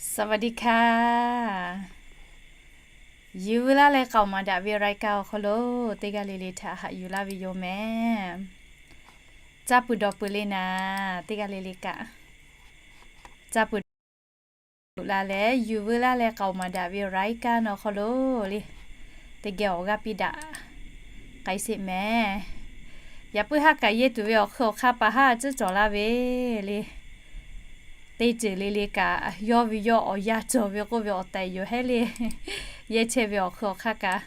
สวัสดีค่ะ Yuˬ veu laˇ leh k'aoˍ maˍ daꞈ ve รายการ awˬ hk'aw lo teˇ g'aˇ le le htaꞈ haꞈ yuˬ laˇ ve yoˬ mehˍ. Caˇ pui dawˬ pui le naˍ, teˇ g'aˇ le le kaꞈ caˇ pui dawˬ pui la leh yuˬ veu laˇ leh k'aoˍ maˍ daꞈ ve รายการ awˬ hk'aw lo le, teˇ geh awˬ g'aˇ piˇ daꞈ k'ai sheˍ mehˍ. Yaꞈ puiˉ haˉ kaꞈ yehˇ tuˬ ve awˬ hk'ui awˬ hk'aˇ pa haˉ tcuhˉ cawˬ laˇ ve le. Teˇ ceuˬ le le kaꞈ yawˇ ve yawˇ awˬ yanˇ cawˬ ve k'oˆ ve awˬ tehˬ yoˬ hehˉ le. Yehˇ chehˇ ve awˬ hk'ui awˬ hk'aˇ kaꞈ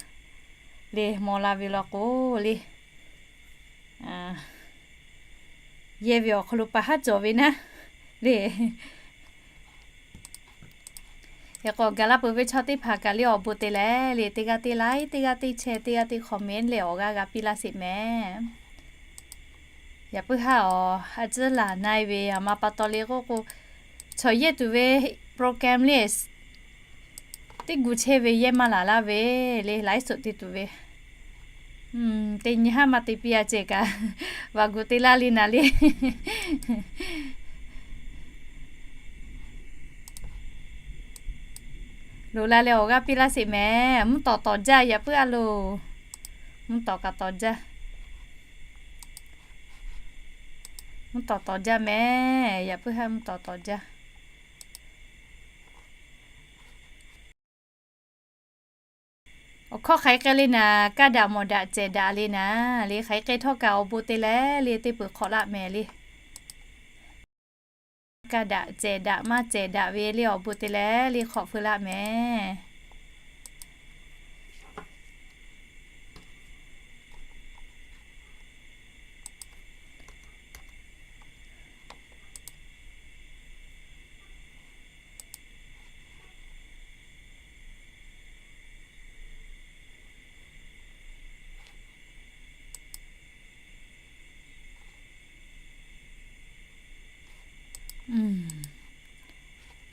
le maw la ve law k'o le, yehˇ ve awˬ hk'aw lo pa haˉ cawˬ ve naˉ le. Hk'e k'o gaˬ la peuˬ ve chaw teˇ hpaˍ kaꞈ le awˬ bon te leh le, teˇ g'aˇ teˇ like, teˇ g'aˇ teˇ share, teˇ g'aˇ teˇ comment leh awˬ g'aˇ g'a piˇ laˇ sheˍ mehˍ. Yaꞈ puiˉ haˉ awˬ a tcuhˉ laˬ na e ve a ma pa taw le k'oˆ k'o, chaw yehˇ tuˬ ve program le teˇ gu chehˇ ve yehˇ maˇ laˬ laˇ ve le, ไลฟ์สด te tuˬ ve teˇ nyi haˉ maˇ te piˇ a ceh kaꞈ, vaꞈ gu te laˇ le naˍ le. Loꞈ la leh awˬ g'aˇ piˇ laˇ sheˍ mehˍ. Mvuhˇ tawˍ tawˍ jaˇ yaꞈ puiˉ a loˬ. Mvuhˇ tawˍ kaꞈ tawˍ jaˇ. Mvuhˇ tawˍ tawˍ jaˇ mehˍ. Yaꞈ puiˉ haˉ mvuhˇ tawˍ tawˍ jaˇ. Awˬ hkawˇ hk'aˬ hk'e k'ai le naˍ, kaˇ daꞈ mawˬ daꞈ cehˬ daꞈ le naˍ le, hk'aˬ hk'e k'ai htawˇ kaꞈ awˬ bon te leh le teˇ peuˬ hk'awꞈ laˆ mehˍ le. Kaˇ daꞈ cehˬ daꞈ maˇ cehˬ daꞈ ve le awˬ bon te leh le hk'awꞈ feu laˆ mehˍ.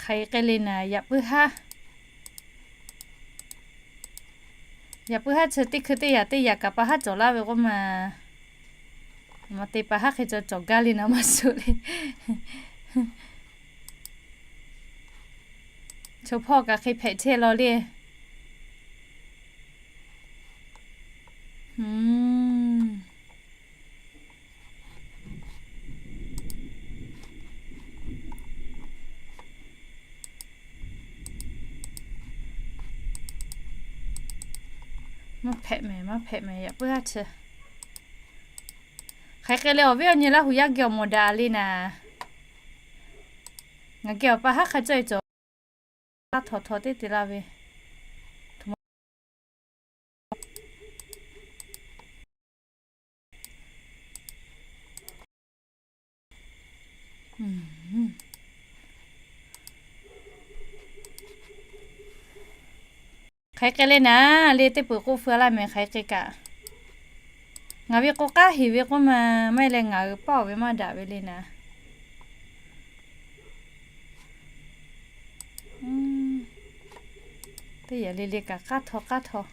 Hk'aˬ hk'e k'ai le naˍ, yaꞈ puiˉ haˉ, yaꞈ puiˉ haˉ chi teˇ hkui teˇ yaꞈ teˇ yaꞈ kaꞈ pa haˉ cawˬ laˇ ve k'oˆ ma, ma te pa haˉ hk'e cawˬ cawˬ gaˇ le naˍ maˇ suh le. Chaw hpawˇ kaꞈ hk'e hpehꞈ chehˇ law le. Maˇ hpehꞈ mehˍ, maˇ hpehꞈ mehˍ, yaꞈ puiˉ haˉ chi. Hk'aˬ hk'e leh awˬ viˉ awˬ nyi Laˇ huˍ yaˇ geh awˬ mawˬ daꞈ le naˍ. Ngaˬ geh awˬ pa haˉ hk'a cawˇ e cawˬ. Laˇ htawnˍ htawnˍ teˇ te la ve. Hk'aˬ hk'e le naˍ, le teˇ peuˬ k'oˆ feu laˇ mehˍ hk'aˬ hk'e kaꞈ. Ngaˬ ve k'o k'aˉ heˍ ve k'oˆ ma, maˇ heˆ leh ngaˬ hui paˇ awˬ ve maˇ daꞈ ve le naˍ. Teˇ yaꞈ le le kaꞈ k'aˉ htaw k'aˉ htaw.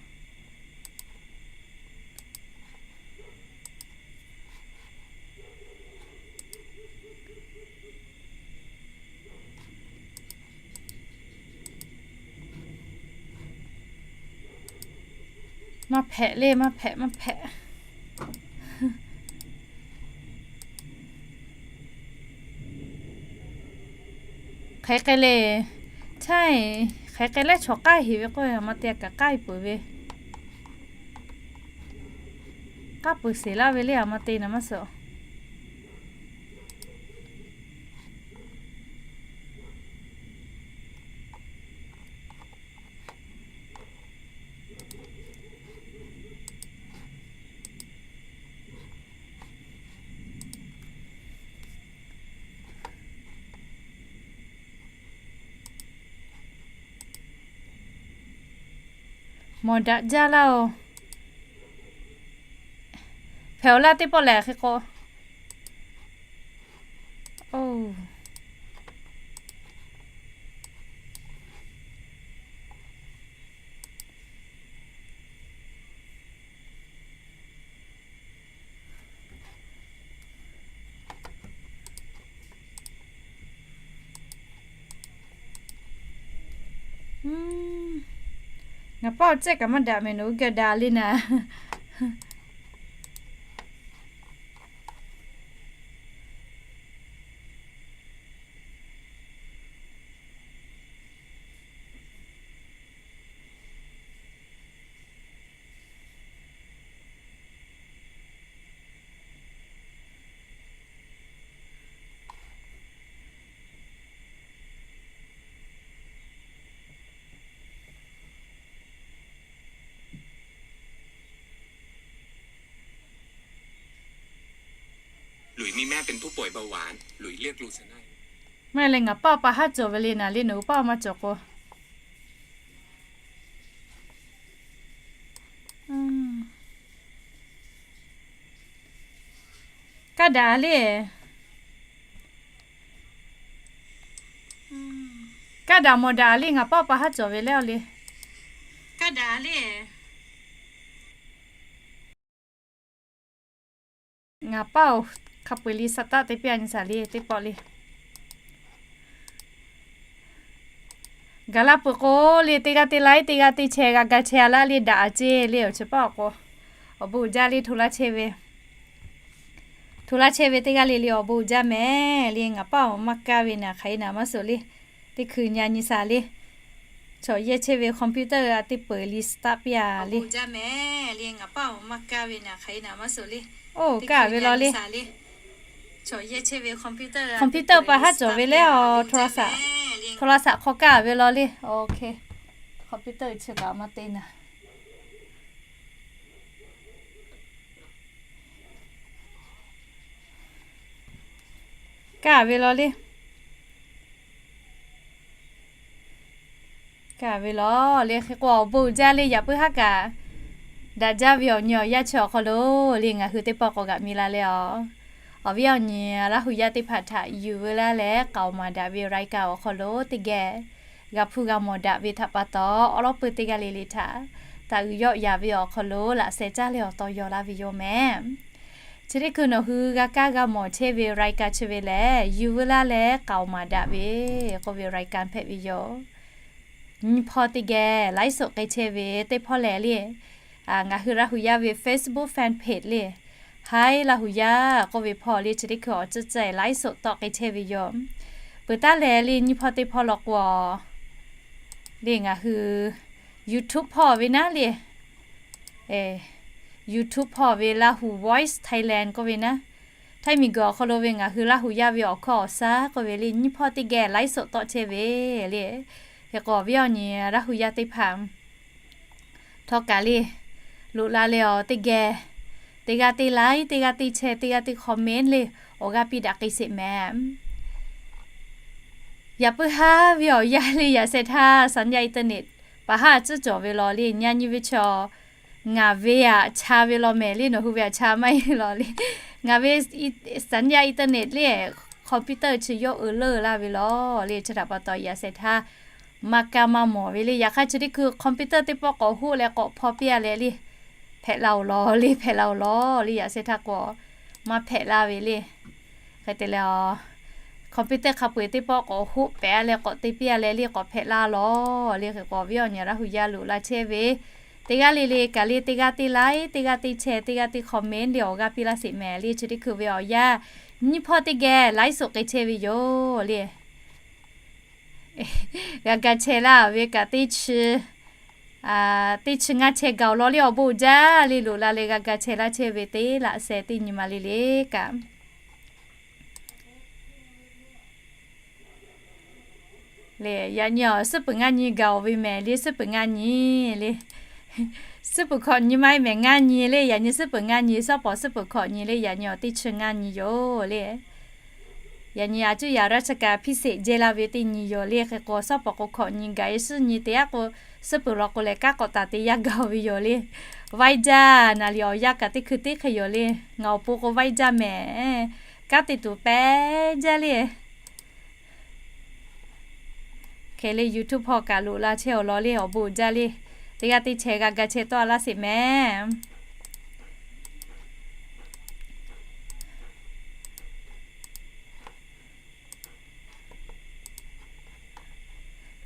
Maˇ hpehꞈ le, maˇ hpehꞈ, maˇ hpehꞈ. Hk'aˬ hk'e le, hk'aˬ hk'e leh chaw k'aˉ heˍ ve k'oˆ a ma te kaꞈ k'aˉ e peuˬ ve. K'aˉ peuˬ sheˍ laˇ ve le a ma te naˍ maˇ suh. Mawˬ daꞈ jaˇ laˇ oˬ. Hpehꞈ-oˬ laˇ teˇ pawˆ lehˬ hk'e k'o. Oˬ. Ngaˬ paˇ awˬ cehˇ kaꞈ maˇ daꞈ mehˍ, nawˬ hui geh daꞈ le naˍ. Maˇ heˆ leh ngaˬ paˇ pa haˉ cawˬ ve le naˍ le, nawˬ hui paˇ maˇ cawˬ k'o. Kaˇ daꞈ le. Kaˇ daꞈ mawˬ daꞈ le, ngaˬ paˇ pa haˉ cawˬ ve le awˬ le. Ngaˬ paˇ-oˬ, hk'a peu-eˬ le sa taˆ te piˇ a nyi saˍ le teˇ pawˆ le. Gaˬ la peuˬ k'o le, teˇ g'aˇ te laiˉ teˇ g'aˇ te chehˇ g'a ga chehˇ a laˇ le, daꞈ a ceˇ le awˬ chi paˇ awˬ k'o. Awˬ bon uiˍ jaˇ le, hto laˇ chehˇ ve, hto laˇ chehˇ ve teˇ g'aˇ le le awˬ bon uiˍ jaˇ mehˍ le. Ngaˬ paˇ-oˬ, maˇ kaˇ ve naˍ, hk'aˬ hk'e naˍ maˇ suh le. Teˇ hkui nyi a nyi saˍ le. Chaw yehˇ chehˇ ve computer a teˇ peuˬ le start piˇ a le. Oˇ kaˇ ve law le. Computer pa haˉ cawˬ ve le a, โทรศัพท์ hk'aw kaˇ ve law le. Computer chi kaꞈ maˇ te naˍ. Kaˇ ve law le. Kaˇ ve law le. Hk'e k'o awˬ bon uiˍ jaˇ le, yaꞈ puiˉ haˉ kaꞈ daꞈ jaˇ ve awˬ nyi awˬ yanˇ chi awˬ hk'aw lo le, ngaˬ hui teˇ pawˆ k'awꞈ g'aꞈ mi la le a. Awˬ viˉ awˬ nyi Laˇ hu yaˇ teˇ hpaˍ htaꞈ yuˬ veu laˇ leh k'aoˍ maˍ daꞈ ve รายการ awˬ hk'aw lo teˇ geh g'a hpuˇ g'a mawˬ daꞈ ve htaꞈ pa taw, awˉ lawˉ peuˇ teˇ g'aˇ le le htaꞈ taˍ uiˍ yawˆ yaˍ ve awˬ hk'aw lo laꞈ sheh caˇ leh awˬ taw yaw laˇ ve yoˬ mehˍ. Chi teˇ hkui nawˬ hui g'a kaˇ g'a mawˬ chehˇ ve รายการ chi ve lehˬ, yuˬ veu laˇ leh k'aoˍ maˍ daꞈ ve k'oˆ ve รายการ hpehꞈ ve yoˬ. Nyi hpawˇ teˇ geh ไลฟ์สด k'ai chehˇ ve teˇ hpawˇ lehˬ le, ngaˬ hui Laˇ hu yaˇ ve Facebook fan page le, Hi Laˇ hu yaˇ k'oˆ ve hpawˇ le, chi teˇ hkui awˬ ceuˬ ceuˬ ไลฟ์สด tawˆ k'ai chehˇ ve yoˬ. Peuˬ taˉ lehˬ le, nyi hpawˇ teˇ hpawˇ law k'o le, ngaˬ hui YouTube hpawˇ ve naˉ le, YouTube hpawˇ ve Laˇ hu Voice Thailand k'oˆ ve naˉ, Htaiˇ miˬguiˬ awˬ hk'aw lo ve ngaˬ hui Laˇ hu yaˇ ve awˬ hkawˇ awˬ shaˉ k'oˆ ve le, nyi hpawˇ teˇ geh ไลฟ์สด tawˆ chehˇ ve le. Hk'e k'o awˬ viˉ awˬ nyi Laˇ hu yaˇ teˇ hpaˍ htawˇ kaꞈ le, loꞈ la leh awˬ teˇ geh, teˇ g'aˇ teˇ ไลค์ teˇ g'aˇ teˇ แชร์ teˇ g'aˇ teˇ คอมเมนต์ le, awˬ g'aˇ piˇ daꞈ k'ai sheˍ mehˍ. Yaꞈ puiˉ haˉ ve awˬ yanˇ le, yaꞈ sheh htaˇ สัญญาณอินเทอร์เน็ต pa haˉ tcuhˉ cawˬ ve law le, nyi a nyi ve chaw ngaˬ ve aꞈ cha ve law mehˍ le, nawˬ hui ve aꞈ cha maˇ heˆ law le. Ngaˬ ve สัญญาณอินเทอร์เน็ต le, computer chi yawˇ uiˍ leuˉ laˇ ve law le, chi htaꞈ pa taw yaꞈ sheh htaˇ maˇ kaˇ maˇ mawˬ ve le. Yaꞈ hk'aˇ chi teˇ hkui computer teˇ pawˆ k'awꞈ hoˆ leh k'awꞈ hpaw piˇ a leh le, hpehꞈ la-oˬ law le, hpehꞈ la-oˬ law le, yaꞈ sheh htaˇ k'o maˇ hpehꞈ laˇ ve le. Hk'e te leh computer hk'a peu-eˬ teˇ pawˆ k'awꞈ hoˆ pehꞈ a leh k'awꞈ te piˇ a leh le, k'awꞈ hpehꞈ la law le. Hk'e k'o awˬ viˉ awˬ nyi Laˇ hu yaˇ loꞈ la chehˇ ve teˇ g'aˇ le le kaꞈ le, teˇ g'aˇ teˇ ไลค์ teˇ g'aˇ teˇ แชร์ teˇ g'aˇ teˇ คอมเมนต์ le, awˬ g'aˇ piˇ laˇ sheˍ mehˍ le. Chi teˇ hkui ve awˬ yanˇ nyi hpawˇ teˇ geh ไลฟ์สด k'ai chehˇ ve yoˬ le. G'a ga chehˇ laˇ ve kaꞈ teˇ chi, teˇ chi ngaˇ chehˇ gaˬ-oˬ law le, awˬ bon uiˍ jaˇ le, loꞈ la leh g'a ga chehˇ laˇ chehˇ ve teˇ laꞈ sheh teˇ nyi ma le le kaꞈ le. Yaꞈ nyi awˬ suhˉ peuˬ ngaˇ nyi gaˬ-oˬ ve mehˍ le, suhˉ peuˬ ngaˇ nyi le. Suhˉ peuˬ hkawꞈ nyi maˇ heˆ mehˍ, ngaˇ nyi le. Yaꞈ nyi suhˉ peuˬ ngaˇ nyi, shawˉ pawˍ suhˉ peuˬ hkawꞈ nyi le, yaꞈ nyi awˬ teˇ chi ngaˇ nyi yoˬ le. Yaꞈ nyi a cuˇ yaꞈ ราชการพิเศษ jehˇ laˇ ve teˇ nyi yoˬ le. Hk'e k'o shawˉ pawˍ k'o hkawꞈ nyi gaˬ e suhˉ nyi te aˉ k'o, suhˉ peuˬ law k'o lehˬ kanˉ k'awꞈ taˍ te yaˇ gaˬ ve yoˬ le. Vaiˇ jaˇ naˍ liꞈ awˬ yanˇ kaꞈ teˇ hkui teˇ hk'e yoˬ le. Ngaˬ awˬ pon k'o vaiˇ jaˇ mehˍ. Kanˉ te tuˬ pehˉ jaˇ le. Hk'e le YouTube hpawˇ kaꞈ loꞈ la chehˇ-oˬ law le, awˬ bon uiˍ jaˇ le. Teˇ g'aˇ teˇ แชร์ g'a ga chehˇ tawˆ laˇ sheˍ mehˍ.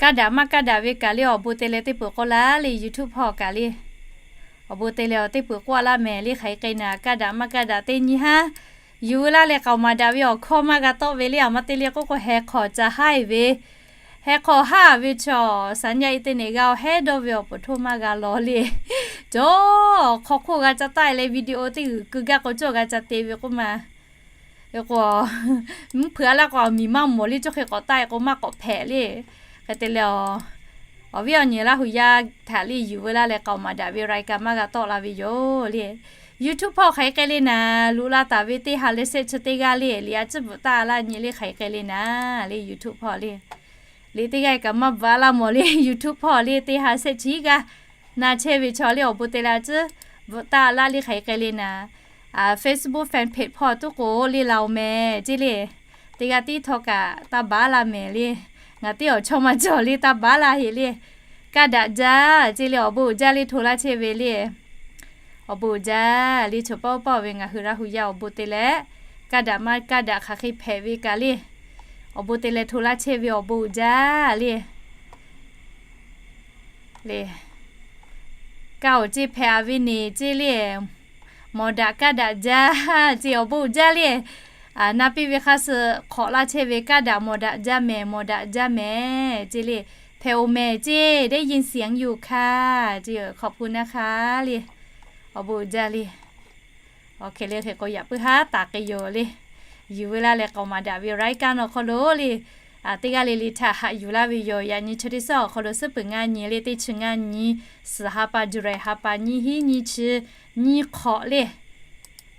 Kaˇ daꞈ maˇ kaˇ daꞈ ve kaꞈ le awˬ bon te leh teˇ peuˬ k'oˆ laˇ le YouTube hpawˇ kaꞈ le. Awˬ bon te leh awˬ teˇ peuˬ k'oˆ laˇ mehˍ le hk'aˬ hk'e k'ai naˍ, kaˇ daꞈ maˇ kaˇ daꞈ teˇ nyi haˉ yuˬ veu laˇ leh k'aoˍ maˍ daꞈ ve awˬ hkawˇ maˇ g'a tawˆ ve le. Aˬ ma te le k'oˆ k'o heh hk'awꞈ ca haˉ ve, heh hk'awꞈ haˉ ve chaw saˍ nyaˇ internet g'a-o hehˉ dawˇ ve awˬ pon htoˇ maˇ g'a lawˬ le. Cawˬ hk'aw hk'oˆ g'a ca taˆ leh video teˇ g'uiˬ keu gaˇ k'o cawˬ g'a ca te ve k'oˆ ma. K'o, mvuhˇ hpeuꞈ a laˇ k'o miˬ maˇ mawˬ le, cawˬ hk'e k'awꞈ taˆ k'o maˇ k'awꞈ hpehꞈ le. Hk'e te leh, awˬ viˉ awˬ nyi Laˇ hu yaˇ htaꞈ le yuˬ veu laˇ leh k'aoˍ maˍ daꞈ ve รายการ maˇ g'a tawˆ la ve yoˬ le. YouTube hpawˇ hk'aˬ hk'e k'ai le naˍ, luꞈ la taˍ ve teˇ ha leh sehˆ chi teˇ g'aˇ le, liꞈ a ciˉ bvuhꞈ taˆ laˇ nyi le hk'aˬ hk'e k'ai le naˍ le YouTube hpawˇ le. Liꞈ teˇ g'aˇ kaꞈ maˇ bvuhꞈ a laˇ mawˬ le YouTube hpawˇ le teˇ ha sehˆ chi g'aˇ na chehˇ ve chaw le awˬ bon te leh a ciˉ bvuhꞈ taˆ laˇ le hk'aˬ hk'e k'ai le naˍ. Facebook fan page hpawˇ tuˉ k'o le la-o mehˍ ceˇ le. Teˇ g'aˇ tiˉ htawˇ kaꞈ taˇ baˬ laˇ mehˍ le. Ngaˬ teˇ awˬ chawˇ maˇ cawˬ le taˇ baˬ laˇ heˍ le. Kaˇ daꞈ jaˇ ceˇ le awˬ bon uiˍ jaˇ le hto laˇ chehˇ ve le. Awˬ bon uiˍ jaˇ le chaw paw paw ve ngaˬ hui Laˇ hu yaˇ awˬ bon te leh, kaˇ daꞈ maˇ kaˇ daꞈ hk'aˬ hk'e hpehꞈ ve kaꞈ le. Awˬ bon te leh hto laˇ chehˇ ve awˬ bon uiˍ jaˇ le. Le, kaˇ-oˬ ceˇ hpehꞈ a ve neˬ ceˇ le. Mawˬ daꞈ kaˇ daꞈ jaˇ ceˇ awˬ bon uiˍ jaˇ le. Na piˇ ve hk'a suh hk'awꞈ laˇ chehˇ ve kaˇ daꞈ mawˬ daꞈ jaˇ mehˍ, mawˬ daꞈ jaˇ mehˍ ceˇ le. Hpehꞈ-oˬ mehˍ ceˇ ได้ยินเสียงอยู่ค่ะ ceˇ ขอบคุณนะคะ le. Awˬ bon uiˍ jaˇ le. Awˬ hk'e le hk'e k'o yaꞈ puiˉ haˉ taˍ k'ai yoˬ le. Yuˬ veu laˇ leh k'aoˍ maˍ daꞈ ve รายการ awˬ hk'aw lo le, teˇ g'aˇ le le htaꞈ haꞈ yuˬ laˇ ve yoˬ. Yaꞈ nyi chi teˇ suhˉ awˬ hk'aw lo suhˉ peuˬ ngaˇ nyi le teˇ chi ngaˇ nyi, suhˍ ha pa July ha pa nyiˇ hinˉ nyiˇ chi nyiˇ hk'awꞈ le.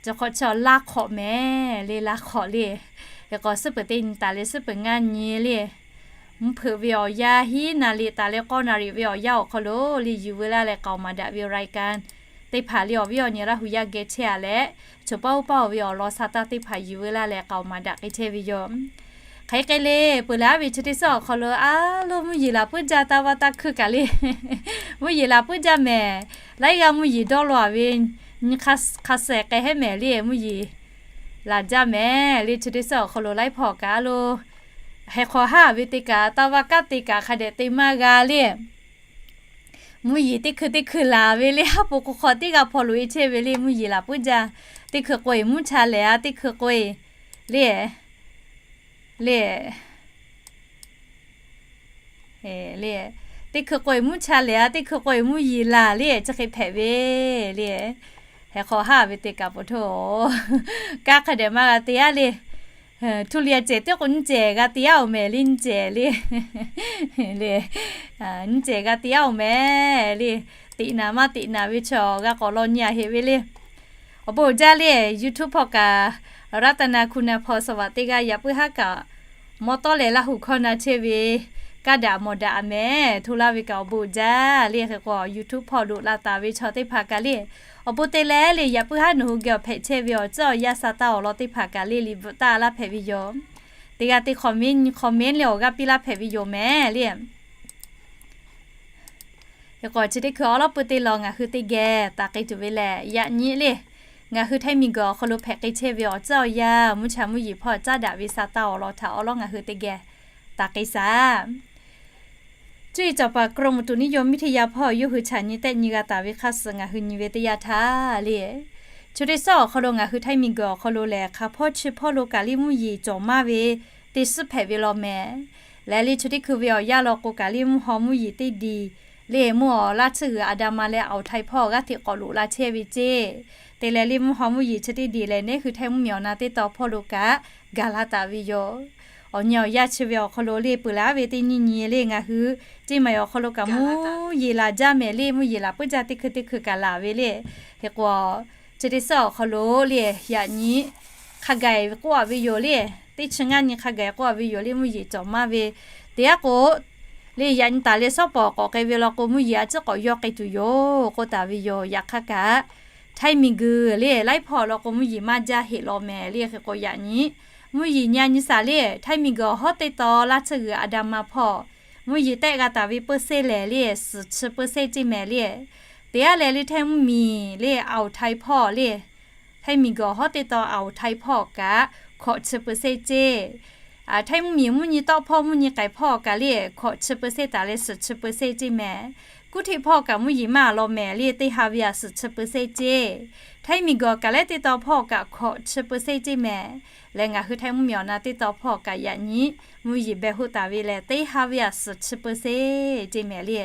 Chi hk'awꞈ chi laˇ hk'awꞈ mehˍ le, laˇ hk'awꞈ le. Hk'e k'o suhˉ peuˬ teˇ nyi taˍ leh suhˉ peuˬ ngaˇ nyi le. Mvuhˇ hpeuꞈ ve awˬ yanˇ hiˉ naˍ riˍ taˍ leh k'awˇ naˍ riˍ ve awˬ yanˇ awˬ hk'aw lo le yuˬ veu laˇ leh k'aoˍ maˍ daꞈ ve รายการ teˇ hpaˍ le awˬ viˉ awˬ nyi Laˇ hu yaˇ geh chehˇ a leh, chaw paw paw ve awˬ lawn sa taˇ teˇ hpaˍ yuˬ veu laˇ leh k'aoˍ maˍ daꞈ k'ai chehˇ ve yoˬ. Hk'aˬ hk'e k'ai le peuˬ leh aˉ ve chi teˇ suhˉ awˬ hk'aw lo a loˇ mvuhˇ yeˬ laˬ puiˉ jaˇ taˇ vaˇ taˇ hkuiˇ kaꞈ le. Mvuhˇ yeˬ laˬ puiˉ jaˇ mehˍ. Laiˉ g'aˇ mvuhˇ yeˬ dawˇ law a ve nyi hk'a suh k'ai hehˉ mehˍ le mvuhˇ yeˬ laˬ jaˇ mehˍ le chi teˇ suhˉ awˬ hk'aw lo laiˉ hpawˇ kaꞈ a loˇ heh hk'awꞈ haˉ ve te kaꞈ taˇ vaˇ kaˇ te kaꞈ hk'a dehꞈ te maˇ g'a le. Mvuhˇ yeˬ teˇ hkui teˇ hkui laˬ ve le haˉ po k'o hk'aw teˇ g'aˇ hpaw loꞈ e chehˇ ve le mvuhˇ yeˬ laˬ puiˉ jaˇ. Teˇ hkui k'o eˬ mvuhˇ cha lehˬ a teˇ hkui k'o eˬ le le le, teˇ hkui k'o eˬ mvuhˇ cha lehˬ a teˇ hkui k'o eˬ mvuhˇ yeˬ laˬ le chi hk'e hpehꞈ ve le. Heh hk'awꞈ haˉ ve te kaꞈ po htoˇ, kaˇ hk'a dehꞈ maˇ g'a te aˉ le. Htu liꞈ cehˬ teˇ k'o nyi cehˬ g'a te aˉ-oˬ mehˍ le nyi cehˬ le. Le, nyi cehˬ g'a te aˉ-oˬ mehˍ le. Teꞈ naˍ maˇ teꞈ naˍ ve chaw g'a k'awꞈ law nyi a heꞈ ve le. Awˬ bon uiˍ jaˇ le YouTube hpawˇ kaꞈ, Raˇtaˍnaˍ Kuˬ naˍ hpawˇ saˍ vaꞈ teˇ g'aˇ yaꞈ puiˉ haˉ kaꞈ, mawˇ tawˉ leh Laˇ hu hkawˇ na chehˇ ve, kaˇ daꞈ mawˬ daꞈ a mehˍ hto laˇ ve kaꞈ awˬ bon uiˍ jaˇ le. Hk'e k'o YouTube hpawˇ loꞈ la taˍ ve chaw teˇ hpaˍ kaꞈ le, awˬ bon te leh le yaꞈ puiˉ haˉ nawˬ hui geh awˬ hpehꞈ chehˇ ve awˬ ceuˬ awˬ yanˇ sa taˇ awˬ lawn teˇ hpaˍ kaꞈ le liꞈ bvuhꞈ taˇ laˇ hpehꞈ ve yoˬ. Teˇ g'aˇ teˇ hk'awꞈ mehˍ nyi hk'awꞈ mehˍ le awˬ g'aˇ piˇ laˇ hpehꞈ ve yoˬ mehˍ le. Hk'e k'o chi teˇ hkui awˉ lawˉ pui teˇ lawn ngaˬ hui teˇ geh taˍ k'ai tuˬ ve lehˬ yaꞈ nyi le, ngaˬ hui Htaiˇ miˬguiˬ awˬ hk'aw lo hpehꞈ k'ai chehˇ ve awˬ ceuˬ awˬ yanˇ mvuhˇ cha mvuhˇ yeˬ hpawˇ caˉ daꞈ ve sa taˇ awˬ lawn htaꞈ awˉ lawˉ ngaˬ hui teˇ geh taˍ k'ai shaˍ. Cuˇ yiˍ cawˬ paˍ กรมอุตุนิยมวิทยา hpawˇ yawˇ hui chaꞈ nyi tehˆ nyi g'a taˍ ve hk'a suh ngaˬ hui nyi ve teˇ yanˇ htaˇ le, chi teˇ suhˉ awˬ hk'aw lo ngaˬ hui Htaiˇ miˬguiˬ awˬ hk'aw lo lehˬ hk'a hpawˇ chi hpawˇ lo kaꞈ le mvuhˇ yeˬ cawˬ maˇ ve teˇ suhˉ hpehꞈ ve law mehˍ. Lehˬ le chi teˇ hkui ve awˬ yanˇ law k'o kaꞈ le mvuhˇ haw mvuhˇ yeˬ teˇ diˬ le mvuhˇ awˬ laˇ tsuhˇ g'uiˬ Adaˍma leh Awˍ htaiˍ hpawˇ g'aˇ hteꞈ k'awꞈ loꞈ la chehˇ ve ceˇ. Te leh le mvuhˇ haw mvuhˇ yeˬ chi teˇ diˬ lehˬ neˉ hui Htaiˇ mvuhˇmiˬ awˬ na teˇ tawn hpawˇ lo kaꞈ gaˬ la taˍ ve yoˬ. Awˬ nyi awˬ yanˇ chi ve awˬ hk'aw lo le peuˬ leh aˉ ve teˇ nyi nyi le ngaˬ hui ceˇ maˬ awˬ hk'aw lo kaꞈ mvuhˇ yeˬ laˬ jaˇ mehˍ le mvuhˇ yeˬ laˬ puiˉ jaˇ teˇ hkui teˇ hkui kaꞈ laˬ ve le. Hk'e k'o, chi teˇ suhˉ awˬ hk'aw lo le yaꞈ nyi hk'a gaˬ k'oˆ a ve yoˬ le. Teˇ chi ngaˇ nyi hk'a gaˬ k'oˆ a ve yoˬ le mvuhˇ yeˬ cawˬ maˇ ve. Teˇ aˉ k'o le yaꞈ nyi taˍ leh shawˉ pawˍ k'awꞈ k'ai ve law k'o mvuhˇ yeˬ a ciˉ k'awꞈ yawˇ k'ai tuˬ yoˬ k'oˆ taˍ ve yoˬ. Yaꞈ hk'aˇ kaꞈ Htaiˇ miˬguiˬ le laiˉ hpawˇ law k'o mvuhˇ yeˬ maˇ jaˇ heˆ law mehˍ le. Hk'e k'o yaꞈ nyi mvuhˇ yeˬ nyi a nyi shaˍ le Htaiˇ miˬguiˬ awˬ hawˉ teˇ tawn laˇ tsuhˇ g'uiˬ Adaˍma hpawˇ mvuhˇ yeˬ tehˆ g'a taˍ ve เปอร์เซ็นต์ lehˬ le suhˍ chi เปอร์เซ็นต์ ceˇ mehˍ le. Teˇ aˉ leh le Htaiˇ mvuhˇmiˬ le Awˍ htaiˍ hpawˇ le Htaiˇ miˬguiˬ awˬ hawˉ teˇ tawn Awˍ htaiˍ hpawˇ kaꞈ hkawꞈ chi เปอร์เซ็นต์ ceˇ Htaiˇ mvuhˇmiˬ mvuhˇ nyi tawˆ hpawˇ mvuhˇ nyi k'ai hpawˇ kaꞈ le hkawꞈ chi เปอร์เซ็นต์ taˍ leh suhˍ chi เปอร์เซ็นต์ ceˇ mehˍ. Kuˇ hteꞈ hpawˇ kaꞈ mvuhˇ yeˬ maˇ law mehˍ le, teˇ ha ve a suhˍ chi เปอร์เซ็นต์ ceˇ. Htaiˇ miˬ guiˬ kaꞈ leh teˇ taw hpawˇ kaꞈ hkawꞈ chi เปอร์เซ็นต์ ceˇ mehˍ. Leh ngaˬ hui Htaiˇ mvuhˇmiˬ awˬ na teˇ taw hpawˇ kaꞈ yaꞈ nyi mvuhˇ yeˬ beh hoˆ taˍ ve lehˬ, teˇ ha ve a suhˍ chi เปอร์เซ็นต์ ceˇ mehˍ le.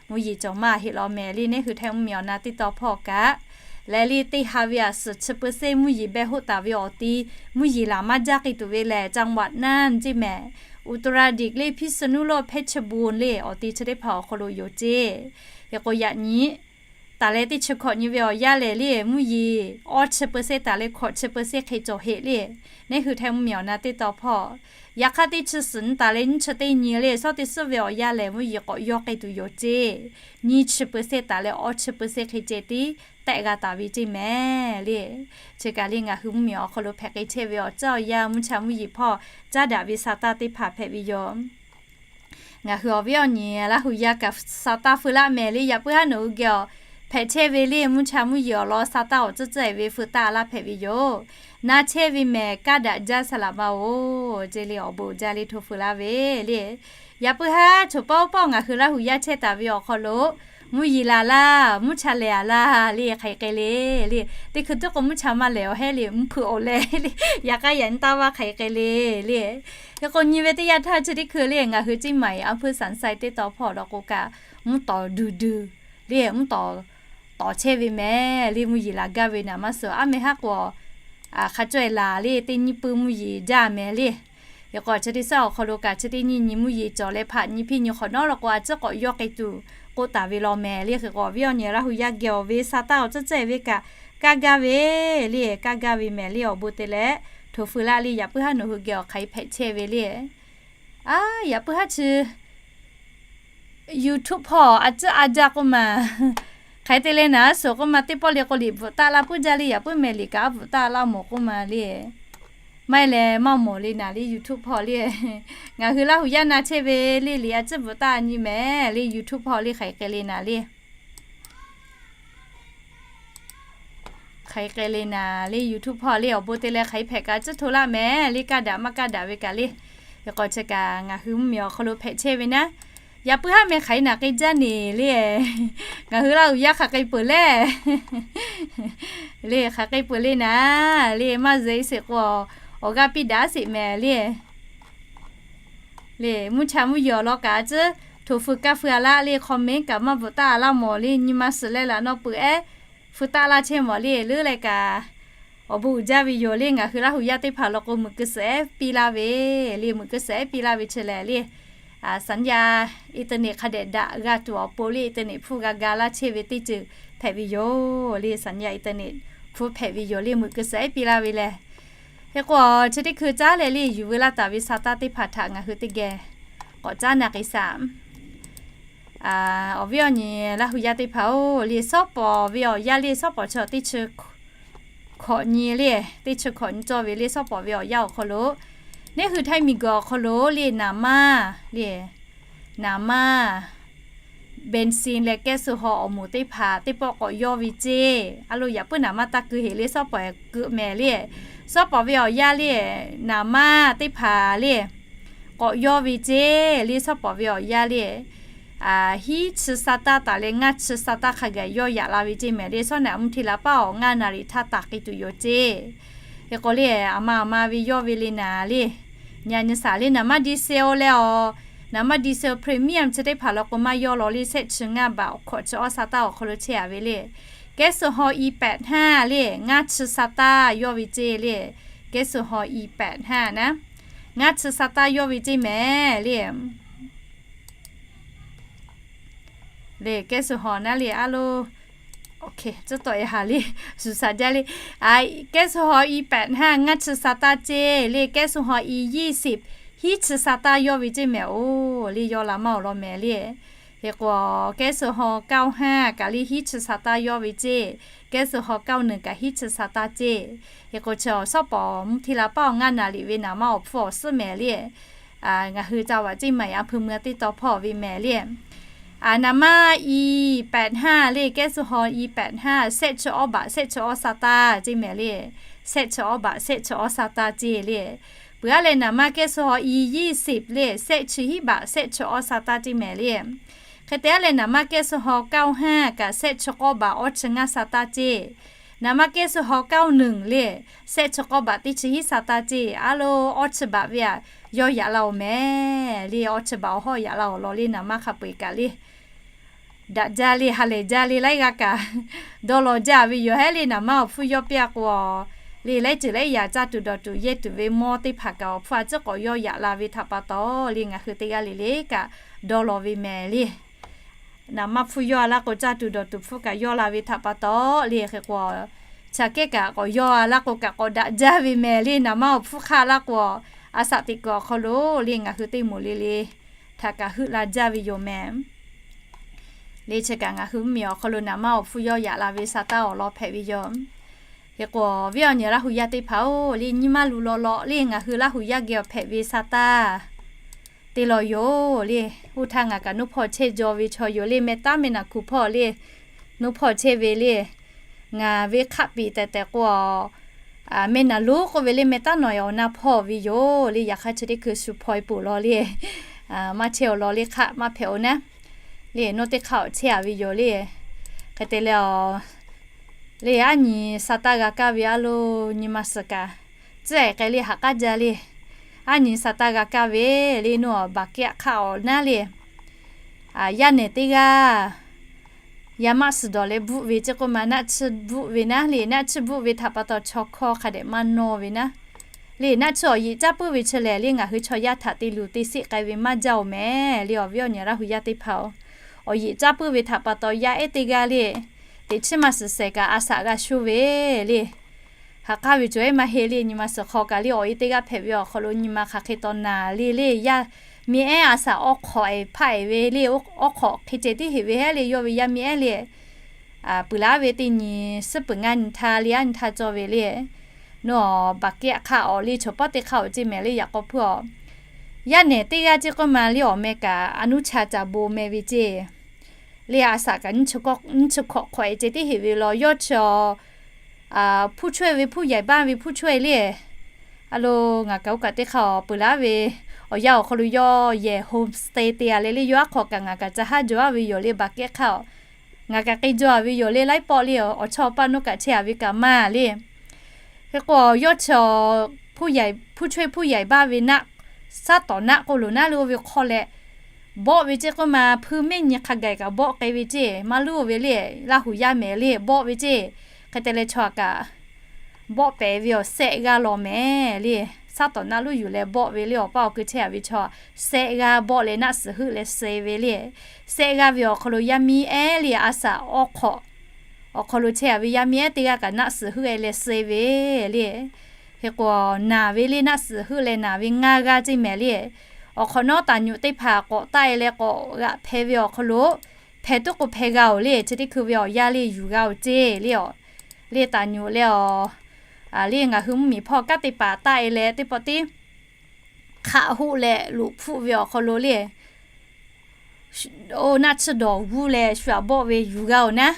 Mvuhˇ yeˬ cawˬ maˇ heˆ law mehˍ le, neˇ hui Htaiˇ mvuhˇmiˬ awˬ na teˇ taw hpawˇ kaꞈ. Leh le teˇ ha ve a suhˍ chi เปอร์เซ็นต์ mvuhˇ yeˬ beh hoˆ taˍ ve awˬ ti, mvuhˇ yeˬ laˬ maˇ jaˇ k'ai tuˬ ve lehˬ, จังหวัดน่าน ceˇ mehˍ. Uttarakhand le, Phishanu lo, Phetchabun le, awˬ ti chi teˇ hpaˍ awˬ hk'aw lo yoˬ ceˇ. Hk'e k'o yaꞈ nyi taˍ leh teˇ chi hkawꞈ nyi ve awˬ yanˇ lehˬ le, mvuhˇ yeˬ awˇ chi เปอร์เซ็นต์ taˍ leh hkawꞈ chi เปอร์เซ็นต์ hk'e cawˬ heˆ le. Neˇ hui Htaiˇ mvuhˇmiˬ awˬ na teˇ taw hpawˇ, yaꞈ hk'aˇ teˇ chi suhˍ nyi taˍ leh nyiˇ chi teˇ nyi le, shawˉ teˇ suhˉ ve awˬ yanˇ lehˬ mvuhˇ yeˬ k'awꞈ yawˇ k'ai tuˬ yoˬ ceˇ. Nyiˇ chi เปอร์เซ็นต์ taˍ leh awˇ chi เปอร์เซ็นต์ hk'e ceh tiˉ tehˆ g'a taˍ ve ceˇ mehˍ le. Chi kaꞈ le ngaˬ hui mvuhˇmiˬ awˬ hk'aw lo hpehꞈ k'ai chehˇ ve awˬ tcuhˉ awˬ yanˇ mvuhˇ cha mvuhˇ yeˬ hpawˇ caˉ daꞈ ve sa taˇ teˇ hpaˍ hpehꞈ ve yoˬ. Ngaˬ hui awˬ viˉ awˬ nyi Laˇ hu yaˇ kaꞈ sa taˇ feu laˇ mehˍ le, yaꞈ puiˉ haˉ nawˬ hui geh awˬ hpehꞈ chehˇ ve le, mvuhˇ cha mvuhˇ yeˬ awˬ lawn sa taˇ awˬ tcuhˉ tcuhˉ e ve feu taˇ laˇ hpehꞈ ve yoˬ. Na chehˇ ve mehˍ, kaˇ daꞈ jaˇ saˍ laꞈ ma oˬ ceˇ le, awˬ bon jaˇ le hto feu laˇ ve le. Yaꞈ puiˉ haˉ choˬ pawˆ pawˆ ngaˬ hui Laˇ hu yaˇ chehˇ taˍ ve awˬ hk'aw lo mvuhˇ yeˬ laˬ laˇ, mvuhˇ cha lehˬ a laˇ le, hk'aˬ hk'e le le. Teˇ hkui tuˉ k'o mvuhˇ cha maˇ lehˬ awˬ hehˉ le, mvuhˇ hpeuꞈ awˬ leh le, yaꞈ k'aˉ yaꞈ nyi taˇ vaˇ hk'aˬ hk'e le le. Hk'e k'o nyi ve teˇ yanˇ htaˇ chi teˇ hkui le ngaˬ hui Ciˇ maˍ-eˬ a hpuiˇ Saˍnˍ sai teˇ taw hpawˇ law k'o kaꞈ, mvuhˇ tawˍ duˬ duˬ le, mvuhˇ tawˍ tawˍ chehˇ ve mehˍ le, mvuhˇ yeˬ laˬ gaˇ ve naˍ maˇ suh. Aˉ meh haˉ k'o hk'a caweh laˬ le, teˇ nyiˇ puiˇ mvuhˇ yeˬ jaˇ mehˍ le. Hk'e k'o chi teˇ suhˉ awˬ hk'aw lo kaꞈ chi teˇ nyiˇ nyi mvuhˇ yeˬ cawˬ leh hpaꞈ nyi hpiˇ nyi hk'awꞈ nawˉ law k'o a tcuhˉ k'awꞈ yawˇ k'ai tuˬ k'oˆ taˍ ve law mehˍ le. Hk'e k'o awˬ viˉ awˬ nyi Laˇ hu yaˇ geh awˬ ve sa taˇ awˬ tcuhˉ tcuhˉ e ve kaꞈ kaˇ gaˇ ve le, kaˇ gaˇ ve mehˍ le, awˬ bon te leh hto feu laˇ le. Yaꞈ puiˉ haˉ nawˬ hui geh awˬ hk'aˬ hk'e hpehꞈ chehˇ ve le. A, yaꞈ puiˉ haˉ chi YouTube hpawˇ a tcuhˉ a jaˇ k'oˆ ma, hk'aˬ hk'e te le naˍ suhˍ k'oˆ ma, teˇ pawˆ le k'o liꞈ bvuhꞈ taˆ laˇ puiˉ jaˇ le. Yaꞈ puiˉ mehˍ liꞈ kaꞈ a bvuhꞈ taˆ laˇ mawˬ k'oˆ ma le. Maˇ heˆ leh maˇ mawˬ le naˍ le YouTube hpawˇ le. Ngaˬ hui Laˇ hu yaˇ na chehˇ ve le liꞈ a tcuhˉ bvuhꞈ taˆ nyi mehˍ le, YouTube hpawˇ le hk'aˬ hk'e le naˍ le. Hk'aˬ hk'e le naˍ le YouTube hpawˇ le, awˬ bon te leh hk'aˬ hk'e hpehꞈ kaꞈ tcuhˉ hto laˇ mehˍ le, kaˇ daꞈ maˇ kaˇ daꞈ ve kaꞈ le. Hk'e k'o chi kaꞈ ngaˬ hui mvuhˇmiˬ awˬ hk'aw lo hpehꞈ chehˇ ve naˉ, yaꞈ puiˉ haˉ meh hk'aˬ hk'e naˍ k'ai jaˇ neˬ le. Ngaˬ hui Laˇ hu yaˇ hk'aˬ hk'e peuˬ le. Le hk'aˬ hk'e peuˬ le naˍ le, maˇ zeꞈ sheˍ k'o awˬ g'aˇ piˇ daꞈ sheˍ mehˍ le. Le mvuhˇ cha mvuhˇ yeˬ awˬ lawn kaꞈ tcuhˉ hto feu kaˇ feu a laˇ le, comment kaꞈ maˇ bvuhꞈ taˆ a laˇ mawˬ le, nyi ma suhˍ leh laꞈ naw peuˬ ehˉ feu taˆ laˇ chehˇ mawˬ le. Leuˉ leh kaꞈ awˬ bon uiˍ jaˇ ve yoˬ le. Ngaˬ hui Laˇ hu yaˇ teˇ hpaˍ law k'o meuꞈ keu suhˍ ehˉ piˇ laˇ ve le, meuꞈ keu suhˍ ehˉ piˇ laˇ ve chi lehˬ le, สัญญาณ internet hk'a dehꞈ daꞈ g'a tuˬ awˬ pon le, internet hpfuhˇ g'a ga laˇ chehˇ ve teˇ ceuˬ hpehꞈ ve yoˬ le, สัญญาณ internet hpfuhˇ hpehꞈ ve yoˬ le, meuꞈ keu suhˍ ehˉ piˇ laˇ ve lehˬ. Hk'e k'o chi teˇ hkui caˉ leh le yuˬ veu laˇ taˍ ve sa taˇ teˇ hpaˍ htaꞈ ngaˬ hui teˇ geh k'awꞈ caˉ na k'ai shaˍ. Awˬ viˉ awˬ nyi Laˇ hu yaˇ teˇ hpaˍ-oˬ le, shawˉ pawˍ ve awˬ yanˇ le shawˉ pawˍ chi teˇ chi hkawꞈ nyi le, teˇ chi hkawꞈ nyi cawˇ ve le shawˉ pawˍ ve awˬ yanˇ awˬ hk'aw lo, neˇ hui Htaiˇ miˬ guiˬ awˬ hk'aw lo le naˍ maˇ le, naˍ maˇ เบนซิน leh แก๊สโซฮอล์ awˬ moˍ teˇ hpaˍ teˇ pawˆ k'awꞈ yawˇ ve ceˇ. A lo yaꞈ puiˉ naˍ maˇ taˇ keu heˍ le, shawˉ pawˍ keu mehˍ le. Shawˉ pawˍ ve awˬ yanˇ le naˍ maˇ teˇ hpaˍ le k'awꞈ yawˇ ve ceˇ le, shawˉ pawˍ ve awˬ yanˇ le hiˉ chi sa taˇ taˍ leh ngaˇ chi sa taˇ hk'a gaˬ yawˇ yaꞈ la ve ceˇ mehˍ le. Shawˉ naꞈ mvuhˇ hti la paˉ awˬ ngaˇ naˍ riˍ htaˇ taˍ k'ai tuˬ yoˬ ceˇ. Hk'e k'o le, a ma a ma ve yawˇ ve le naˍ le, nyi a nyi shaˍ le, naˍ maˇ ดีเซล leh awˬ, naˍ maˇ ดีเซล premium chi teˇ hpaˍ law k'o maˇ yawˇ law le, shehˆ chi ngaˇ baꞈ awˬ hkawꞈ chi awˇ sa taˇ awˬ hk'aw lo chehˇ a ve le. แก๊สโซฮอล์ อี แปดห้า le ngaˇ chi sa taˇ yawˇ ve ceˇ le. แก๊สโซฮอล์ อี แปดห้า naˉ, ngaˇ chi sa taˇ yawˇ ve ceˇ mehˍ le. Le แก๊สโซฮอล์ naˉ le a lo, tcuhˉ tawˆ e ha le, suhˍ shaˍ jaˇ le. แก๊สโซฮอล์ อี แปดห้า ngaˇ chi sa taˇ ceˇ le, แก๊สโซฮอล์ อี ยี่สิบ hiˉ chi sa taˇ yawˇ ve ceˇ mehˍ-oˬ le, yawˇ la maˇ awˬ lawn mehˍ le. Hk'e k'o แก๊สโซฮอล์ เก้าห้า kaꞈ le hiˉ chi sa taˇ yawˇ ve ceˇ, แก๊สโซฮอล์ เก้าหนึ่ง kaꞈ hiˉ chi sa taˇ ceˇ. Hk'e k'o chi awˬ shawˉ pawˍ mvuhˇ hti la paˉ awˬ ngaˇ naˍ riˍ ve naˍ maˇ awˬ hpfuhˇ awˬ suhˉ mehˍ le. Ngaˬ hui ca vaꞈ Ciˇ maˍ-eˬ a hpuiˇ meuˇ teˇ taw hpawˇ ve mehˍ le. Naˍ maˇ อี แปดห้า le แก๊สโซฮอล์ อี แปดห้า shehˆ chi awˇ baꞈ shehˆ chi awˇ sa taˇ ceˇ mehˍ le. Shehˆ chi awˇ baꞈ shehˆ chi awˇ sa taˇ ceˇ le. Peuˬ aˉ leh naˍ maˇ kehˉ suh haw อียี่สิบ le, shehˆ chi hiˉ baꞈ shehˆ chi awˇ sa taˇ ceˇ mehˍ le. Hk'e te aˉ leh naˍ maˇ kehˉ suh haw เก้าห้า kaꞈ shehˆ chi k'awˇ baꞈ awˇ chi ngaˇ sa taˇ ceˇ. Naˍ maˇ kehˉ suh haw เก้าหนึ่ง le, shehˆ chi k'awˇ baꞈ teˇ chi hiˉ sa taˇ ceˇ. Aˉ lo awˇ chi baꞈ ve aꞈ yawˇ yaꞈ la-oˬ mehˍ le. Awˇ chi baꞈ awˬ hawˉ yaꞈ la-oˬ law le, naˍ maˇ hk'a peu-eˬ kaꞈ le daꞈ jaˇ le, ha lehˬ jaˇ le, laiˉ g'aˇ kaꞈ dawˇ law jaˇ ve yoˬ. Hehˉ le naˍ maˇ awˬ hpfuhˇ yawˇ piˇ-a k'o, le laiˉ ceuˬ laiˉ yaꞈ caˇ tuˬ dawˬ tuˬ yehˇ tuˬ ve mawˇ teˇ hpaˍ kaꞈ awˬ hpfuhˇ a ciˉ k'awꞈ yawˇ yaꞈ la ve htaꞈ pa taw le, ngaˬ hui teˇ g'aˇ le le kaꞈ dawˇ law ve mehˍ le. Naˍ maˇ hpfuhˇ yawˇ a laˇ k'o, caˇ tuˬ dawˬ tuˬ hpfuhˇ kaꞈ yawˇ la ve htaꞈ pa taw le, hk'e k'o, chi kehˉ kaꞈ k'awꞈ yawˇ a laˇ k'o kaꞈ k'awꞈ daꞈ jaˇ ve mehˍ le. Naˍ maˇ awˬ hpfuhˇ hk'aˇ laˇ k'o, a shaꞈ teꞈ kuiˬ awˬ hk'aw lo le ngaˬ hui teˇ moˍ le le htaꞈ kaꞈ heuˆ la jaˇ ve yoˬ mehˍ. Le chi kaꞈ ngaˬ hui mvuhˇmiˬ awˬ hk'aw lo naˍ maˇ awˬ hpfuhˇ yawˇ yaꞈ la ve sa taˇ awˬ lawn hpehꞈ ve yoˬ. Hk'e k'o, awˬ viˉ awˬ nyi Laˇ hu yaˇ teˇ hpaˍ-oˬ, le nyi ma luˬ lawꞈ lawꞈ le ngaˬ hui Laˇ hu yaˇ geh awˬ hpehꞈ ve sa taˇ te lawˬ yoˬ le. Oˇ htaˇ ngaˬ kaꞈ nuˇ hpawˇ chehˇ jaw ve chaw yoˬ le, meh taˉ meh naˬ hkuˬ hpawˇ le nuˇ hpawˇ chehˇ ve le. Ngaˬ ve hk'aˆ piˍ tehˬ tehˬ k'o, meh naˬ lonˉ k'oˆ ve le, meh taˉ nawˬ awˬ na hpawˇ ve yoˬ le. Yaꞈ hk'aˇ chi teˇ hkui shu hpaw-e peuˬ law le, maˇ chehˇ awˬ lawn le, hk'aˆ maˇ hpehꞈ awˬ naˉ le, nawˇ teˇ hk'aˇ awˬ chehˇ-a ve yoˬ le. Hk'e te leh, le aˉ nyi sa taˇ g'a kaˇ ve aˉ lo nyi ma suhˍ kaꞈ tcuhˉ-e k'ai le, ha k'aˉ jaˇ le. Aˉ nyi sa taˇ g'a kaˇ ve le, nawˬ baˬ kehˉ hk'aˆ awˬ naˉ le, yaˇ nehˬ teˇ g'aˇ yaˇ maˆ suhˍ dawˬ leh bvuhˆ ve ceˇ k'oˆ ma, naˆ tsuhˇ bvuhˆ ve naˉ le, naˆ tsuhˇ bvuhˆ ve htaꞈ pa taw chaw hkawˇ hk'a dehꞈ maˇ nawˇ ve naˉ le, naˆ tsuhˇ awˬ yeꞈ caˉ puiˉ ve chi lehˬ le, ngaˬ hui chaw yaˇ htaꞈ te luˬ te sheˆ k'ai ve maˇ jaˇ-oˬ mehˍ le, awˬ viˉ awˬ nyi Laˇ hu yaˇ teˇ hpaˍ-oˬ. Awˬ yeꞈ caˉ puiˉ ve htaꞈ pa taw yaˇ ehˉ teˇ g'aˇ le, teꞈ chiˉ maˇ suhˍ shehˍ kaꞈ a shaꞈ g'a shuˇ ve le. Ha k'aˉ ve cawˬ ehˉ maˇ heˆ le, nyi ma suhˍ hk'aw kaꞈ le awˬ e teˇ g'aˇ hpehꞈ ve awˬ hk'aw lo nyi ma hk'aˬ hk'e taw naˬ le le, yaˇ miˇ ehˉ a shaꞈ awˉ hk'awꞈ e hpaˆ e ve le, awˉ hk'awꞈ hk'e ceh tiˉ heˆ ve hehˉ le, yawˇ ve yaˇ miˇ ehˉ le, peuˬ laˉ ve teˇ nyi suhˉ peuˬ ngaˇ nyi htaˇ le, aˉ nyi htaˇ cawˇ ve le. Nawˬ baˬ kehˉ hk'aˆ awˬ le, chaw pawˆ teˇ hk'aˆ awˬ ceˇ mehˍ le, yaꞈ k'aw hpuˇ-a. Yaˇ nehˬ teˇ g'aˇ ceˇ k'oˆ ma le, awˬ meh kaꞈ a nuˇ cha caˍ bon meh ve ceˇ le, a shaꞈ kaꞈ nyiˇ chi hkawꞈ hk'awꞈ e ceh tiˉ heˆ ve law, yawˇ chi hpuˇ chaweh ve hpuˇ yaiˬ baˇ ve hpuˇ chaweh le. A lo, ngaˬ kaꞈ oˇ kaꞈ teˇ hk'aˇ peuˬ laˉ ve awˬ yanˇ awˬ hk'aw lo yawˇ yehˬ homestay te-a leh le, yawˇ aˉ hk'awꞈ kaꞈ ngaˬ kaꞈ ca haˉ jaw-a ve yoˬ le, baˬ kehˉ hk'aˆ-oˬ. Ngaˬ kaꞈ k'ai jaw-a ve yoˬ le, laiˉ pawˆ le, awˬ chawˇ awˬ paˇ nawˉ kaꞈ chehˇ-a ve kaꞈ maˇ le. Hk'e k'o, yawˇ chi hpuˇ chaweh hpuˇ yaiˬ baˇ ve naˆ, shaˉ tawˍ naˆ k'oˆ loˬ naˉ le, oˇ ve hk'aw leh bawˆ ve ceˇ k'oˆ ma, hpuiˇ mehˆ nyi hk'a gaˬ kaꞈ bawˆ k'ai ve ceˇ, maˇ luˇ ve le, Laˇ hu yaˇ mehˍ le, bawˆ ve ceˇ. Hk'e te leh chaw kaꞈ bawˆ pehˍ ve awˬ sehˆ g'aˇ law mehˍ le. Shaˉ tawˍ naˆ luˇ yuˬ leh bawˆ ve le, awˬ paˇ awˬ kui chehˇ-a ve chaw sehˆ g'aˇ bawˆ leh naˆ suhˍ heuˆ leh suh ve le. Sehˆ g'aˇ ve awˬ hk'aw lo yaˇ miˇ ehˉ le, a shaꞈ awˉ hk'awꞈ awˬ hk'aw lo chehˇ-a ve yaˇ miˇ ehˉ teˇ g'aˇ kaꞈ naˆ suhˍ heuˆ-e leh suh ve le. Hk'e k'o, naˬ ve le, naˆ suhˍ heuˆ leh naˬ ve ngaˇ g'aˇ ceˇ mehˍ le. Awˬ hk'awꞈ nawˉ taˍ nyuꞈ teˇ hpaˍ k'awꞈ taˆ-e leh k'awꞈ g'aꞈ hpeh ve awˬ hk'aw lo hpeh tuˉ k'o hpeh g'a-oˬ le, chi teˇ hkui ve awˬ yanˇ le yuˬ g'a-oˬ ceˇ le. Awˬ le taˍ nyuꞈ leh, awˬ le ngaˬ hui mvuhˇmiˬ hpawˇ kanˉ teˇ hpaˍ taˆ-e leh teˇ pawˆ tiˉ hk'aˆ hoˆ leh loꞈ hpfuhˆ ve awˬ hk'aw lo le, oˇ naˆ tsuhˇ dawˬ g'uˇ leh shu aꞈ bawˆ ve yuˬ g'a-oˬ naˉ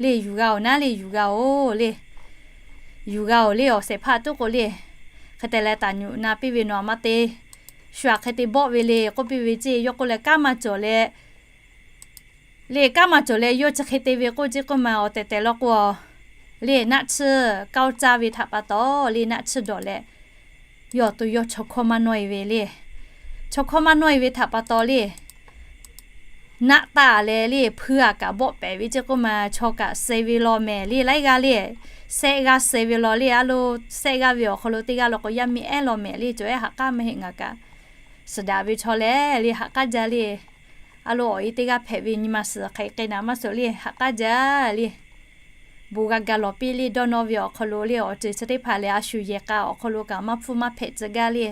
le, yuˬ g'a-oˬ naˉ le, yuˬ g'a-oˬ le. Yuˬ g'a-oˬ le, awˬ shehˍ hpaˇ tuˉ k'o le. Hk'e te leh taˍ nyuꞈ na piˇ ve nawˬ aꞈ maˇ te, shu aꞈ hk'e te bawˆ ve le k'oˆ piˇ ve ceˇ. Yawˇ k'oˆ leh, kanˉ maˇ cawˬ leh le, kanˉ maˇ cawˬ leh yawˇ chi hk'e te ve k'oˆ ceˇ k'oˆ ma, awˬ tehˬ tehˬ law k'o, le naˆ tsuhˇ kawˇ caˇ ve htaꞈ pa taw le naˆ tsuhˇ dawˬ leh, yawˇ to yawˇ chaw hkawˇ maˇ nawˇ-e ve le. Chaw hkawˇ maˇ nawˇ-e ve htaꞈ pa taw le, naˆ taˆ leh le hpuiˇ aꞈ kaꞈ bawˆ pehˍ ve ceˇ k'oˆ ma, chaw kaꞈ suh ve law mehˍ le, laiˉ g'aˇ le. Sehˆ g'aˇ suh ve law le, a lo, sehˆ g'aˇ ve awˬ hk'aw lo teˇ g'aˇ law k'o yaˇ miˇ ehˉ law mehˍ le, cawˬ ehˉ ha k'aˉ maˇ heˆ ngaˬ kaꞈ suhˍ daꞈ ve chaw leh le, ha k'aˉ jaˇ le. A lo, awˬ e teˇ g'aˇ hpehꞈ ve nyi ma suhˍ hk'aˬ hk'e naˍ maˇ suhˍ le, ha k'aˉ jaˇ le. Bon g'a ga lawˬ piˇ le, dawˇ nawˇ ve awˬ hk'aw lo le, awˬ ceuˬ chi teˇ hpaˍ lehˬ a shu yehˬ k'a awˬ hk'aw lo kaꞈ maˇ hpfuhˇ maˇ hpehꞈ tcuh gaˇ le.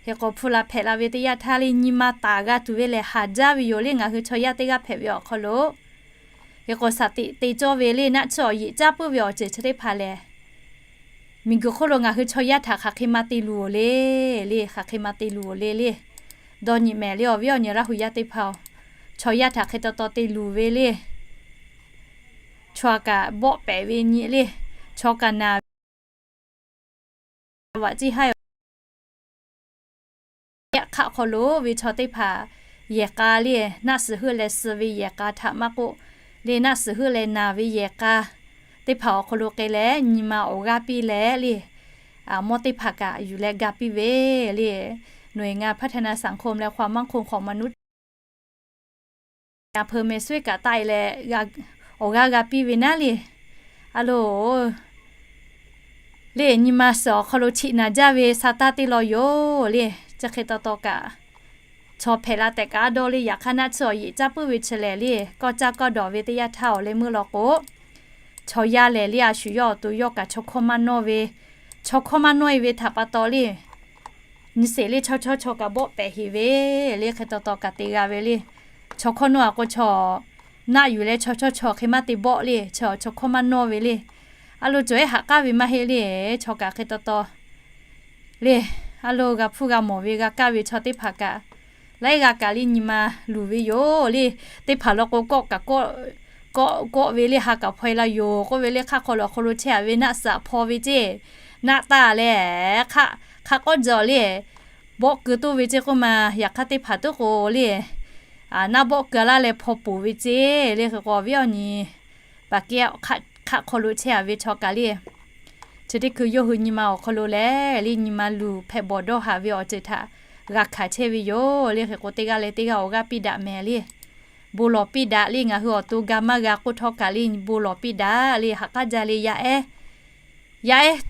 Hk'e k'o, hpfuhˇ la hpehꞈ la ve teˇ yanˇ htaˇ le, nyi ma taˍ g'a tuˬ ve lehˬ haˍ jaˇ ve yoˬ le, ngaˬ hui chaw yaˇ teˇ g'aˇ hpehꞈ ve awˬ hk'aw lo. Hk'e k'o, shaˍ tiꞈ te cawˇ ve le, naˆ tsuhˇ awˬ yeꞈ caˉ puiˉ ve awˬ ceuˬ chi teˇ hpaˍ lehˬ, miˬguiˬ hk'oˆ lo ngaˬ hui chaw yaˇ htaꞈ hk'aˬ hk'e maˇ te luˬ-oˬ le, le hk'aˬ hk'e maˇ te luˬ-oˬ le le. Dawˇ nyi mehˍ le, awˬ viˉ awˬ nyi Laˇ hu yaˇ teˇ hpaˍ-oˬ, chaw yaˇ htaꞈ hk'e taw taw te luˬ ve le. Chaw kaꞈ bawˆ pehˍ ve nyi le, chaw kaꞈ naˬ ve vaꞈ ciˇ haiˉ-oˬ. hk'aˆ hk'aw lo ve chaw teˇ hpaˍ yehˬ k'a le, naˆ suhˍ heuˆ leh suh ve yehˬ k'a htaꞈ maˇ k'oˆ le, naˆ suhˍ heuˆ leh naˬ ve yehˬ k'a teˇ hpaˍ awˬ hk'aw lo k'ai leh nyi ma awˬ g'aˇ piˇ leh le, mawˇ teˇ hpaˍ kaꞈ yuˬ leh ga piˇ ve le, หน่วยงานพัฒนาสังคมและความมั่นคงของมนุษย์ ngaˬ hpeuꞈ mehˍ suhˉ kaꞈ taˆ e leh awˬ g'aˇ g'a piˇ ve naˉ le. A loˬ le, nyi ma suhˍ awˬ hk'aw lo chiꞈ naˬ jaˇ ve sa taˇ teˇ law yoˬ le. Chi hk'e taw taw kaꞈ, chaw hpehꞈ la tehꞈ kaꞈ a dawˇ le. Yaꞈ hk'aˇ naˆ tsuhˇ awˬ yeꞈ caˇ puiˉ ve chi lehˬ le, kawˇ caˇ kawˇ dawˬ ve teˇ yanˇ htaˇ awˬ leh meuˇ law k'o, chaw yaˇ lehˬ le, a shu yawˇ awˬ to yawˇ kaꞈ chaw hkawˇ maˇ nawˇ ve, chaw hkawˇ maˇ nawˇ e ve htaꞈ pa taw le, nyi sheˍ le, chaw chawˇ chaw kaꞈ bawˆ pehˍ heˍ ve le. Hk'e taw taw kaꞈ te g'a ve le. Chaw hkawˇ nawˇ a k'o, chaw naˆ yuˬ leh chaw chawˇ chaw hk'e maˇ te bawˆ le. Chaw chaw hkawˇ maˇ nawˇ ve le. A loˬ cawˬ ehˉ haꞈ k'aˉ ve maˇ heˆ le. Chaw kaꞈ hk'e taw taw le, a loˬ g'a hpfuhˇ g'a mawˬ ve g'a kaˇ ve chaw teˇ hpaˍ kaꞈ, laiˉ g'a kaꞈ le nyi ma luˬ ve yoˬ le. Teˇ hpaˍ law k'o, kawˆ kaꞈ kawˆ, kawˆ kawˆ ve le, ha kaꞈ hpaw e la yoˬ k'oˆ ve le. Hk'aˆ hk'aw lo awˬ hk'aw lo chehˇ a ve naˆ suhˍ hpaw ve ceˇ, naˆ taˇ leh hk'aˆ hk'aˆ k'awˉ jaw le, bawˆ keu toˇ ve ceˇ k'oˆ ma. Yaꞈ hk'aˇ teˇ hpaˍ tuˉ k'o le, naˆ bawˆ keu laˇ leh hpaw poˬ ve ceˇ le. Hk'e k'o awˬ viˉ awˬ nyi, paˍ kehˉ hk'aˆ hk'aw lo chehˇ a ve chaw kaꞈ le, chi teˇ hkui yawˇ hui nyi ma awˬ hk'aw lo lehˬ le, nyi ma luˬ hpehꞈ bawˬ dawˇ haˍ ve awˬ ceuˬ htaꞈ g'a hkanˍ chehˇ ve yoˬ le. Hk'e k'o teˇ g'aˇ leh teˇ g'aˇ awˬ g'aˇ piˇ daꞈ mehˍ le. Bon lawˬ piˇ daꞈ le. Ngaˬ hui awˬ to ga maˇ g'a k'oˆ htawˇ kaꞈ le, bon lawˬ piˇ daꞈ le. Haꞈ k'aˉ jaˇ le. Yaˇ ehˉ, yaˇ ehˉ,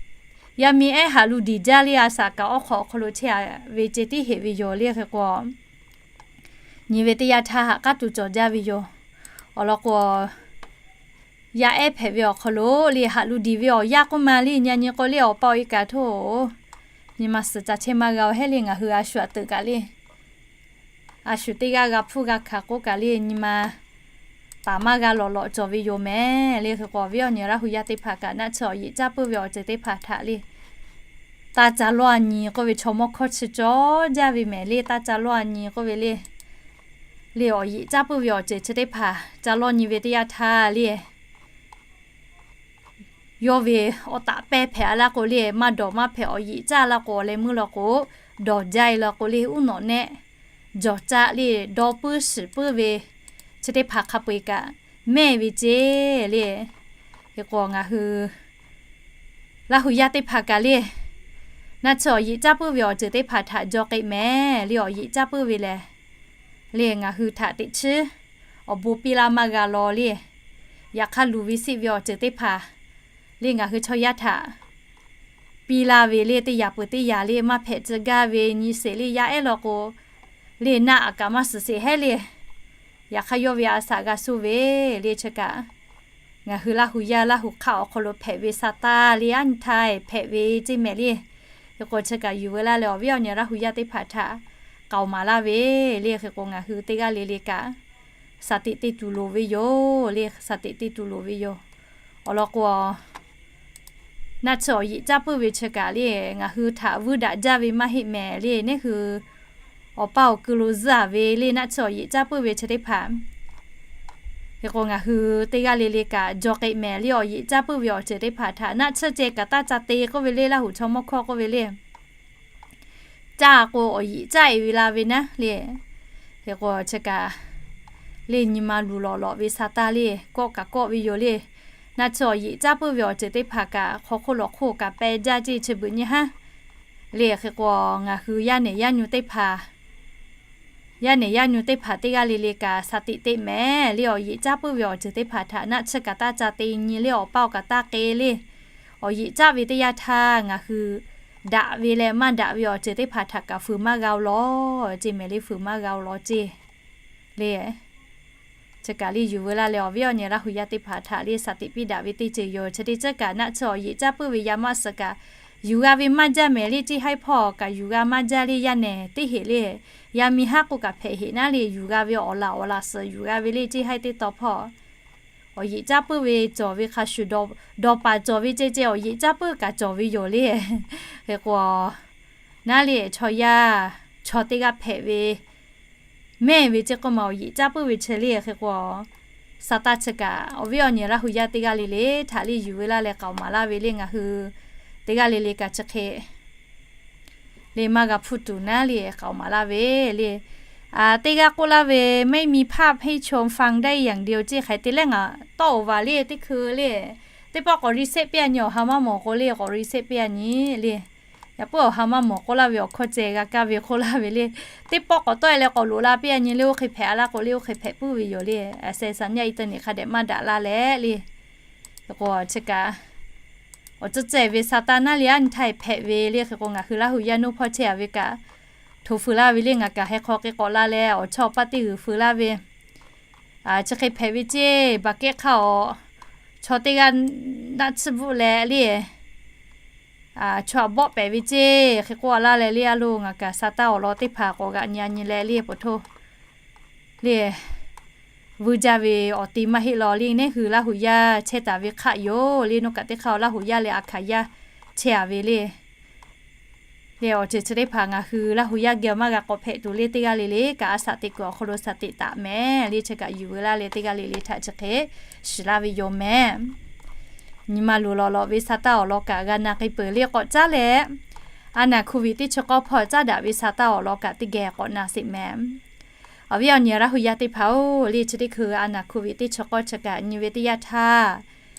yaˇ miˇ ehˉ haꞈ lu diˬ jaˇ le. A shaꞈ kaꞈ awˉ hk'awꞈ awˬ hk'aw lo chehˇ a ve ceh tiˉ heꞈ ve yoˬ le. Hk'e k'o nyi ve teˇ yanˇ htaˇ haꞈ k'aˉ tuˬ cawˬ jaˇ ve yoˬ. Awˬ lawn k'o, yaˇ ehˉ hpehꞈ ve awˬ hk'aw lo le, haꞈ lu diˬ ve awˬ yanˇ k'oˆ ma le. Nyi a nyi k'o le, awˬ pa awˬ e kaꞈ htoˇ, nyi ma suhˍ ca chehˇ maˇ g'a-o hehˉ le. Ngaˬ hui a shu aꞈ teuꞈ kaꞈ le, a shu teˇ g'aˇ g'a hpfuhˇ g'a hkanˍ k'oˆ kaꞈ le, nyi ma taˍ maˇ g'a lawꞈ lawꞈ cawˬ ve yoˬ mehˍ le. Hk'e k'o awˬ viˉ awˬ nyi Laˇ hu yaˇ teˇ hpaˍ kaꞈ naˆ tsuhˇ awˬ yeꞈ caˇ puiˉ ve awˬ ceuˬ teˇ hpaˍ htaꞈ le, taˇ ca lawˇ a nyi k'oˆ ve chaw mawˇ hkawˇ chi cawˬ jaˇ ve mehˍ le. Taˇ ca lawˇ a nyi k'oˆ ve le, le awˬ yeꞈ caˇ puiˉ ve awˬ ceuˬ chi teˇ hpaˍ ca lawˇ nyi ve teˇ yanˇ htaˇ le, yawˇ ve awˬ taꞈ pehˇ hpehꞈ a laˇ k'o le, maˇ dawˬ maˇ hpehꞈ awˬ yeꞈ caˇ laˇ k'o, awˬ leh meuˇ law k'o, dawˬ jaˇ e law k'o le, uˉ nawꞈ nehˆ jawˬ caˆ le, dawˇ puiˉ shiˍ puiˉ ve chi teˇ hpaˍ hk'a peu-eˬ kaꞈ mehˇ ve ceˇ le. Hk'e k'o ngaˬ hui Laˇ hu yaˇ teˇ hpaˍ kaꞈ le, naˆ tsuhˇ awˬ yeꞈ caˇ puiˉ ve awˬ ceuˬ teˇ hpaˍ htaꞈ jaw k'ai mehˍ le. Awˬ yeꞈ caˇ puiˉ ve lehˬ le, ngaˬ hui htaꞈ teꞈ chiˉ awˬ bon piˇ laˇ maˇ g'a law le. Yaꞈ hk'aˇ luˬ ve siˆ ve awˬ ceuˬ teˇ hpaˍ le, ngaˬ hui chaw yaˇ htaꞈ piˇ laˇ ve le, teˇ yaꞈ peuˬ teˇ yaꞈ le, maˇ hpehꞈ tcuh gaˇ ve nyi sheˍ le. Yaˇ ehˉ law k'o le, naˆ aꞈ kaꞈ maˇ suhˍ sheˍ hehˉ le. Yaꞈ hk'aˇ yawˇ ve a shaꞈ g'a suh ve le. Chi kaꞈ ngaˬ hui Laˇ hu yaˇ Laˇ hu hk'aˆ awˬ hk'aw lo hpehꞈ ve sa taˇ le, aˉ nyi htaˇ hpehꞈ ve ceˇ mehˍ le. Hk'e k'o chi kaꞈ yuˬ veu laˇ leh awˬ viˉ awˬ nyi Laˇ hu yaˇ teˇ hpaˍ htaꞈ k'aoˍ maˍ laˇ ve le. Hk'e k'o ngaˬ hui teˇ g'aˇ le le kaꞈ shaˍ tiꞈ te tuˬ loˍ ve yoˬ le. Shaˍ tiꞈ te tuˬ loˍ ve yoˬ. Awˬ lawn k'o, naˆ tsuhˇ awˬ yeꞈ caˇ puiˉ ve chi kaꞈ le, ngaˬ hui htaꞈ vuiˇ daꞈ jaˇ ve maˇ heˆ mehˍ le. Neˇ hui awˬ pa awˬ ku lo zuhˇ a ve le, naˆ tsuhˇ awˬ yeꞈ caˇ puiˉ ve chi teˇ hpaˍ. Hk'e k'o ngaˬ hui teˇ g'aˇ le le kaꞈ jaw k'ai mehˍ le. Awˬ yeꞈ caˇ puiˉ ve awˬ ceuˬ teˇ hpaˍ htaꞈ naˆ tsuhˇ ceh kaꞈ taˇ ca te k'oˆ ve le. Laˇ hu chaw mawˇ hkawˇ k'oˆ ve le, caˇ k'o awˬ yeꞈ caˇ e ve la ve naˉ le. Hk'e k'o chi kaꞈ le, nyi ma luˬ lawꞈ lawꞈ ve sa taˇ le, kawˆ kaꞈ kawˆ ve yoˬ le. Naˆ tsuhˇ awˬ yeꞈ caˇ puiˉ ve awˬ ceuˬ teˇ hpaˍ kaꞈ hk'aw hk'oˆ lawˬ hk'oˆ kaꞈ pehˇ jaˇ ceˇ chi beuꞈ nyi haˉ le. Hk'e k'o ngaˬ hui yaˇ nehˬ yaˇ nyu teˇ hpaˍ, yaˇ nehˬ yaˇ nyu teˇ hpaˍ teˇ g'aˇ le le kaꞈ shaˍ tiꞈ te mehˍ le. Awˬ yeꞈ caˇ puiˉ ve awˬ ceuˬ teˇ hpaˍ htaꞈ naˆ tsuhˇ kaꞈ taˇ ca te nyi le. Awˬ pa awˬ kaꞈ taˇ k'e le. Awˬ yeꞈ caˇ ve teˇ yanˇ htaˇ ngaˬ hui daꞈ ve leh maˇ daꞈ ve awˬ ceuˬ teˇ hpaˍ htaꞈ kaꞈ fuiˍ maˇ g'a-o law ceˇ mehˍ le. Fuiˍ maˇ g'a-o law ceˇ le. Chi kaꞈ le yuˬ veu laˇ leh awˬ viˉ awˬ nyi Laˇ hu yaˇ teˇ hpaˍ htaꞈ le shaˍ tiꞈ piˇ daꞈ ve teˇ ceuˬ yoˬ. Chi teˇ ceuˬ kaꞈ naˆ tsuhˇ awˬ yeꞈ caˇ puiˉ ve yaˇ maˇ suhˍ kaꞈ yuˬ g'a ve maˇ jaˇ mehˍ le. Ceˇ haiˉ hpawˇ kaꞈ yuˬ g'a maˇ jaˇ le. Yaˇ nehˬ teˇ heꞈ le, yaˇ miˇ haˉ k'oˆ kaꞈ hpehꞈ heꞈ naˉ le. Yuˬ g'a ve awˬ laꞈ awˬ laꞈ suhˍ yuˬ g'a ve le. Ceˇ haiˉ teˇ taw hpawˇ awˬ yeꞈ caˇ puiˉ ve cawˬ ve hk'a shuˍ, dawˬ paˍ cawˬ ve ceh ceh awˬ yeꞈ caˇ puiˉ kaꞈ cawˬ ve yoˬ le. Hk'e k'o naˉ le, chaw yaˇ chaw teˇ g'aˇ hpehꞈ ve mehˇ ve ceˇ k'oˆ ma awˬ yeꞈ caˇ puiˉ ve chi le. Hk'e k'o sa taˇ chi kaꞈ awˬ viˉ awˬ nyi Laˇ hu yaˇ teˇ g'aˇ le le htaꞈ le yuˬ veu laˇ leh k'aoˍ maˍ laˇ ve le. Ngaˬ hui teˇ g'aˇ le le kaꞈ chi hk'e le maˇ g'a hpuˇ tuˬ naˉ le k'aoˍ maˍ laˇ ve le. Teˇ g'aˇ k'oˆ laˇ ve, ไม่มีภาพให้ชม ฟังได้อย่างเดียว ceˇ hk'e te leh ngaˬ tawˇ oˬ vaˬ le teˇ hkui le. Teˇ pawˆ k'awꞈ reset piˇ a nyi, awˬ ha maˇ mawˬ k'o le k'awꞈ reset piˇ a nyi le. Yaꞈ puiˉ awˬ ha maˇ mawˬ k'oˆ laˇ ve awˬ hkawˇ ceh g'a kaˇ ve k'oˆ laˇ ve le. Teˇ pawˆ k'awꞈ tawˆ e leh k'awꞈ loꞈ la piˇ a nyi le, oˇ hk'e hpehꞈ a laˇ k'o le oˇ hk'e hpehꞈ puiˉ ve yoˬ le. A seh saˍ nyaˇ internet hk'a dehꞈ maˇ daꞈ laˇ leh le. Hk'e k'o chi kaꞈ awˬ tcuhˇ cehˬ ve sa taˇ naˉ le aˉ nyi htaˇ hpehꞈ ve le. Hk'e k'o ngaˬ hui Laˇhuˍ yaˇ nuˇ hpawˇ chehˇ a ve kaꞈ hto fuiˍ laˇ ve le. Ngaˬ kaꞈ hk'e hk'aw k'e k'awꞈ la leh awˬ chawˇ awˬ paˇ teˇ g'uiˬ fuiˍ laˇ ve chi hk'e hpehꞈ ve ceˇ. Baˬ kehˉ hk'aˇ awˬ chaw teˇ g'aˇ naˆ tsuhˇ bvuhˆ leh le, chaw aꞈ bawˆ pehˍ ve ceˇ. Hk'e k'oˆ a laˇ leh le, a lo ngaˬ kaꞈ sa taˇ awˬ lawn teˇ hpaˍ k'awꞈ g'aꞈ nyi a nyi leh le, po htoˇ le vuiˇ jaˇ ve awˬ te maˇ heˆ law le. Neˇ hui Laˇhuˍ yaˇ chehˇ taˍ ve hk'aˆ yoˬ le. Nawˬ kaꞈ teˇ hk'aˇ Laˇhuˍ yaˇ leh Aˍhkaˍ yaˇ chehˇ a ve le. Le awˬ ceuˬ chi teˇ hpaˍ ngaˬ hui Laˇhuˍ yaˇ geh maˇ g'a k'awꞈ hpehꞈ tuˬ le, teˇ g'aˇ le le kaꞈ a shaꞈ teꞈ kuiˬ awˬ hk'aw lo shaˍ teꞈ taˍ mehˍ le. Chi kaꞈ yuˬ veu laˇ leh teˇ g'aˇ le le htaꞈ chi hk'e shiˍ laˇ ve yoˬ mehˍ. Nyi ma luˬ lawꞈ lawꞈ ve sa taˇ awˬ lawn kaꞈ g'a na k'ai peuˬ le k'awꞈ caˉ leh, a naˍ hk'oˆ viꞈ teˇ chi k'awˇ hpawˇ caˉ daꞈ ve sa taˇ awˬ lawn kaꞈ teˇ geh k'awꞈ na sheˍ mehˍ. Awˬ viˉ awˬ nyi Laˇhuˍ yaˇ teˇ hpaˍ-oˬ le, chi teˇ hkui a naˍ hk'oˆ viꞈ teˇ chi k'awˇ chi kaꞈ nyi ve teˇ yanˇ htaˇ,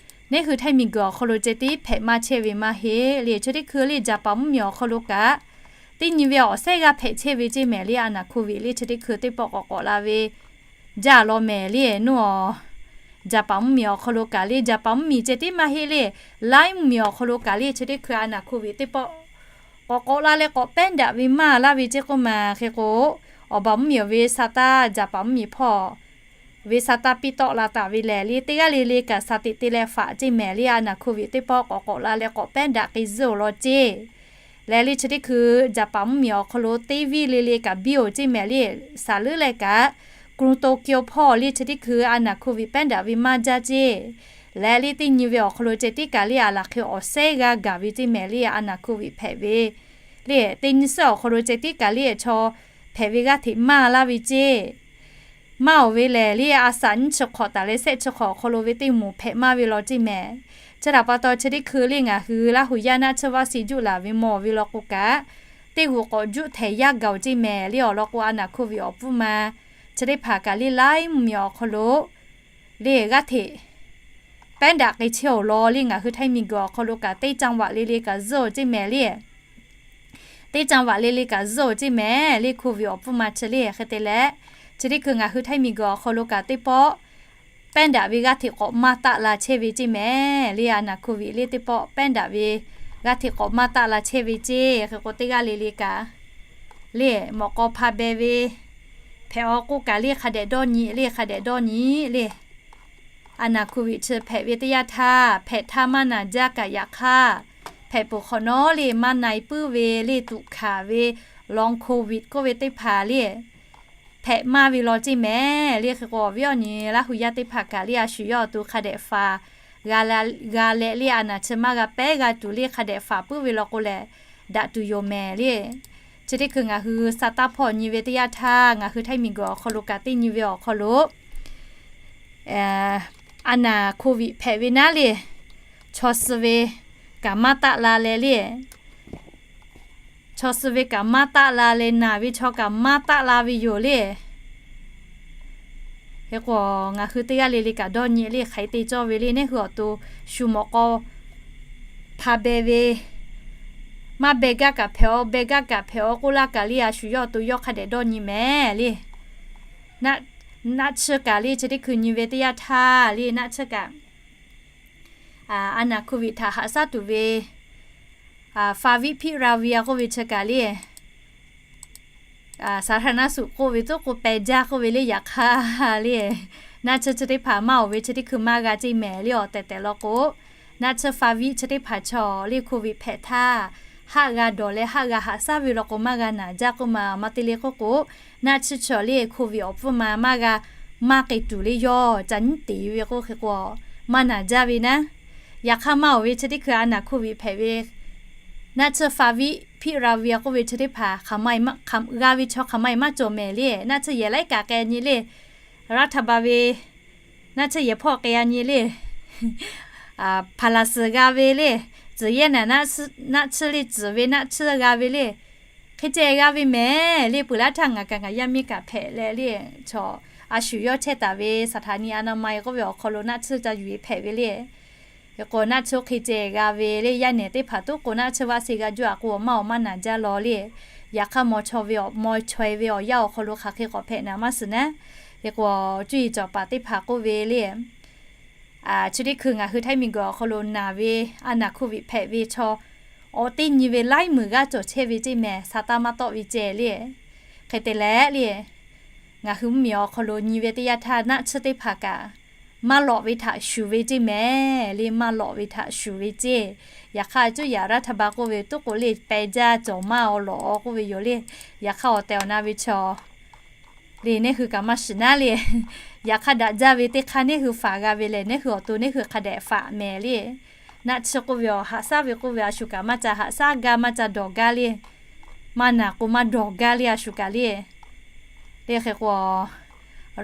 neˇ hui htaiˇ miˬ guiˬ awˬ hk'aw lo ceh tiˉ hpehꞈ maˇ chehˇ ve maˇ heˆ le. Chi teˇ hkui le Jaˍpaˍ mvuhˇ miˬ awˬ hk'aw lo kaꞈ teˇ nyi ve awˬ sehˉ g'aˇ hpehꞈ chehˇ ve ceˇ mehˍ le. A naˍ hk'oˆ viꞈ le chi teˇ hkui teˇ pawˆ k'awꞈ k'awꞈ la ve jaˇ law mehˍ le. Nawˬ Jaˍpaˍ mvuhˇ miˬ awˬ hk'aw lo kaꞈ le, Jaˍpaˍ mvuhˇ miˬ ceh tiˉ maˇ heˆ le, laiˉ mvuhˇ miˬ awˬ hk'aw lo kaꞈ le chi teˇ hkui a naˍ hk'oˆ viꞈ teˇ pawˆ k'awꞈ k'awꞈ la leh k'awꞈ pehˉ daꞈ ve maˇ laˇ ve ceˇ k'oˆ ma. Hk'e k'o, awˬ baˬ mvuhˇ miˬ ve sa taˇ Jaˍpaˍ mvuhˇ miˬ hpawˇ ve sa taˇ piˇ tawˆ la taˍ ve lehˬ le, teˇ g'aˇ le le kaꞈ shaˍ teꞈ te leh faꞈ ceˇ mehˍ le. A naˍ hk'oˆ viꞈ teˇ pawˆ k'awꞈ k'awꞈ la leh k'awꞈ pehˉ daꞈ k'ai zuhˆ awˬ lawn ceˇ. Leh le chi teˇ hkui Jaˍpaˍ mvuhˇ miˬ awˬ hk'aw lo teˇ viˇ le le kaꞈ biˇ oˬ ceˇ mehˍ le. Saˍ leuˉ leh kaꞈ, กรุงโตเกียว hpawˇ le chi teˇ hkui a naˍ hk'oˆ viꞈ pehˉ daꞈ ve maˇ jaˇ ceˇ. Leh le teˇ nyi ve awˬ hk'aw lo ceh tiˉ kaꞈ le a laˬ hk'e awˬ sehˉ g'aˇ gaˬ ve ceˇ mehˍ le. A naˍ hk'oˆ viꞈ hpehꞈ ve le teˇ nyi suhˉ awˬ hk'aw lo ceh tiˉ kaꞈ le chaw hpehꞈ ve g'aˇ hteꞈ maˇ laˇ ve ceˇ. Maˇ oˬ ve lehˬ le, a shaꞈ nyiˇ chi hk'awꞈ taˍ leh shehˆ chi hk'awꞈ awˬ hk'aw lo ve teˇ moˍ hpehꞈ maˇ ve law ceˇ mehˍ. Chi htaꞈ pa taw chi teˇ hkui le ngaˬ hui Laˇhuˍ yaˇ naˆ tsuhˇ vaˇ si juˆ laˬ ve mawˬ ve law k'o kaꞈ, teˇ g'uˬ k'awꞈ juˆ htehˍ yaˇ gaˬ oˬ ceˇ mehˍ le. Awˬ lawn k'o a naˍ hk'oˆ viꞈ awˬ pfuhˇ ma chi teˇ hpaˍ kaꞈ le laiˉ mvuhˇ miˬ awˬ hk'aw lo le g'aˇ hteꞈ pehˉ daꞈ k'ai chehˇ awˬ lawn le. Ngaˬ hui htaiˇ miˬ guiˬ awˬ hk'aw lo kaꞈ teˇ จังหวัด le le kaꞈ zuhˆ oˬ ceˇ mehˍ le. Teˇ จังหวัด le le kaꞈ zuhˆ oˬ ceˇ mehˍ le. Hk'oˆ viꞈ awˬ pfuhˇ ma chi le hk'e te leh, chi teˇ hkui ngaˬ hui htaiˇ miˬ guiˬ awˬ hk'aw lo kaꞈ teˇ pawˆ pehˉ daꞈ ve g'aˇ hteꞈ k'awꞈ maˇ taˆ la chehˇ ve ceˇ mehˍ le. A naˍ hk'oˆ viꞈ le teˇ pawˆ pehˉ daꞈ ve g'aˇ hteꞈ k'awꞈ maˇ taˆ la chehˇ ve ceˇ. Hk'e k'o teˇ g'aˇ le le kaꞈ le mawꞈ k'aw hpa beh ve hpehꞈ awˬ k'oˆ kaꞈ le hk'a dehꞈ dawˇ nyi le, hk'a dehꞈ dawˇ nyi le. A naˍ hk'oˆ viꞈ chi hpehꞈ ve teˇ yanˇ htaˇ, hpehꞈ htaˇ maˇ naˬ jaˇ kaꞈ yaꞈ hk'aˇ, hpehꞈ peuˬ hk'awꞈ nawˉ le maˇ na e puiˉ ve le tuꞈ hkanˍ ve long covid k'oˆ ve teˇ hpaˍ le hpehꞈ maˇ ve law ceˇ mehˍ le. Hk'e k'o awˬ viˉ awˬ nyi Laˇhuˍ yaˇ teˇ hpaˍ kaꞈ le a shu yawˇ awˬ to hk'a dehꞈ faˍ g'a leh le, a naˍ chi maˇ g'a pehˉ g'a tuˬ le hk'a dehꞈ faˍ puiˉ ve law k'o lehˬ, daꞈ tuˬ yoˬ mehˍ le. Chi teˇ hkui ngaˬ hui sa taˇ hpawˇ nyi ve teˇ yanˇ htaˇ, ngaˬ hui htaiˇ miˬ guiˬ awˬ hk'aw lo kaꞈ teˇ nyi ve awˬ hk'aw lo a naˍ hk'oˆ viꞈ hpehꞈ ve naˉ le, chaw suh ve kaꞈ maˇ taˆ la leh le, chaw suh ve kaꞈ maˇ taˆ la leh naˬ ve chaw kaꞈ maˇ taˆ la ve yoˬ le. Hk'e k'o ngaˬ hui teˇ g'aˇ le le kaꞈ dawˇ nyi le hk'aˬ hk'e te cawˇ ve le. Neˇ hui awˬ to shu mawꞈ k'aw hpa beh ve, maˇ beh gaˇ kaꞈ hpehꞈ awˬ, beh gaˇ kaꞈ hpehꞈ awˬ k'oˆ laˇ kaꞈ le a shu yawˇ awˬ to yawˇ hk'a dehꞈ dawˇ nyi mehˍ le. Naˆ tsuhˇ kaꞈ le chi teˇ hkui nyi ve teˇ yanˇ htaˇ le naˆ tsuhˇ kaꞈ a naˍ hk'oˆ viꞈ htaꞈ haꞈ shaˉ tuˬ ve favipiravir k'oˆ ve chi kaꞈ le สาธารณสุข k'oˆ ve tuˉ k'o peh jaˇ k'oˆ ve le. Yaꞈ hk'aˇ le naˆ tsuhˇ chi teˇ hpaˍ maˇ oˬ ve chi teˇ hkui maˇ g'a ceˇ mehˍ le. Awˬ tehˬ tehˬ law k'o, naˆ tsuhˇ faviˉ chi teˇ hpaˍ chaw le hk'oˆ viꞈ hpehꞈ htaˇ, haˆ g'a dawˬ leh haˆ g'a haꞈ shaˉ ve law k'o maˇ g'a naˬ jaˇ k'oˆ ma. Maˇ te le k'oˆ k'o, naˆ tsuhˇ chaw le hk'oˆ viꞈ awˬ pfuhˇ ma maˇ g'a maˇ k'ai tuˬ le yawˇ ca nyiˉ te ve k'oˆ hk'e k'o maˇ naˬ jaˇ ve naˉ. Yaꞈ hk'aˇ maˇ oˬ ve chi teˇ hkui a naˍ hk'oˆ viꞈ hpehꞈ ve naˆ tsuhˇ favipiravir k'oˆ ve chi teˇ hpaˍ g'a ve chaw hk'aˬ ma e maˇ cawˬ mehˍ le. Naˆ tsuhˇ yehˬ laiˉ kaꞈ k'ai nyi le, raˇ htaꞈ ba ve naˆ tsuhˇ yehˬ hpawˇ k'ai a nyi le, hpaˍ laˬ suhˍ g'a ve le, tcuhˍ yehˇ naˬ naˆ tsuhˇ le tcuhˍ ve naˆ tsuhˇ g'a ve le, Hk'e ceh g'a ve mehˍ le. Peuˬ laˇ htaˇ ngaˬ kaꞈ ngaˬ yaˇ miˇ kaꞈ hpehꞈ leh le, chaw a shu yawˇ chehˇ taˍ ve สถานีอนามัย k'oˆ ve awˬ hk'aw lo naˆ tsuhˇ ca yuˬ e hpehꞈ ve le. Hk'e k'o naˆ tsuhˇ hk'e ceh g'a ve le, yaˇ nehˬ teˇ hpaˍ tuˉ k'o naˆ tsuhˇ vaˇ se g'a juˇ a k'o awˬ maˇ awˬ maˇ naˬ jaˇ law le. Yaꞈ hk'aˇ maw chaw ve awˬ maw chaweh ve awˬ yaˇ awˬ hk'aw lo hk'aˬ hk'e k'awꞈ hpehꞈ naˍ maˇ shiˍ naˉ. Hk'e k'o cuˇ yiˍ cawˬ paˍ teˇ hpaˍ k'oˆ ve le, chi teˇ hkui ngaˬ hui ไทย miˬguiˬ awˬ hk'aw lo naˬ ve a naˍ โควิด hpehꞈ ve chaw awˬ teˇ nyi ve laiˉ meunˍ g'aˇ cawˬ chehˇ ve ceˇ mehˍ, sa taˇ maˇ tawˆ ve ceh le. Hk'e te leh le, ngaˬ hui mvuhˇmiˬ awˬ hk'aw lo nyi ve teˇ yanˇ htaˇ naˆ tsuhˇ teˇ hpaˍ kaꞈ maˇ lawꞈ ve htaꞈ shuˍ ve ceˇ mehˍ le, maˇ lawꞈ ve htaꞈ shuˍ ve ceˇ. Yaꞈ hk'aˇ cuˇ yaꞈ รัฐบาล k'oˆ ve tuˉ k'o le peh jaˇ cawˬ maˇ awˬ lawꞈ k'oˆ ve yoˬ le. Yaꞈ hk'aˇ awˬ tehˬ awˬ na ve chaw le, neˇ hui kaꞈ maˇ shiˍ naˉ le. Yaꞈ hk'aˇ daꞈ jaˇ ve teˇ hk'aˇ neˇ hui faˍ g'a ve lehˬ, neˇ hui awˬ to neˇ hui hk'a dehꞈ faˍ mehˍ le. Naˆ tsuhˇ k'oˆ ve awˬ haꞈ shaˉ ve k'oˆ ve a shu kaꞈ maˇ ca haꞈ shaˉ gaˇ, maˇ ca dawˬ gaˇ le. Maˇ naˬ k'o maˇ dawˬ gaˇ le a shu kaꞈ le. Le hk'e k'o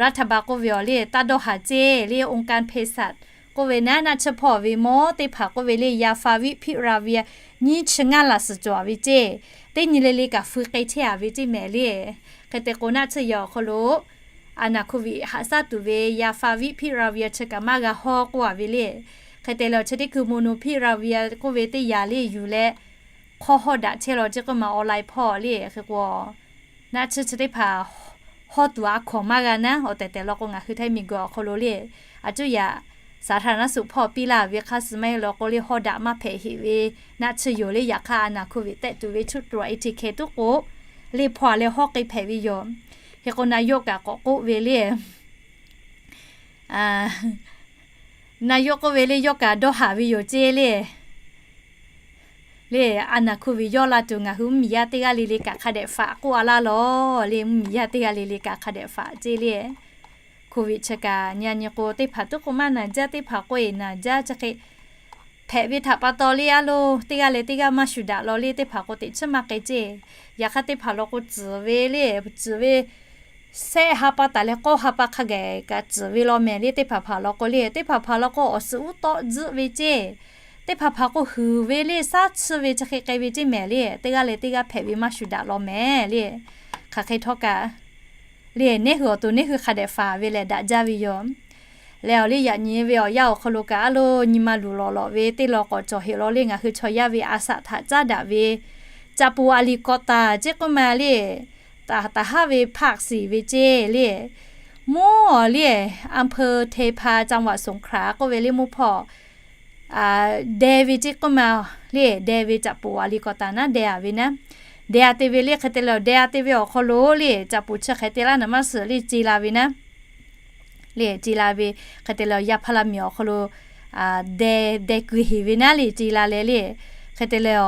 รัฐบาล k'oˆ ve awˬ le taˇ dawˇ haˍ ceˇ le, องค์การเภสัช k'oˆ ve naˉ, naˆ tsuhˇ hpawˇ ve mawˇ teˇ hpaˍ k'oˆ ve le ยาฟาวิพิราเวีย nyiˇ chi ngaˇ laˬ suhˍ cawˬ ve ceˇ. Teˇ nyi le le kaꞈ fui k'ai chehˇ a ve ceˇ mehˍ le. Hk'e te k'o naˆ tsuhˇ yaꞈ awˬ hk'aw lo a naˍ โควิด haꞈ shaˉ tuˬ ve ยาฟาวิพิราเวีย chi kaꞈ maˇ g'a hawˇ k'oˆ a ve le. Hk'e te leh chi teˇ hkui โมนูพิราเวีย k'oˆ ve teˇ yanˇ le yuˬ leh hk'awˇ hawˇ daꞈ chehˇ law ceˇ k'oˆ ma online hpawˇ le. Hk'e k'o naˆ tsuhˇ chi teˇ hpaˍ hawˇ tuˬ a hkawnˍ maˇ g'a naˉ. Awˬ tehˬ tehˬ law k'o ngaˬ hui ไทย miˬguiˬ awˬ hk'aw lo le, a cuˇ yaꞈ สาธารณสุข hpawˇ piˇ laˇ ve hk'a suh maˇ heˆ law k'o le hawˇ daꞈ maˇ hpehꞈ heꞈ ve naˆ tsuhˇ yoˬ le. Yaꞈ hk'aˇ a naˍ โควิด tehˆ tuˬ ve ชุดตรวจ เอทีเค tuˉ k'o le hpawˇ a leh hawˇ k'ai hpehꞈ ve yoˬ. Hk'e k'o naˆ yawˇ kaꞈ k'awꞈ k'oˆ ve le, naˆ yawˇ k'oˆ ve le yawˇ kaꞈ dawˇ haˍ ve yoˬ ceˇ le. Le a naˍ โควิด yawˇ la tuˬ ngaˬ hui mvuhˇmiˬ yaˇ teˇ g'aˇ le le kaꞈ hk'a dehꞈ faꞈ k'oˆ a laˇ law le. Mvuhˇmiˬ yaˇ teˇ g'aˇ le le kaꞈ hk'a dehꞈ faꞈ ceˇ le. โควิด chi kaꞈ nyi a nyi k'o teˇ hpaˍ tuˉ k'o maˇ naˬ jaˇ, teˇ hpaˍ k'oˆ e naˬ jaˇ, chi hk'e hpehꞈ ve htaꞈ pa taw le a lo teˇ g'aˇ leh teˇ g'aˇ maˇ shuˍ daꞈ law le. Teˇ hpaˍ k'o teꞈ chiˉ maˇ k'ai ceˇ. Yaꞈ hk'aˇ teˇ hpaˍ law k'o tcuhˍ ve le, tcuhˍ ve shehˆ ha pa taˍ leh k'awˇ ha pa hk'a gaˬ kaꞈ tcuhˍ ve law mehˍ le. Teˇ hpaˍ hpaˍ law k'o le, teˇ hpaˍ hpaˍ law k'o awˬ suhˍ uˉ tawˆ tzuhˆ ve ceˇ. Teˇ hpaˍ hpaˍ k'o huiˍ ve le, shaˉ tsuhˇ ve chi hk'e k'ai ve ceˇ mehˍ le. Teˇ g'aˇ leh teˇ g'aˇ hpehꞈ ve maˇ shuˍ daꞈ law mehˍ le. Hk'aˬ hk'e htawˇ kaꞈ le neˇ hui awˬ to neˇ hui hk'a dehꞈ faˍ ve lehˬ daꞈ jaˇ ve yoˬ. Leh awˬ liˇ yaꞈ nyi ve awˬ yanˇ awˬ hk'aw lo kaꞈ a lo nyi ma luˬ lawꞈ lawꞈ ve teˇ law k'awꞈ cawˬ heꞈ law le. Ngaˬ hui chaw yaˇ ve a shaꞈ htaꞈ caˉ daꞈ ve จับปูอลีกอตา ceˇ k'oˆ ma le, taˍ taˍ haˉ ve ภาคสี่ ve ceˇ le. Mvuhˇ awˬ le อำเภอเทพา จังหวัดสงขลา k'oˆ ve le mvuhˇ hpawˇ deh ve ceˇ k'oˆ ma le, deh ve จับปูอลีกอตา naˉ deh a ve naˉ, deh a te ve le. Hk'e te leh deh a te ve awˬ hk'aw lo le จับปู chi hk'e te laˇ naˍ maˇ suhˍ le ce la ve naˉ le, ce la ve. Hk'e te leh yaˇ พลามิว awˬ hk'aw lo deh deh kuiˬ heˍ ve naˉ le ce la leh le. Hk'e te leh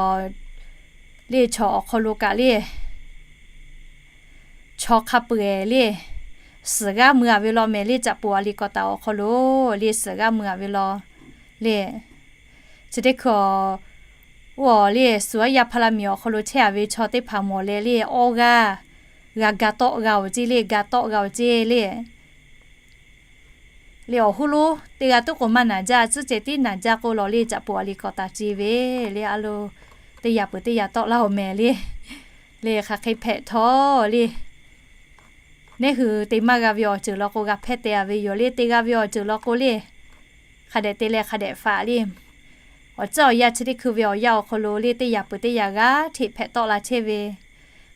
le chaw awˬ hk'aw lo kaꞈ le chaw hk'a peu-eˬ le suhˍ g'aˇ mui a ve law mehˍ le. จับปูอลีกอตา awˬ hk'aw lo le suhˍ g'aˇ mui a ve law le. Chi teˇ hkui oˇ awˬ le suhˍ yaˇ พลามิว awˬ hk'aw lo chehˇ a ve chaw teˇ hpaˍ mawˬ leh le awˇ g'aˇ g'a ga tawˆ g'a oˬ ceˇ le, ga tawˆ g'a oˬ ceˇ le. Le awˬ hoˉ lonˉ teˇ g'aˇ tuˉ k'o maˇ naˬ jaˇ, tcuhˉ ceh tiˉ naˬ jaˇ k'oˆ law le. จับปูอลีกอตา ce ve le a lo teˇ yaꞈ peuˬ teˇ yaꞈ tawˆ laˇ oˬ mehˍ le. Le hk'aˬ hk'e hpehꞈ htawˇ le neˇ hui te maˇ g'a ve awˬ ceuˬ law k'o g'a hpehˇ teh a ve yoˬ le. Te g'a ve awˬ ceuˬ law k'o le hk'a dehꞈ te leh hk'a dehꞈ faꞈ le. Awˬ tcuhˉ awˬ yanˇ chi teˇ hkui ve awˬ yanˇ awˬ hk'aw lo le teˇ yaꞈ peuˬ teˇ yaꞈ g'a hteꞈ hpehꞈ tawˆ la chehˇ ve.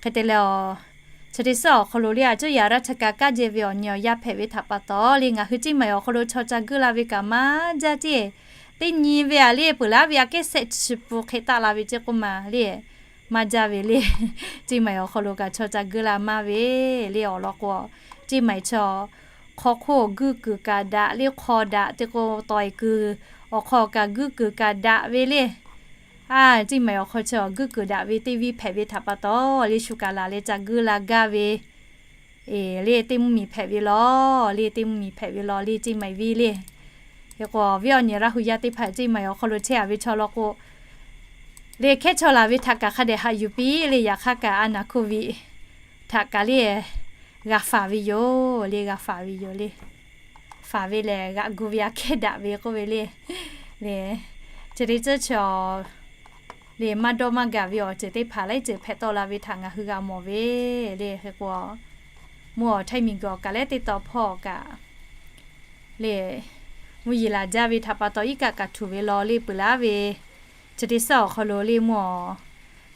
Hk'e te leh awˬ chi teˇ suhˉ awˬ hk'aw lo le a cuˇ yaꞈ ราชการ kaˇ jehˇ ve awˬ nyi awˬ yanˇ hpehꞈ ve htaꞈ pa taw le ngaˬ hui ceˇ maiˬ awˬ hk'aw lo chaw ca guˇ la ve kaꞈ maˇ jaˇ ceˇ. Teˇ nyi ve a le peuˬ laˇ ve aꞈ kehˉ shehˆ chi pun hk'e taˆ la ve ceˇ k'oˆ ma le maˇ jaˇ ve le. Ceˇ maiˬ awˬ hk'aw lo kaꞈ chaw ca guˇ la maˇ ve le awˬ lawn k'o, ceˇ maiˬ chaw hk'aw hk'oˆ guˇ kuiˬ kaꞈ daꞈ le, hk'aw daꞈ te k'o tawˍ kuiˬ awˬ hk'aw kaꞈ guˇ kuiˬ kaꞈ daꞈ ve le. A, ceˇ maiˬ awˬ hk'aw chi guˇ kuiˬ daꞈ ve teˇ viˇ hpehꞈ ve htaꞈ pa taw le shu kaꞈ laˬ leh ca guˇ la gaˇ ve le teˇ mvuhˇmiˬ hpehꞈ ve law le, teˇ mvuhˇmiˬ hpehꞈ ve law le ceˇ maiˬ viˇ le. Hk'e k'o viˉ awˬ nyi Laˇ hu yaˇ teˇ hpaˍ ceˇ maiˬ awˬ hk'aw lo chehˇ a ve chaw law k'o le hkehˉ chaw laˬ ve htaꞈ kaꞈ hk'a dehꞈ haꞈ yuˬ piˇ le. Yaꞈ hk'aˇ kaꞈ a naˍ โควิด htaꞈ kaꞈ le g'a faˍ ve yoˬ le, g'a faˍ ve yoˬ le. Faˍ ve lehˬ g'aꞈ gu ve aꞈ kehˉ daꞈ ve k'oˆ ve le. Le chi teˇ tcuhˉ chi awˬ le maˇ dawˇ maˇ gaˬ ve awˬ ceuˬ teˇ hpaˍ laiˉ ceuˬ hpehꞈ tawˆ la ve htaꞈ ngaˬ hui g'a mawˬ ve le. Hk'e k'o, mvuhˇ awˬ htaiˇ miˬguiˬ awˬ kaꞈ lehˉ teˇ taw hpawˇ kaꞈ le, mvuhˇ yeˬ laˬ jaˇ ve htaꞈ pa taw iˉ kaˆ kaꞈ htuꞈ ve law le peuˬ laˉ ve, chi teˇ suhˉ awˬ hk'aw lo le mvuhˇ awˬ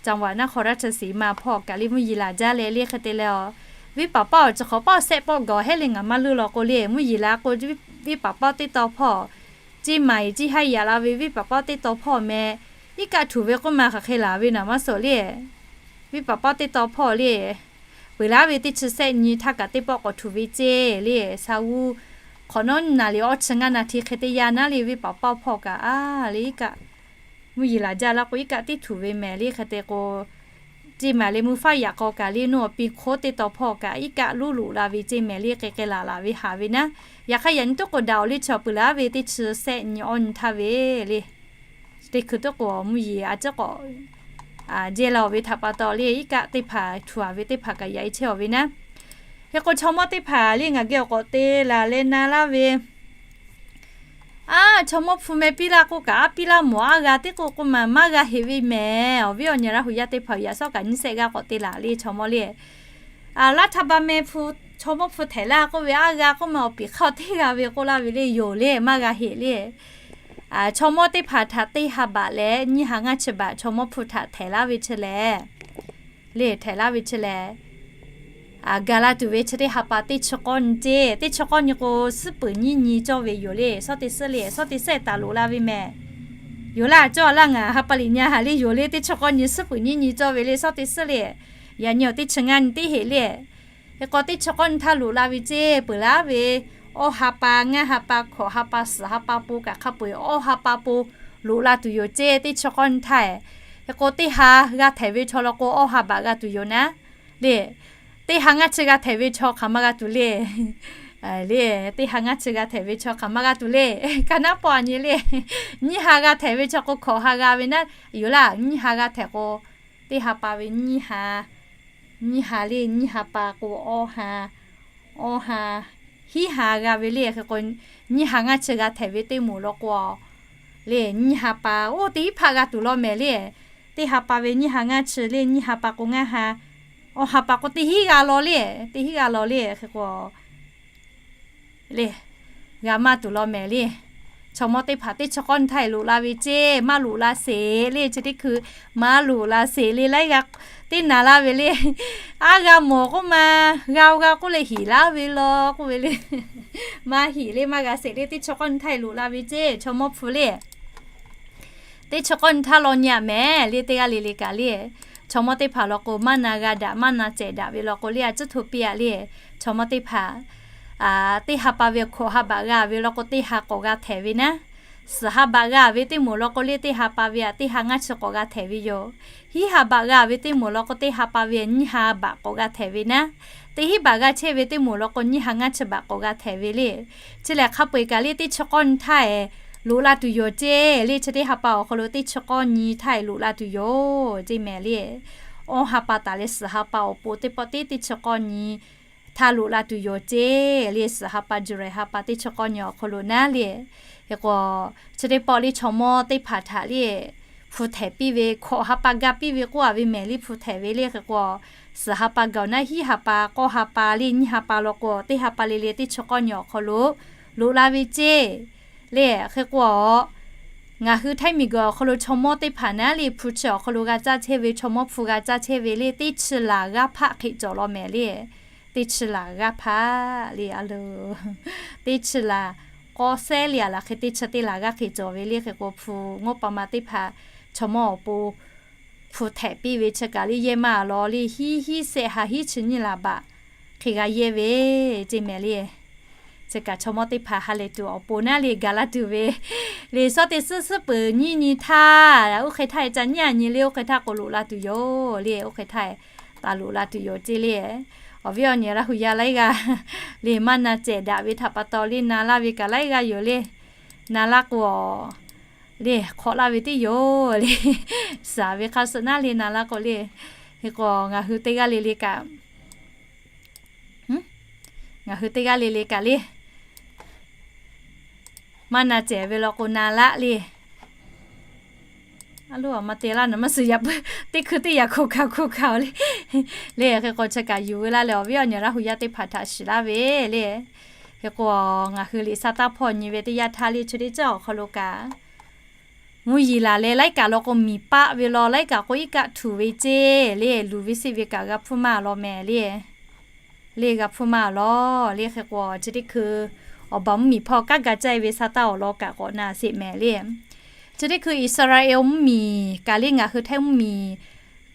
จังหวัดนครราชสีมา hpawˇ kaꞈ le mvuhˇ yeˬ laˬ jaˇ leh le hk'e te leh a, venˇ paˍ paˆ awˬ chi hk'awꞈ paˆ sehˆ pawˆ gawˬ hehˉ le ngaˬ maˇ leuˆ law k'o le mvuhˇ yeˬ laˬ k'o, venˇ paˍ paˆ teˇ taw hpawˇ, ceˇ maˍ eˬ ceˇ haˉ yaꞈ la ve venˇ paˍ paˆ teˇ taw hpawˇ meh, iˉ kaˆ htuꞈ ve k'oˆ ma hk'aˬ hk'e laˬ ve naˍ maˇ suhˍ le. Venˇ paˍ paˆ teˇ taw hpawˇ le, peuˬ laˉ ve teˇ chi sehˆ nyi htaˇ kaꞈ teˇ pawˆ k'awꞈ htuꞈ ve ceˇ le. Sa g'uˇ hk'awꞈ nawˉ naˍ liˍ awˇ chi ngaˇ naˍ hti hk'e te yaˇ naˉ le venˇ paˍ paˆ hpawˇ kaꞈ a le iˉ kaˆ mvuhˇ yeˬ laˬ jaˇ laˇ k'o iˉ kaˆ tiˉ htuꞈ ve mehˍ le hk'e te k'o, ceˇ maˍ le mvuhˇ faˉ yaꞈ k'aw kaꞈ le nuˇ awˬ pi hk'oˆ teˇ taw hpawˇ kaꞈ iˉ kaˆ luˉ loꞈ la ve ceˇ mehˍ le hk'e hk'e laˬ laˬ ve haˍ ve naˉ, yaꞈ hk'aˇ yaꞈ nyi tuˉ k'o daꞈ awˬ le chi peuˬ laˉ ve teˇ chi sehˆ nyi awˇ nyi htaˇ ve le. Teˇ hkui tuˉ k'o mvuhˇ yeˬ a ciˉ k'awꞈ jehˇ la awˬ ve htaꞈ pa taw le iˉ kaˆ teˇ hpaˍ htuꞈ a ve teˇ hpaˍ kaꞈ yaꞈ e chehˇ awˬ ve naˉ. Hk'e k'o chaw mawˇ teˇ hpaˍ le ngaˬ geh awˬ k'awꞈ te laˬ leh na laˇ ve a, chaw mawˇ hpu meh piˇ laˇ k'oˆ kaꞈ a piˇ laˇ mawˬ aˉ g'a teˇ k'oˆ k'oˆ ma maˇ g'a heꞈ ve mehˍ. Awˬ viˉ awˬ nyi Laˇ hu yaˇ teˇ hpaˍ yaꞈ sawˉ kaꞈ nyiˇ sehˆ g'aˇ k'awꞈ te laˬ le chaw mawˇ le. Laˇ htaˇ ba meh hpu, chaw mawˇ hpu htehꞈ laˇ k'oˆ ve aˉ g'a k'oˆ ma awˬ piˍ hk'aˇ teˇ g'a ve k'oˆ laˇ ve le yoˬ le maˇ g'a heꞈ le. Chaw mawˇ teˇ hpaˍ htaꞈ teˇ ha baꞈ leh nyiˇ ha ngaˇ chi baꞈ chaw mawˇ hpu htaꞈ htehꞈ laˇ ve chi lehˬ, le htehꞈ laˇ ve chi lehˬ, gaˬ la tuˬ ve chi teˇ ha pa teˇ chi k'awˇ nyi ceˇ. Teˇ chi k'awˇ nyi k'o suhˉ peuˍ nyiˇ nyi cawˇ ve yoˬ le. Sawˉ teˇ suhˉ le, sawˉ teˇ suhˉ taˍ loꞈ la ve mehˍ. Yoˬ laˇ cawˇ laˇ ngaˬ ha pa liꞈ nya haˍ le yoˬ le. Teˇ chi k'awˇ nyi suhˉ peuˍ nyiˇ nyi cawˇ ve le. Sawˉ teˇ suhˉ le, yaꞈ nyi awˬ teˇ chi ngaˇ nyi teˇ heꞈ le. Hk'e k'o teˇ chi k'awˇ nyi htaˇ loꞈ la ve ceˇ peuˬ laˉ ve, awˇ ha pa, ngaˇ ha pa, hkawꞈ ha pa, suhˍ ha pa po kaꞈ hk'a peu-eˬ awˇ ha pa po loꞈ la tuˬ yoˬ ceˇ. Teˇ chi k'awˇ nyi htaˇ e, hk'e k'o teˇ ha g'a htehꞈ ve chaw law k'o awˇ ha baꞈ g'a tuˬ yoˬ naˉ le. Teˇ ha ngaˇ chi g'a htehꞈ ve chaw hk'aˬ ma g'a tuˬ le. Le, teˇ ha ngaˇ chi g'a htehꞈ ve chaw hk'aˬ ma g'a tuˬ le. Ka naˉ pawˆ a nyi le. Nyiˇ ha g'a htehꞈ ve chaw k'o hkawꞈ ha g'a ve naˉ yoˬ laˇ. Nyiˇ ha g'a htehꞈ k'o, teˇ ha pa ve nyiˇ ha, nyiˇ ha le, nyiˇ ha pa k'o awˇ ha, awˇ ha, hiˉ ha g'a ve le. Hk'e k'o nyiˇ ha ngaˇ chi g'a htehꞈ ve teˇ moˍ law k'o le, nyiˇ ha pa oˇ teˇ hiˉ hpaˆ g'a tuˬ law mehˍ le. Teˇ ha pa ve nyiˇ ha ngaˇ chi le, nyiˇ ha pa k'o ngaˇ ha, awˇ ha pa k'o teˇ hiˉ g'a law le, teˇ hiˉ g'a law le. Hk'e k'o le, g'a maˇ tuˬ law mehˍ le. Chaw mawˇ teˇ hpaˍ teˇ chi k'awˇ nyi htaˇ loꞈ la ve ceˇ, maˇ loꞈ la sheˍ le. Chi teˇ hkui maˇ loꞈ la sheˍ le. Laiˉ g'aˇ teˇ naˍ laˇ ve le. Aˉ g'a mawˬ k'oˆ ma, g'a-o g'a k'oˆ leh hiˍ laˇ ve law k'oˆ ve le. Maˇ hiˍ le, maˇ g'a sheˍ le. Teˇ chi k'awˇ nyi htaˇ loꞈ la ve ceˇ chaw mawˇ hpu le. Teˇ chi k'awˇ nyi htaˇ law nyi a mehˍ le. Teˇ g'aˇ le le kaꞈ le, chaw mawˇ teˇ hpaˍ law k'o maˇ na g'a daꞈ maˇ na cehˬ daꞈ ve law k'o le, a ciˉ hto piˇ a le. Chaw mawˇ teˇ hpaˍ teˇ ha pa ve hkawꞈ ha baꞈ g'a ve law k'o teˇ ha k'awꞈ g'a htehꞈ ve naˉ. Suhˍ ha baꞈ g'a ve teˇ moˍ law k'o le, teˇ ha pa ve a teˇ ha ngaˇ chi k'awꞈ g'a htehꞈ ve yoˬ. Hiˉ ha baꞈ g'a ve teˇ moˍ law k'o teˇ ha pa ve nyiˇ ha baꞈ k'awꞈ g'a htehꞈ ve naˉ. Teˇ hiˉ baꞈ g'a chehˇ ve teˇ moˍ law k'o nyiˇ ha ngaˇ chi baꞈ k'awꞈ g'a htehꞈ ve le. Chi lehˬ hk'a peu-eˬ kaꞈ le teˇ chi k'awˇ nyi htaˇ e loꞈ la tuˬ yoˬ ceˇ le. Chi teˇ ha pa awˬ hk'aw lo teˇ chi k'awˇ nyi htaˇ e loꞈ la tuˬ yoˬ ceˇ mehˍ le. Awˇ ha pa taˍ leh suhˍ ha pa awˬ pon teˇ pawˆ teˇ teˇ chi k'awˇ nyi htaˇ loꞈ la tuˬ yoˬ ceˇ le. Suhˍ ha pa July ha pa teˇ chi k'awˇ nyi awˬ hk'aw lo naˉ le. Hk'e k'o, chi teˇ pawˆ le chaw mawˇ teˇ hpaˍ htaꞈ le hpu htehꞈ piˇ ve, hkawꞈ ha pa ga piˇ ve k'oˆ a ve mehˍ le hpu htehꞈ ve le. Hk'e k'o, suhˍ ha pa gaˬ naˉ hiˉ ha pa k'awˇ ha pa le nyiˇ ha pa law k'o teˇ ha pa le le teˇ chi k'awˇ nyi awˬ hk'aw lo loꞈ la ve ceˇ le. Hk'e k'o, ngaˬ hui htaiˇ miˬguiˬ awˬ hk'aw lo chaw mawˇ teˇ hpaˍ naˉ le hpu chi awˬ hk'aw lo g'a caˇ chehˇ ve chaw mawˇ hpu g'a caˇ chehˇ ve le teˇ chi laˬ g'aˇ hpaˆ hk'e cawˬ law mehˍ le. Teˇ chi laˬ g'aˇ hpaˆ le a lo, teˇ chi laˬ k'awˇ sehˉ le a laˬ hk'e teˇ chi teˇ laˬ g'aˇ hk'e cawˬ ve le. Hk'e k'o hpu ngawˇ pa ma teˇ hpaˍ chaw mawˇ awˬ pon hpu htehꞈ piˇ ve chi kaꞈ le yehˇ maˇ a law le hiˉ hiˉ sehˆ ha hiˉ chi nyiˇ laˬ baꞈ hk'e g'a yehˇ ve ceˇ mehˍ le. Chi kaꞈ chaw mawˇ teˇ hpaˍ ha lehˬ tuˬ awˬ pon naˉ le gaˬ la tuˬ ve le. Sawˉ teˇ suhˉ suhˉ peuˍ nyiˇ nyi htaˇ, oˇ hk'e htaˇ e ca nyiˇ a nyi le oˇ hk'e htaˇ k'o loꞈ la tuˬ yoˬ le. Oˇ hk'e htaˇ e taˍ loꞈ la tuˬ yoˬ ceˇ le. Awˬ viˉ awˬ nyi Laˇ hu yaˇ laiˉ g'aˇ le maˇ na cehˬ daꞈ ve htaꞈ pa taw le na laˇ ve kaꞈ laiˉ g'aˇ yoˬ le. Na laˇ k'o le hk'awꞈ laˇ ve teˇ yoˬ le. Suhˍ ve hk'a suh naˉ le na laˇ k'o le. Hk'e k'o ngaˬ hui teˇ g'aˇ le le kaꞈ ngaˬ hui teˇ g'aˇ le le kaꞈ le maˇ na cehˬ ve law k'o na laˇ le. A lo, a ma te laˇ naˍ maˇ suh yaꞈ puiˉ teˇ hkui teˇ yaꞈ hko kaꞈ hko kaꞈ le. Le hk'e k'o chi kaꞈ yuˬ veu laˇ leh awˬ viˉ awˬ nyi Laˇ hu yaˇ teˇ hpaˍ htaꞈ shiˍ laˇ ve le. Hk'e k'o ngaˬ hui liꞈ sa taˇ hpawˇ nyi ve teˇ yanˇ htaˇ le chi teˇ ceuˬ awˬ hk'aw lo kaꞈ mvuhˇ yeˬ laˬ leh laiˉ kaꞈ law k'o miˬ paˆ ve law, laiˉ kaꞈ k'o iˉ kaˆ htuˬ ve ceˇ le, luˬ ve seˆ ve kaꞈ g'a hpuˇ maˇ law mehˍ le. Le g'a hpuˇ maˇ law le. Hk'e k'o chi teˇ hkui awˬ baˬ mvuhˇ miˬ hpawˇ kanˉ ga caˇ e ve sa taˇ awˬ lawn kaꞈ k'awꞈ na sheˍ mehˍ le. Chi teˇ hkui Iˉsaˍreˍlaˆ mvuhˇ miˬ kaꞈ le ngaˬ hui Htaiˇ mvuhˇ miˬ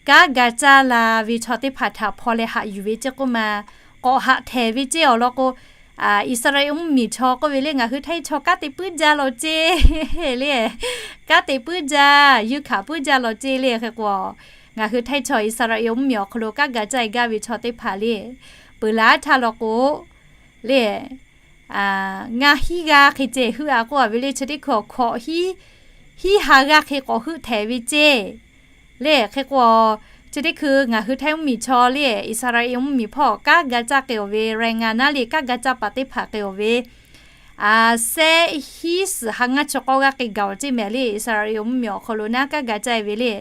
kanˉ ga caˇ la ve chaw teˇ hpaˍ htaꞈ hpaw leh haꞈ yuˬ ve ceˇ k'oˆ ma, k'awꞈ haꞈ htehˍ ve ceˇ awˬ lawn k'o, Iˉsaˍreˍlaˆ mvuhˇ miˬ chaw k'oˆ ve le ngaˬ hui Htaiˇ chaw kanˉ te puiˉ jaˇ law ceˇ le. Kanˉ te puiˉ jaˇ, yuˇ hkanˍ puiˉ jaˇ law ceˇ le. Hk'e k'o ngaˬ hui Htaiˇ chaw Iˉsaˍreˍlaˆ mvuhˇ miˬ awˬ hk'aw lo kanˉ ga caˇ e gaˇ ve chaw teˇ hpaˍ le, peuˬ laˬ htaˇ law k'o le, ngaˇ hinˉ g'aˇ hk'e ceh heuˆ a k'oˆ a ve le. Chi teˇ hkui awˬ hkawꞈ hiˉ, hinˉ ha g'aˇ hk'e k'awꞈ heuˆ htehˍ ve ceˇ le. Hk'e k'o chi teˇ hkui ngaˬ hui Htaiˇ mvuhˇ miˬ chaw le Iˉsaˍreˍlaˆ mvuhˇ miˬ hpawˇ kanˉ ga caˇ k'ai awˬ ve แรงงาน naˉ le kanˉ ga caˇ paˍ teˇ hpaˍ k'ai awˬ ve sehˆ hinˉ suhˍ ha ngaˇ chi k'awˇ g'aˇ k'e gaˬ awˬ ceˇ mehˍ le. Iˉsaˍreˍlaˆ mvuhˇ miˬ awˬ hk'aw lo naˉ kanˉ ga caˇ e ve le.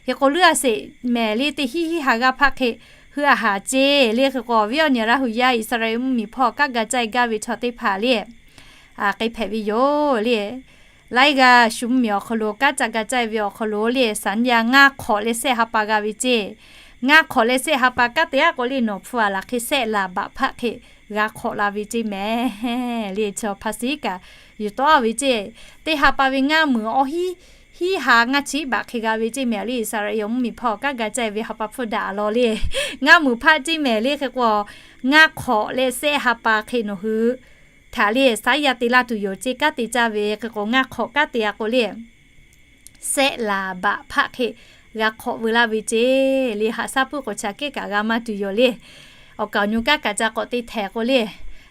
Hk'e k'o leuˉ a sheˍ mehˍ le, teˇ hinˉ hinˉ ha g'aˇ hpaˆ hk'e heuˆ a haˍ ceˇ le. Hk'e k'o awˬ viˉ awˬ nyi Laˇ hu yaˇ Iˉsaˍreˍlaˆ mvuhˇ miˬ hpawˇ kanˉ ga caˇ e gaˇ ve chaw teˇ hpaˍ le, k'e hpehꞈ ve yoˬ le. Laiˉ g'aˇ shu mvuhˇ miˬ awˬ hk'aw lo kanˉ ca ga caˇ e ve awˬ hk'aw lo le saˍ yaˇ ngaˇ hk'awꞈ leh sehˆ ha pa g'a ve ceˇ. Ngaˇ hk'awꞈ leh sehˆ ha pa kanˉ te aˉ k'o le nawˬ hpu a laˬ hk'e sehˆ laˬ baꞈ hpaˆ hk'e g'a hk'awꞈ la ve ceˇ mehˍ le. Chaw hpa shiˉ kaꞈ yuˬ tawˆ ve ceˇ. Teˇ ha pa ve ngaˇ meunˍ awˇ hiˉ, hinˉ ha ngaˇ chi baꞈ hk'e g'a ve ceˇ mehˍ le. Iˉsaˍreˍlaˆ mvuhˇ miˬ hpawˇ kanˉ ga caˇ e ve ha pa hpfuhˇ daꞈ a law le, ngaˇ meunˍ hpaˆ ceˇ mehˍ le. Hk'e k'o ngaˇ hk'awꞈ leh sehˆ ha pa hk'e nawˬ hui htaꞈ le saˉ yaˇ te laˇ tuˬ yoˬ ceˇ. Kanˉ te caˇ ve hk'e k'o ngaˇ hk'awꞈ kanˉ te a k'o le sehˆ laˬ baꞈ hpaˆ hk'e g'a hk'awꞈ veu laˇ ve ceˇ le. Haꞈ shaˉ puiˉ k'o chaꞈ kehˉ kaꞈ g'a maˇ tuˬ yoˬ le. Awˬ kaˍ awˬ nyu kanˉ kaꞈ ca k'awꞈ te htehˍ k'o le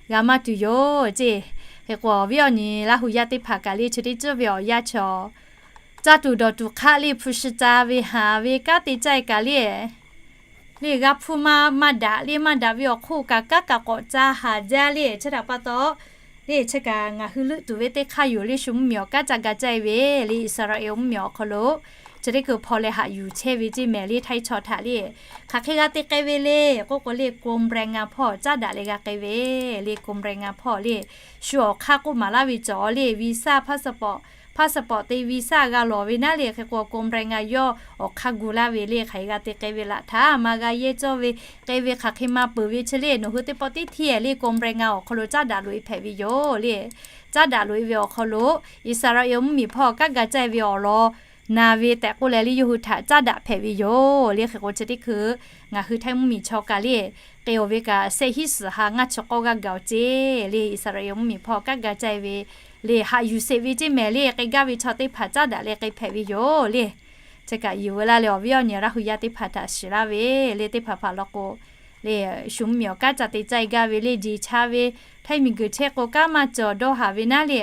g'a maˇ tuˬ yoˬ ceˇ. Hk'e k'o awˬ viˉ awˬ nyi Laˇ hu yaˇ teˇ hpaˍ kaꞈ le chi teˇ ceuˬ ve awˬ yanˇ chaw caˇ tuˬ dawˬ tuˬ hk'aˆ le hpu shi ca ve haˍ ve kanˉ te caˇ e kaꞈ le le g'a hpuˇ maˇ daꞈ le maˇ daꞈ ve awˬ hk'oˆ kaꞈ kanˉ kaꞈ k'awꞈ ca haˍ jaˇ le. Chi htaꞈ pa taw le chi kaꞈ ngaˬ hui leuˆ tuˬ ve teˇ hk'aˇ yoˬ le. Shu mvuhˇ miˬ awˬ kanˉ ca ga caˇ e ve le Iˉsaˍreˍlaˆ mvuhˇ miˬ awˬ hk'aw lo chi teˇ hkui hpaw leh haꞈ yuˬ chehˇ ve ceˇ mehˍ le. Htaiˇ chaw htaꞈ le hk'aˬ hk'e g'a te k'ai ve le k'oˆ k'o le กรมแรงงาน hpawˇ caˉ daꞈ leh g'a k'ai ve le. กรมแรงงาน hpawˇ le shu awˬ hk'aˇ k'oˆ maˍ laˇ ve cawˬ le visa passport, passport te visa g'a lawˬ ve naˉ le hk'e k'o กรมแรงงาน yawˇ awˬ hk'aˇ gu laˇ ve le. Hk'aˬ hk'e g'a te k'ai ve laꞈ htaˇ maˇ g'a yehˇ cawˇ ve k'ai ve hk'aˬ hk'e maˇ peuˬ ve chi le nawˬ hui teˇ pawˆ teˇ hteˇ le กรมแรงงาน awˬ hk'aw lo caˉ daꞈ loꞈ e hpehꞈ ve yoˬ le. Caˉ daꞈ loꞈ e ve awˬ hk'aw lo Iˉsaˍreˍlaˆ mvuhˇ miˬ hpawˇ kanˉ ga caˇ ve awˬ lawn na ve tehꞈ k'oˆ leh le yawˇ hui htaꞈ caˉ daꞈ hpehꞈ ve yoˬ le. Hk'e k'o chi teˇ hkui ngaˬ hui Htaiˇ mvuhˇ miˬ chaw kaꞈ le k'e awˬ ve kaꞈ sehˆ hinˉ suhˍ ha ngaˇ chi k'awˇ g'aˇ gaˬ awˬ ceˇ le. Iˉsaˍreˍlaˆ mvuhˇ miˬ hpawˇ kanˉ ga caˇ e ve le haꞈ yuˬ sheˍ ve ceˇ mehˍ le. K'e gaˇ ve chaw teˇ hpaˍ caˉ daꞈ leh k'e hpehꞈ ve yoˬ le. Chi kaꞈ yuˬ veu laˇ leh awˬ viˉ awˬ nyi Laˇ hu yaˇ teˇ hpaˍ htaꞈ shiˍ laˇ ve le. Teˇ hpaˍ hpaˍ law k'o le shu mvuhˇ miˬ awˬ kanˉ ca te caˇ e gaˇ ve le jeˬ cha ve Htaiˇ miˬ guiˬ chehˇ k'o kanˉ maˇ cawˬ dawˇ haˍ ve naˉ le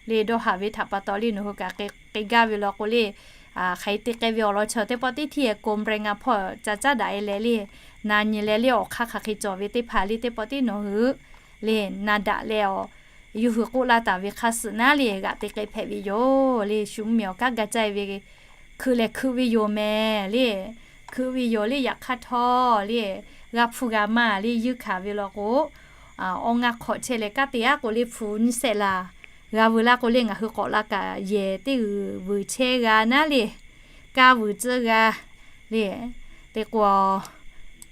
le dawˇ haˍ ve htaꞈ pa taw le nawˬ hui kaꞈ k'e gaˇ ve law k'o le hk'aˬ hk'e te k'ai ve awˬ lawn chaw teˇ pawˆ teˇ hteˇ กรมแรงงาน hpawˇ ca caˉ daꞈ e leh le na nyi leh le awˬ hk'aˇ hk'aˬ hk'e cawˬ ve teˇ hpaˍ le teˇ pawˆ teˇ nawˬ hui le na daꞈ leh awˬ yawˇ hui k'oˆ laˇ taˍ ve hk'a suhˍ naˉ le g'aꞈ te k'ai hpehꞈ ve yoˬ le. Shu mvuhˇ miˬ awˬ kanˉ ga caˇ e ve hkui lehˬ hkui ve yoˬ mehˍ le. Hkui ve yoˬ le yaꞈ hk'aˇ htawˇ le g'a hpu g'a maˇ le yuˇ hkanˍ ve law k'o awˇ ngaˇ hk'awꞈ chehˇ leh kanˉ te aˉ k'o le hpu nyiˇ sehˆ laˬ g'a veu laˇ k'o le ngaˬ hui k'awꞈ la kaꞈ yehˬ teˇ g'uiˬ vuiˬ chehˇ g'a naˉ le kaˇ vuiˬ tcuhˉ g'a le. Te k'o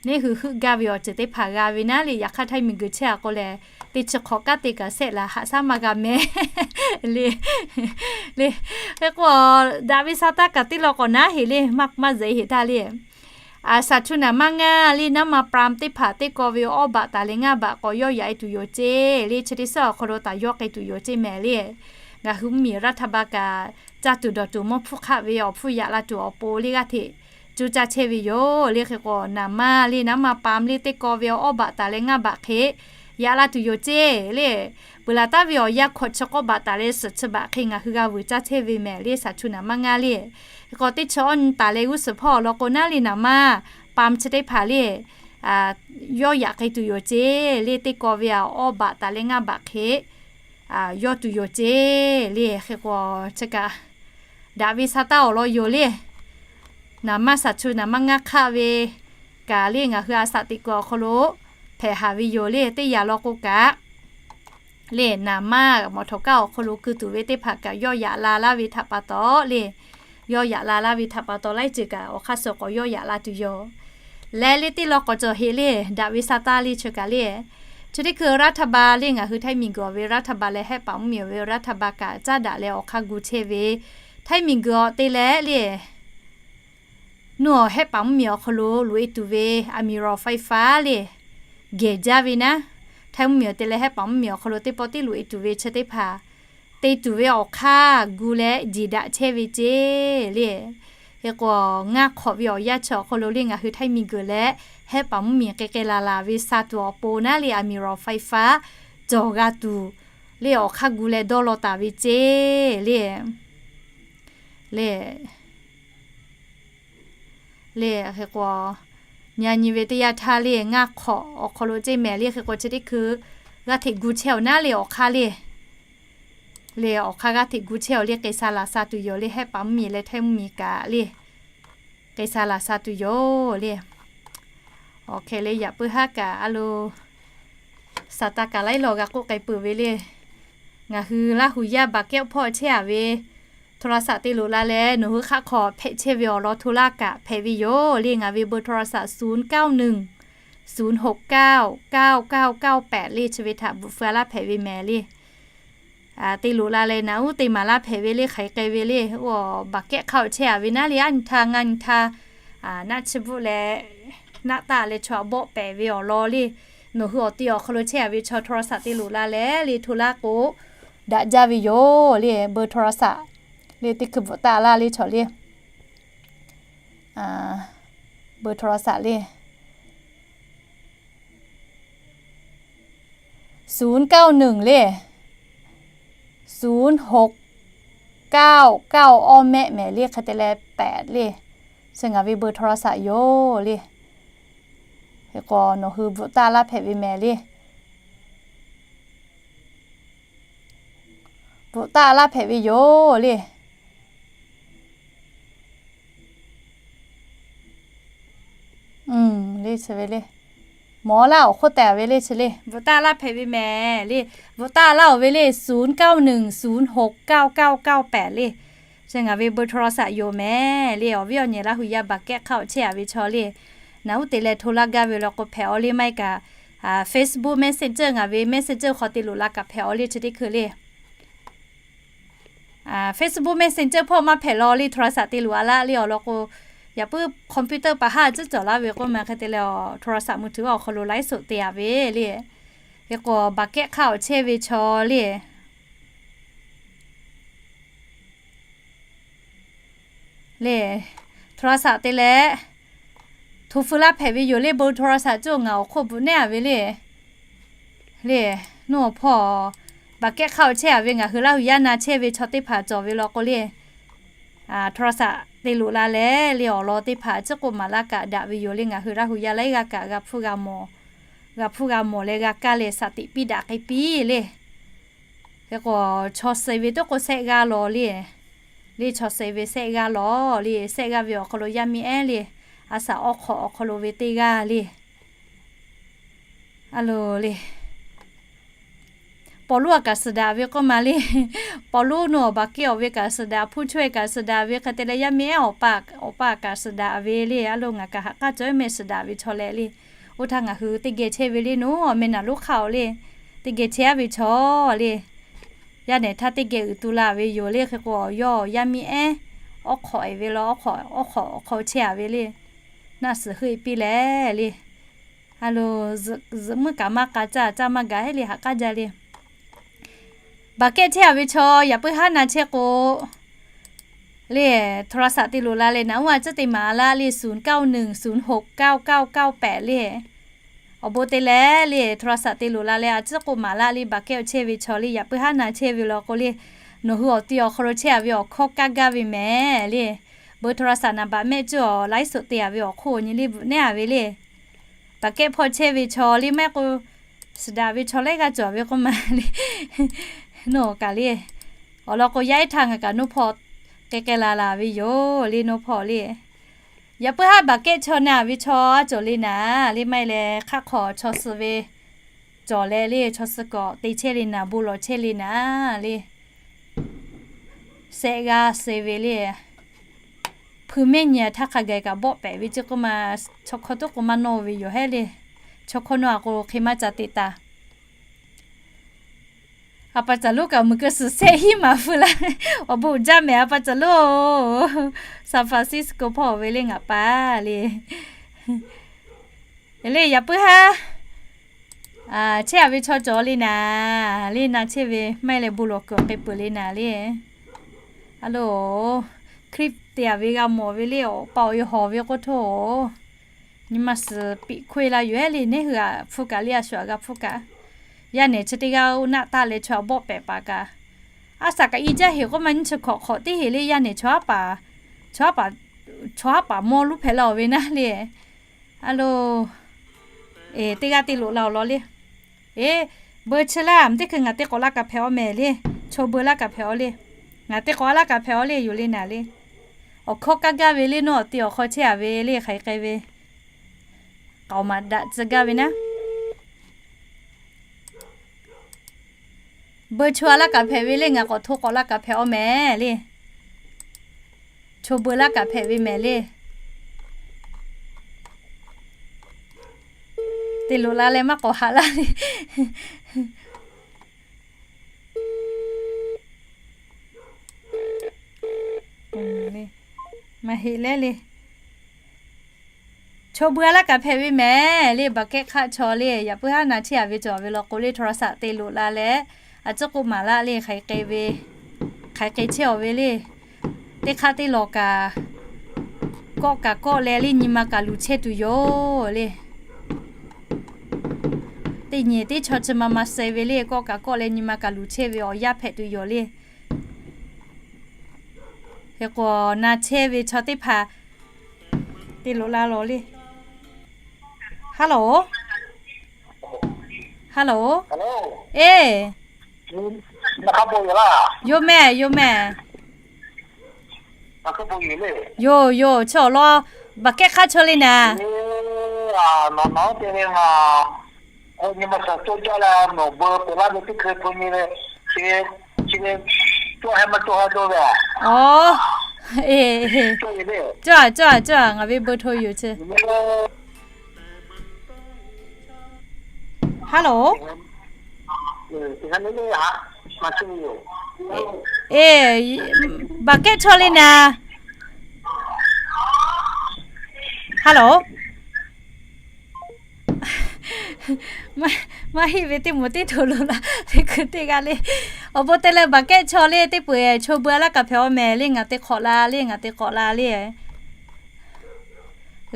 neˇ hui heuˆ gaˇ ve awˬ ceuˬ teˇ hpaˍ g'a ve naˉ le. Yaꞈ hk'aˇ Htaiˇ miˬ guiˬ chehˇ a k'o lehˬ teˇ chi hk'awꞈ kanˉ te kaꞈ sehˆ laˬ haꞈ shaˉ maˇ g'a mehˍ le. Le hk'e k'o daꞈ ve sa taˇ kaꞈ teˇ law k'awꞈ naˉ heˍ le maˇ maˇ zeꞈ heˍ htaˇ le Saˍ htu naˍ maˇ ngaˇ le naˉ ma ปาล์ม teˇ hpaˍ teˇ kaw ve awˇ baꞈ taˍ leh ngaˇ baꞈ k'awꞈ yawˇ yaꞈ e tuˬ yoˬ ceˇ le. Chi teˇ suhˉ awˬ hk'aw lo taˍ yawˇ k'ai tuˬ yoˬ ceˇ mehˍ le. Ngaˬ hui mvuhˇ miˬ รัฐบาล kaꞈ caˇ tuˬ dawˬ tuˬ mawˇ hpfuhˇ hk'aˆ ve awˬ hpfuhˇ yaꞈ la tuˬ awˬ pon le g'aˇ hteꞈ cuˇ caˇ chehˇ ve yoˬ le. Hk'e k'o naˍ maˇ le naˉ ma ปาล์ม le teˇ kaw ve awˇ baꞈ taˍ leh ngaˇ baꞈ hk'e yaꞈ la tuˬ yoˬ ceˇ le. Peuˬ laˬ taˉ ve awˬ yanˇ hkawꞈ chi k'awˇ baꞈ taˍ leh suhˍ chi baꞈ hk'e ngaˬ hui g'a vuiˬ caˇ chehˇ ve mehˍ le. Saˍ htu naˍ maˇ ngaˇ le hk'e k'o teˇ chi awˇ nyi taˍ leh g'uˇ suhˍ hpawˇ awˬ lawn k'o naˉ le naˍ maˇ ปาล์ม chi teˇ hpaˍ le yawˇ yaꞈ k'ai tuˬ yoˬ ceˇ le. Teˇ kaw ve awˇ baꞈ taˍ leh ngaˇ baꞈ hk'e yawˇ tuˬ yoˬ ceˇ le. Hk'e k'o chi kaꞈ daꞈ ve sa taˇ awˬ lawn yoˬ le. Naˍ maˇ shaˍ chu naˍ maˇ ngaˇ hk'aˆ ve kaꞈ le ngaˬ hui a saꞈ teꞈ kuiˬ awˬ hk'aw lo hpehꞈ haˍ ve yoˬ le. Teˇ yanˇ lawn k'o kaꞈ le naˍ maˇ mawˬ htawˇ kaꞈ awˬ hk'aw lo keu tuˬ ve teˇ hpaˍ kaꞈ yawˇ yaꞈ la laˇ ve htaꞈ pa taw le, yawˇ yaꞈ la laˇ ve htaꞈ pa taw laiˉ ceuˬ kaꞈ awˬ hk'aˇ suh k'awꞈ yawˇ yaꞈ la tuˬ yoˬ. Leh le teˇ lawn k'awꞈ cawˬ heˆ le, daꞈ ve sa taˇ le chi kaꞈ le, chi teˇ hkui รัฐบาล le ngaˬ hui htaiˇ miˬguiˬ ve รัฐบาล leh hehˆ paˍ mvuhˇmiˬ ve รัฐบาล kaꞈ caˉ daꞈ leh awˬ hk'aˇ gu chehˇ ve htaiˇ miˬguiˬ awˬ te leh le nuˇ awˬ hehˆ paˍ mvuhˇmiˬ awˬ hk'aw lo loꞈ-e tuˬ ve aˬ miˍ rawˬ ไฟฟ้า le gehˬ jaˇ ve naˉ, htaiˇ mvuhˇmiˬ awˬ te leh hehˆ paˍ mvuhˇmiˬ awˬ hk'aw lo teˇ pawˆ tiˉ loꞈ-e tuˬ ve chi teˇ hpaˍ te tuˬ ve awˬ hk'aˇ gu leh jeˬ daꞈ chehˇ ve ceˇ le. Hk'e k'o, ngaˇ hk'awꞈ ve awˬ yanˇ chi awˬ hk'aw lo le ngaˬ hui htaiˇ miˬguiˬ leh hehˆ paˍ mvuhˇmiˬ k'ai k'ai laˬ laˬ ve sa tuˬ awˬ pon naˉ le aˬ miˍ rawˬ ไฟฟ้า cawˬ g'a tuˬ le awˬ hk'aˇ gu leh dawˇ law taˍ ve ceˇ le. Le le hk'e k'o, nyi nyi ve teˇ yanˇ htaˇ le ngaˇ hk'awꞈ awˬ hk'aw lo ceˇ mehˍ le. Hk'e k'o chi teˇ hkui g'aˇ hteꞈ gu chehˇ awˬ naˉ le awˬ hk'aˇ le, le awˬ hk'aˇ g'aˇ hteꞈ gu chehˇ awˬ le k'ai sha laˬ sha tuˬ yoˬ le. Hehˆ paˍ mvuhˇmiˬ leh htaiˇ mvuhˇmiˬ kaꞈ le k'ai sha laˬ sha tuˬ yoˬ le. Awˬ hk'e le yaꞈ puiˉ haˉ kaꞈ a lo saˍ taˍ kaꞈ laiˉ law g'a k'oˆ k'ai peuˬ ve le. Ngaˬ hui Laˇ hu yaˇ บัตรเก็ต hpawˇ chehˇ-a ve โทรศัพท์ te loꞈ la leh nawˬ hui hk'aˆ hk'aw hpehꞈ chehˇ ve awˬ lawn โทร laˇ kaꞈ hpehꞈ ve yoˬ le. Ngaˬ ve เบอร์โทรศัพท์ ศูนย์เก้าหนึ่ง ศูนย์หกเก้า เก้าเก้าเก้าแปด le chi ve htaꞈ bvuhꞈ feu laˇ hpehꞈ ve mehˍ le. Te loꞈ la leh naꞈ uˉ te maˍ laˇ hpehꞈ ve le, hk'aiˬ k'ai ve le. บัตรเก็ต hk'aˆ chehˇ-a ve naˉ le aˉ nyi htaˇ ngaˇ nyi htaˇ naˆ chi bvuhˆ leh naˆ taˆ leh chaw a bawˆ pehˍ ve awˬ lawn le. Nawˬ hui awˬ ti awˬ hk'aw lo chehˇ-a ve chaw โทรศัพท์ te loꞈ la leh le โทร laˇ k'o daꞈ jaˇ ve yoˬ le. เบอร์โทรศัพท์ le teˇ hkui bvuhꞈ taˆ laˇ le chaw le. เบอร์โทรศัพท์ le ศูนย์เก้าหนึ่ง le, ศูนย์หกเก้าเก้า awˇ mehˆ mehˍ le hk'e te leh แปด le, chi ngaˬ ve เบอร์โทรศัพท์ yoˬ le. Hk'e k'o nawˬ hui bvuhꞈ taˆ laˇ hpehꞈ ve mehˍ le. Bvuhꞈ taˆ laˇ hpehꞈ ve yoˬ le. Le chi ve le, mawˬ laˇ awˬ hk'oˆ tehꞈ ve le chi le, bvuhꞈ taˆ laˇ hpehꞈ ve mehˍ le. Bvuhꞈ taˆ laˇ-oˬ ve le, ศูนย์เก้าหนึ่ง ศูนย์หกเก้าเก้าเก้าแปด le. Chi ngaˬ ve เบอร์โทรศัพท์ yoˬ mehˍ le. Awˬ viˉ awˬ nyi Laˇ hu yaˇ บัตรเก็ต hk'aˆ chehˇ-a ve chaw le, naꞈ uˉ te leh โทร laˇ gaˇ ve law k'o hpehꞈ-aw le. Maˇ heˆ kaꞈ Facebook Messenger ngaˬ ve Messenger hk'aw te loꞈ la kaꞈ hpehꞈ-aw le chi teˇ hkui le. Facebook Messenger hpawˇ maˇ hpehꞈ law le โทรศัพท์ te loꞈ-a laˇ le. Awˬ lawn k'o, yaꞈ puiˉ computer paˍ haˉ ciˉ cawˬ laˇ ve k'oˆ ma hk'e te leh โทรศัพท์ มือถือ awˬ hk'aw lo ไลฟ์สด te-a ve le. Hk'e k'o บัตรเก็ต hk'aˆ awˬ chehˇ ve chaw le, le โทรศัพท์ te leh hto feu laˇ hpehꞈ ve yoˬ le. เบอร์โทรศัพท์ cawˬ ngaˬ awˬ hk'oˆ bvuhꞈ nehˉ-a ve le. Le, nuˇ awˬ hpawˇ บัตรเก็ต hk'aˆ awˬ chehˇ-a ve ngaˬ hui Laˇ hu yaˇ na chehˇ ve chaw teˇ hpaˍ cawˬ ve law k'o le, โทรศัพท์ te loꞈ la leh le awˬ lawn teˇ hpaˍ ciˉ k'oˆ maˍ laˇ kaꞈ daꞈ ve yoˬ le. Ngaˬ hui Laˇ hu yaˇ laiˉ g'aˇ kaꞈ g'a hpuˇ g'a mawˬ, g'a hpuˇ g'a mawˬ leh g'a kaˇ leh สติ piˇ daꞈ k'ai piˇ le. Hk'e k'o, chaw suh ve toˉ k'o sehˆ g'aˇ law le. Le chaw suh ve sehˆ g'aˇ law le, sehˆ g'aˇ ve awˬ hk'aw lo yaˇ miˇ ehˉ le, a shaꞈ awˉ hk'awꞈ awˬ hk'aw lo ve teˇ g'aˇ le. A lo le, Pawˍluˆ-a kaꞈ suhˍ daꞈ ve k'oˆ ma le. Pawˍluˆ nuˇ awˬ บัตรเก็ต awˬ ve kaꞈ suhˍ daꞈ, hpu chaweh kaꞈ suhˍ daꞈ ve hk'e te leh yaˇ miˇ ehˉ awˬ pa, awˬ pa kaꞈ suhˍ daꞈ ve le. A lo ngaˬ kaꞈ ha k'aˉ cawˬ meh suhˍ daꞈ ve chaw leh le. Oˇ htaˇ ngaˬ hui teˇ geh chehˇ ve le, nuˇ awˬ meh naˬ lonˉ hk'aˆ-oˬ le, teˇ geh chehˇ-a ve chaw le. Yaˇ nehˬ htaˇ teˇ geh uiˍ tu la ve yoˬ le. Hk'e k'o, yawˇ yaˇ miˇ ehˉ awˉ hk'awꞈ-e ve law, awˉ hk'awꞈ awˬ hk'aw chehˇ-a ve le. Naˆ suhˍ heuˆ-e piˇ leh le. A lo, zuhꞈ muiˉ kaꞈ maˇ k'a caˇ, caˇ maˇ gaˬ heˆ le, ha k'aˉ jaˇ le. บัตรเก็ต chehˇ-a ve chaw yaꞈ puiˉ haˉ na chehˇ k'o le, โทรศัพท์ te loꞈ la leh naꞈ uˉ a ciˉ te maˍ laˇ le, ศูนย์เก้าหนึ่ง ศูนย์หกเก้าเก้าเก้าแปด le. Awˬ bon te leh le โทรศัพท์ te loꞈ la leh a ciˉ k'oˆ maˍ laˇ le. บัตรเก็ต awˬ chehˇ ve chaw le, yaꞈ puiˉ haˉ na chehˇ ve law k'o le, nawˬ hui awˬ ti awˬ hk'aw lo chehˇ-a ve awˬ hkawˇ kaˇ gaˇ ve mehˍ le. เบอร์โทรศัพท์ naˍ baꞈ mehˆ cawˬ ไลฟ์สด te-a ve awˬ hk'oˆ nyi le bvuhꞈ nehˉ-a ve le. บัตรเก็ต hpawˇ chehˇ ve chaw le, maˇ heˆ k'o suhˍ daꞈ ve chaw laiˉ g'aˇ cawˬ ve k'oˆ ma le. Nuˇ kaꞈ le, awˬ lawn k'o yaˇ ehˉ htaˇ ngaˬ kaꞈ nuˇ hpawˇ k'ai k'ai la la ve yoˬ le nawˬ hpawˇ le. Yaꞈ puiˉ haˉ baˬ kehˉ chaw na ve chaw a cawˬ le naˍ le, maˇ heˆ leh hk'aˆ hk'aw chaw suh ve cawˬ leh le, chaw suh k'awꞈ te chehˇ le naˍ, bon lawˬ chehˇ le naˍ le. Sehˆ g'aˇ suh ve le. Hpui mehˆ nyi htaˇ hk'a gaˬ kaꞈ bawˆ pehˍ ve ceˇ k'oˆ ma, chaw hkawˇ tuˉ k'o maˇ nawˇ ve yoˬ hehˉ le. Chaw hkawˇ nawˇ a k'o hk'e maˇ ca te taˍ. A pa caˬ lonˉ kaꞈ muiˬ keu suhˍ sehˆ hiˉ maˍ feu laˇ. Awˬ bon uiˍ jaˇ mehˍ a pa caˬ lonˉ. San Francisco hpawˇ ve le ngaˬ pa le. Le yaꞈ puiˉ haˉ chehˇ a ve chaw cawˬ le naˍ le, na chehˇ ve maˇ heˆ leh bon lawˬ kuiˬ k'ai peuˬ le naˍ le. A lo, clip te a ve g'a mawˬ ve le, awˬ pa awˬ e hawˬ ve k'oˆ htaˇ, nyi ma suhˍ piꞈ hkoˇ e la yoˬ hehˉ le. Neˇ hui a hpfuhˇ kaꞈ le, a shu a g'a hpfuhˇ kaꞈ, yaˇ nehˬ chi teˇ g'aˇ oˇ naˆ taˆ leh chaw a bawˆ pehˍ paˍ kaꞈ, a shaꞈ kaꞈ i jaˇ heˍ k'oˆ ma, nyi chi hkawꞈ hk'awꞈ teˇ heˍ le, yaˇ nehˬ chaw haˉ paˍ, chaw haˉ paˍ, chaw haˉ paˍ mawˇ luˇ hpehꞈ la awˬ ve naˉ le. A lo, teˇ g'aˇ te loꞈ la awˬ lawn le. Eˬ, beu chi laˇ, teˇ hkui ngaˬ te k'awꞈ laˇ kaꞈ hpehꞈ aw mehˍ le. Chaw beu laˇ kaꞈ hpehꞈ aw le. Ngaˬ te k'awꞈ laˇ kaꞈ hpehꞈ aw le yoˬ le naˍ le. Awˬ hkawˇ kaˇ gaˇ ve le, nawˬ awˬ te awˬ hk'aw chehˇ a ve le, hk'aˬ hk'e k'ai ve, k'aoˍ maˍ daꞈ tcuh gaˇ ve naˉ. Beu chaw a laˇ kaꞈ hpehꞈ ve le, ngaˬ k'awꞈ hto k'awꞈ laˇ kaꞈ hpehꞈ aw mehˍ le. Chaw beu laˇ kaꞈ hpehꞈ ve mehˍ le. Te loꞈ la leh maˇ k'awꞈ haꞈ laˇ le. Maˇ heˆ leh le. Chaw beu a laˇ kaꞈ hpehꞈ ve mehˍ le, baˬ kehˉ hk'aˆ chaw le. Yaꞈ puiˉ haˉ na chehˇ a ve cawˬ ve law k'o le, โทรศัพท์ te loꞈ la leh, a ciˉ k'oˆ maˍ laˇ le, hk'aˬ hk'e k'ai ve, hk'aˬ hk'e chehˇ aw ve le. Teˇ hk'aˇ teˇ lawˬ kaꞈ, kawˆ kaꞈ kawˆ leh le, nyi ma kaꞈ luˬ chehˇ tuˬ yoˬ le. Teˇ nyi teˇ chaw chi ma ma suh ve le, kawˆ kaꞈ kawˆ leh nyi ma kaꞈ luˬ chehˇ ve awˬ yanˇ hpehꞈ tuˬ yoˬ le. Hk'e k'o na chehˇ ve chaw teˇ hpaˍ te loꞈ la lawˬ le. Hello, hello, eˬ, yoˬ mehˍ, yoˬ mehˍ. Yoˬ yoˬ, chi awˬ lawn baˬ kehˉ hk'aˆ chaw le naˍ. Aˬ, cawˇ a cawˇ a cawˇ a, ngaˬ ve beu hto yoˬ chi. Hello, eˬ, baˬ kehˉ chaw le naˍ. Hello, maˇ heˆ ve teˇ moˍ teˇ htoꞈ lo la teˇ hkui teˇ g'aˇ le. Awˬ bon te leh baˬ kehˉ chaw le teˇ peuˬ, chaw beu a laˇ kaꞈ hpehꞈ aw mehˍ le, ngaˬ te k'awꞈ la le, ngaˬ te k'awꞈ la le.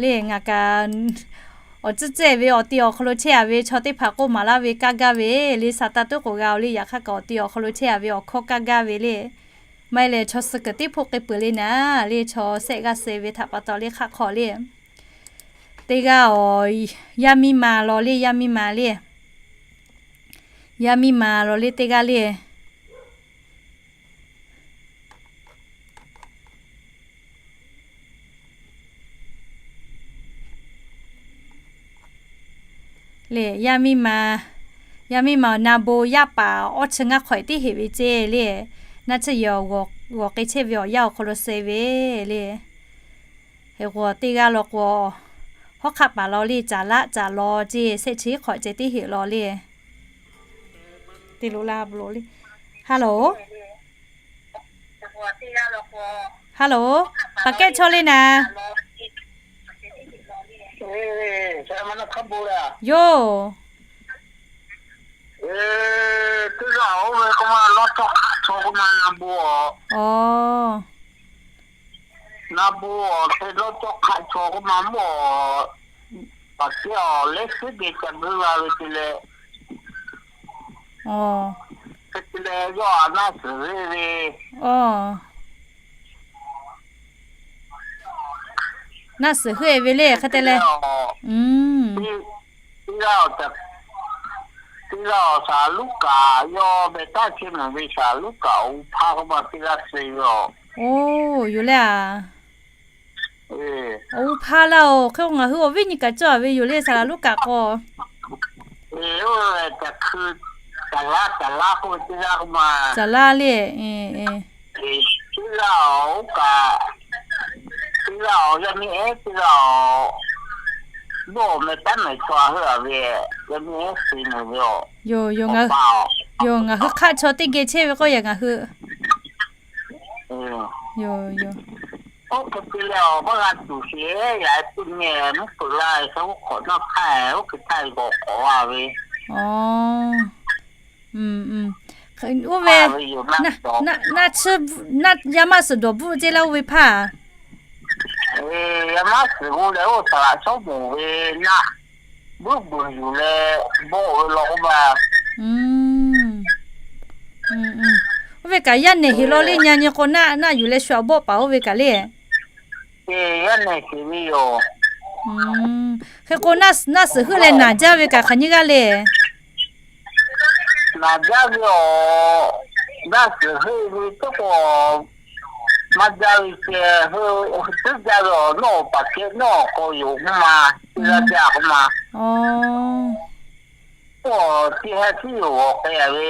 Le ngaˬ kaꞈ awˬ tcuhˉ cehˇ ve awˬ ti awˬ hk'aw lo chehˇ a ve chaw teˇ hpaˍ k'oˆ maˍ laˇ ve kaˇ gaˇ ve le, saˍ taˇ tuˉ k'oˍ g'a oˬ le, yaꞈ hk'aˇ kaꞈ awˬ ti awˬ hk'aw lo chehˇ a ve awˬ hkawˇ kaˇ gaˇ ve le. Maˇ heˆ leh chaw suh kuiˬ teˇ hpoˆ k'ai peuˬ le naˍ le, chaw sehˆ g'aˇ suh ve htaꞈ pa taw le hk'aˆ hk'aw le. Teˇ g'aˇ awˬ, yaˇ miˇ ma law le, yaˇ miˇ ma le. Yaˇ miˇ ma law le teˇ g'aˇ le. Le yaˇ miˇ ma, yaˇ miˇ ma awˬ na bon yaˇ paˍ awˇ chi ngaˇ hk'awꞈ e teˇ heˍ ve ceˇ le. Naˇ tsuhˇ yehˬ awˬ g'awˬ k'ai chehˇ ve awˬ yanˇ awˬ hk'aw lo suh ve le. Hk'e k'o teˇ g'aˇ law k'o, hawˉ hk'aˆ paˍ law le, caˍ laˆ caˍ law ceˇ, sehˆ chi hk'awꞈ ceh teˇ heˍ law le. Te loꞈ la loꞈ le. Hello, hello, baˬ kehˉ chaw le naˍ. Yoˬ. Awˬ, na bon awˬ hk'e dawˇ cawˇ hk'aˆ chaw k'oˆ ma mawˇ, paˍ teˇ awˬ lehˉ suhˉ te ca g'uiˇ g'a ve te leh, hk'e te leh yawˇ a naˆ suhˍ ve ve, naˆ suhˍ heuˆ e ve le hk'e te leh, teˇ g'aˇ awˬ ca, Teˇ g'aˇ awˬ Saˍ laˍ Luˉkaꞈ yawˇ meh taˇ chehˇ mvuhˬ ve Saˍ laˍ Luˉkaꞈ awˬ g'uˇ hpaˇ k'oˆ ma teˇ g'aˇ suh ve yoˬ. Oˇ, yoˬ le a. Awˬ g'uˇ hpaˇ laˇ oˬ, hk'e k'o ngaˬ hui awˬ viˉ nyi kaꞈ cawˬ ve yoˬ le, Saˍ laˍ Luˉkaꞈ k'o. Caˍ laˇ, caˍ laˇ k'oˆ ve teˇ g'aˇ k'oˆ ma. Caˍ laˇ le. Teˇ g'aˇ awˬ oˇ kaꞈ, teˇ g'aˇ awˬ yaˇ miˇ ehˉ teˇ g'aˇ awˬ, yawˇ meh taˉ mehˍ chaw heuˆ a ve, yaˇ miˇ ehˉ suh mvuhˬ ve yoˬ. Yoˬ, ngaˬ hui hk'aˆ chaw teˇ geh chehˇ ve k'oˆ yaꞈ ngaˬ hui. Yoˬ, yoˬ. Oˇ hk'e te leh awˬ maˇ g'a tuˬ sheˍ yaꞈ e puˆ nyi mvuhˇ peuˬ laˇ ve hk'e oˇ hk'awꞈ nawˉ hk'aˇ oˇ hk'e htaˇ g'awˬ k'awꞈ la ve. Oˇ ve, naˆ tsuhˇ, yaˇ maˇ suhˍ dawˬ bvuhˆ ceˇ laˇ oˇ ve hpaˇ. Yaˇ maˇ suhˍ g'uˇ leh oˇ Saˍ laˍ Sawˉ moˍ ve naˆ buiˉ beuˬ yuˬ leh bawˆ ve law k'oˆ ma. Oˇ ve kaꞈ yaˇ nehˬ heˍ law le, nyi nyi k'o naˆ naˆ yuˬ leh shu aꞈ bawˆ paˍ oˇ ve kaꞈ le. Yaˇ nehˬ heˍ ve yoˬ. Hk'e k'o naˆ suhˍ heuˆ leh naˬ jaˇ ve kaꞈ hk'aˬ nyiˇ g'aˇ le. Naˬ jaˇ ve awˬ, naˆ suhˍ heuˆ ve teˇ k'o maˇ jaˇ ve ceh, heuˆ teˇ jaˇ ve awˬ nawˇ paˍ kehˬ nawˇ k'aw yoˬ k'oˆ ma, teˇ g'aˇ jaˇ k'oˆ ma. Oˇ, teˇ ha tiˉ yoˬ awˬ k'ai a ve.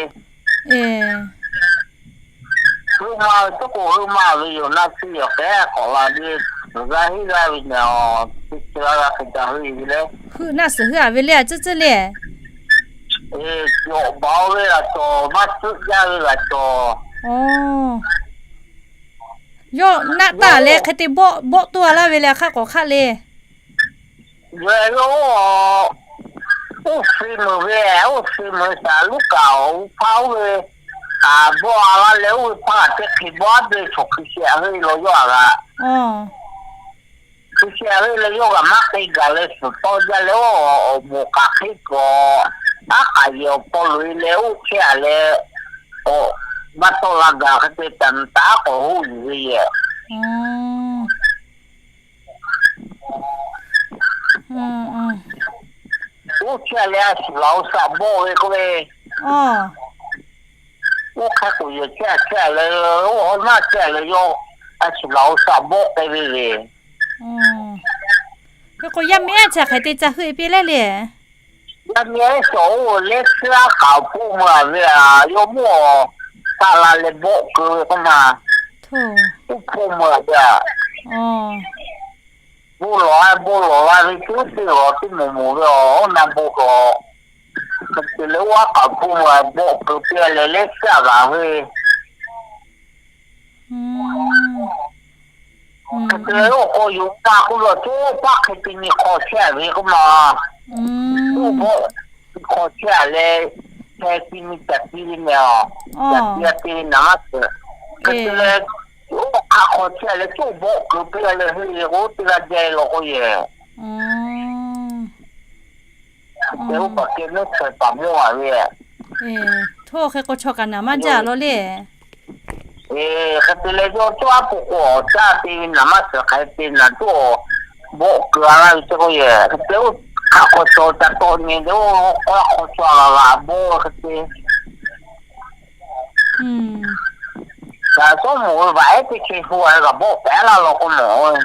Heuˆ ma ve teˇ k'o heuˆ ma ve yoˬ, naˆ suhˍ yoˬ k'ehˉ k'awꞈ la ve, g'aˇ heˆ g'aˇ ve nehˬ awˬ, teˇ chi g'aˇ g'a hk'e ca heuˆ ve le. Heuˆ naˆ suhˍ heuˆ a ve le a tcuhˉ tcuhˉ le. Cawˬ baˬ ve g'a cawˬ, maˇ tcuhˉ jaˇ ve g'a cawˬ. Yawˇ naˆ taˇ leh hk'e te bawˆ bawˆ toˇ a laˇ ve le, hk'aˆ k'awꞈ hk'aˆ le. Yawˇ, oˇ suh meuˬ ve, oˇ suh meuˬ Saˍ laˍ Luˉkaꞈ awˬ g'uˇ hpaˇ oˇ ve, a bawˆ a laˇ leh oˇ ve hpaˇ kaꞈ teˇ hk'e bawˆ a te chaw hkui sheh a ve law yawˇ a g'a. Hkui sheh a ve leh yawˇ g'a maˇ k'ai gaˬ leh suhˍ tawˇ jaˇ leh oˇ awˬ moˍ k'aꞈ hk'e k'awꞈ, aˉ k'aꞈ yehˬ awˬ paw loꞈ e leh oˇ chehˇ a leh, awˬ maˇ tawˆ la gaˬ hk'e te taˍ taˍ k'awꞈ hoˆ yuˬ ve yehˬ. Oˇ chehˇ leh a shuˍ laˬ oˇ shaꞈ bawˆ ve k'oˆ ve, oˇ hk'e k'oꞈ yehˬ chehˇ a chehˇ a leh, oˇ hawˉ naˆ chehˇ a leh yawˇ a shuˍ laˬ oˇ shaꞈ bawˆ k'ai ve le. Hk'e k'o yaˇ miˇ ehˉ chi hk'aˬ hk'e te ca heuˆ e piˇ leh le. Yaˇ miˇ ehˉ shawˍ oˇ lehˉ suhˉ aˉ k'aꞈ awˬ hpoˆ meuˬ a ve a, yawˇ mawˇ taˆ la leh bawˆ keu ve k'oˆ ma. Oˇ hpoˆ meuˬ a ve a. Bon lawˬ a, bon lawˬ la ve teˇ teˇ lawˬ teˇ moˍ moˍ ve a, oˇ na bon lawˬ. Hk'e te leh oˇ aˉ k'aꞈ awˬ hpoˆ meuˬ a bawˆ keu piˇ a leh lehˉ suhˉ aˉ g'aꞈ ve. Hk'e te leh oˇ k'aw yoˬ taˇ k'oˆ lawˬ coˇ paˆ hk'e te nyi hk'aw chehˇ a ve k'oˆ ma. Oˇ bawˆ hk'aw chehˇ a leh, hk'e te nyi caˬ ti ve mehˬ a, caˬ ti a te ve naˍ maˇ suhˍ. Hk'e te leh oˇ hk'aˬ hk'aw chehˇ a leh coˇ bawˆ keu piˇ a leh heuˆ e k'o teˇ g'aˇ jaˇ e law k'oˆ yehˬ. Hk'e te oˇ paˍ kehˬ neˇ hk'e paˍ mawˇ a ve. Hto hk'e k'o chaw kaꞈ naˍ maˇ jaˇ law le. Hk'e te leh yawˇ coˇ aˉ po k'o awˬ caˇ te ve naˍ maˇ suhˍ hk'e te naˍ coˇ bawˆ keu a laˇ ve teˇ k'oˆ yehˬ. Hk'e te oˇ hk'aˬ hk'aw chaw ca tawˆ nyi le oˇ k'aw hk'aw chaw g'a g'a bawˆ hk'e te. Saˍ sawˉ moˍ ve vaꞈ ehˉ teˇ hkeh hu a g'a bawˆ pehˍ laˇ law k'oˆ mawˬ.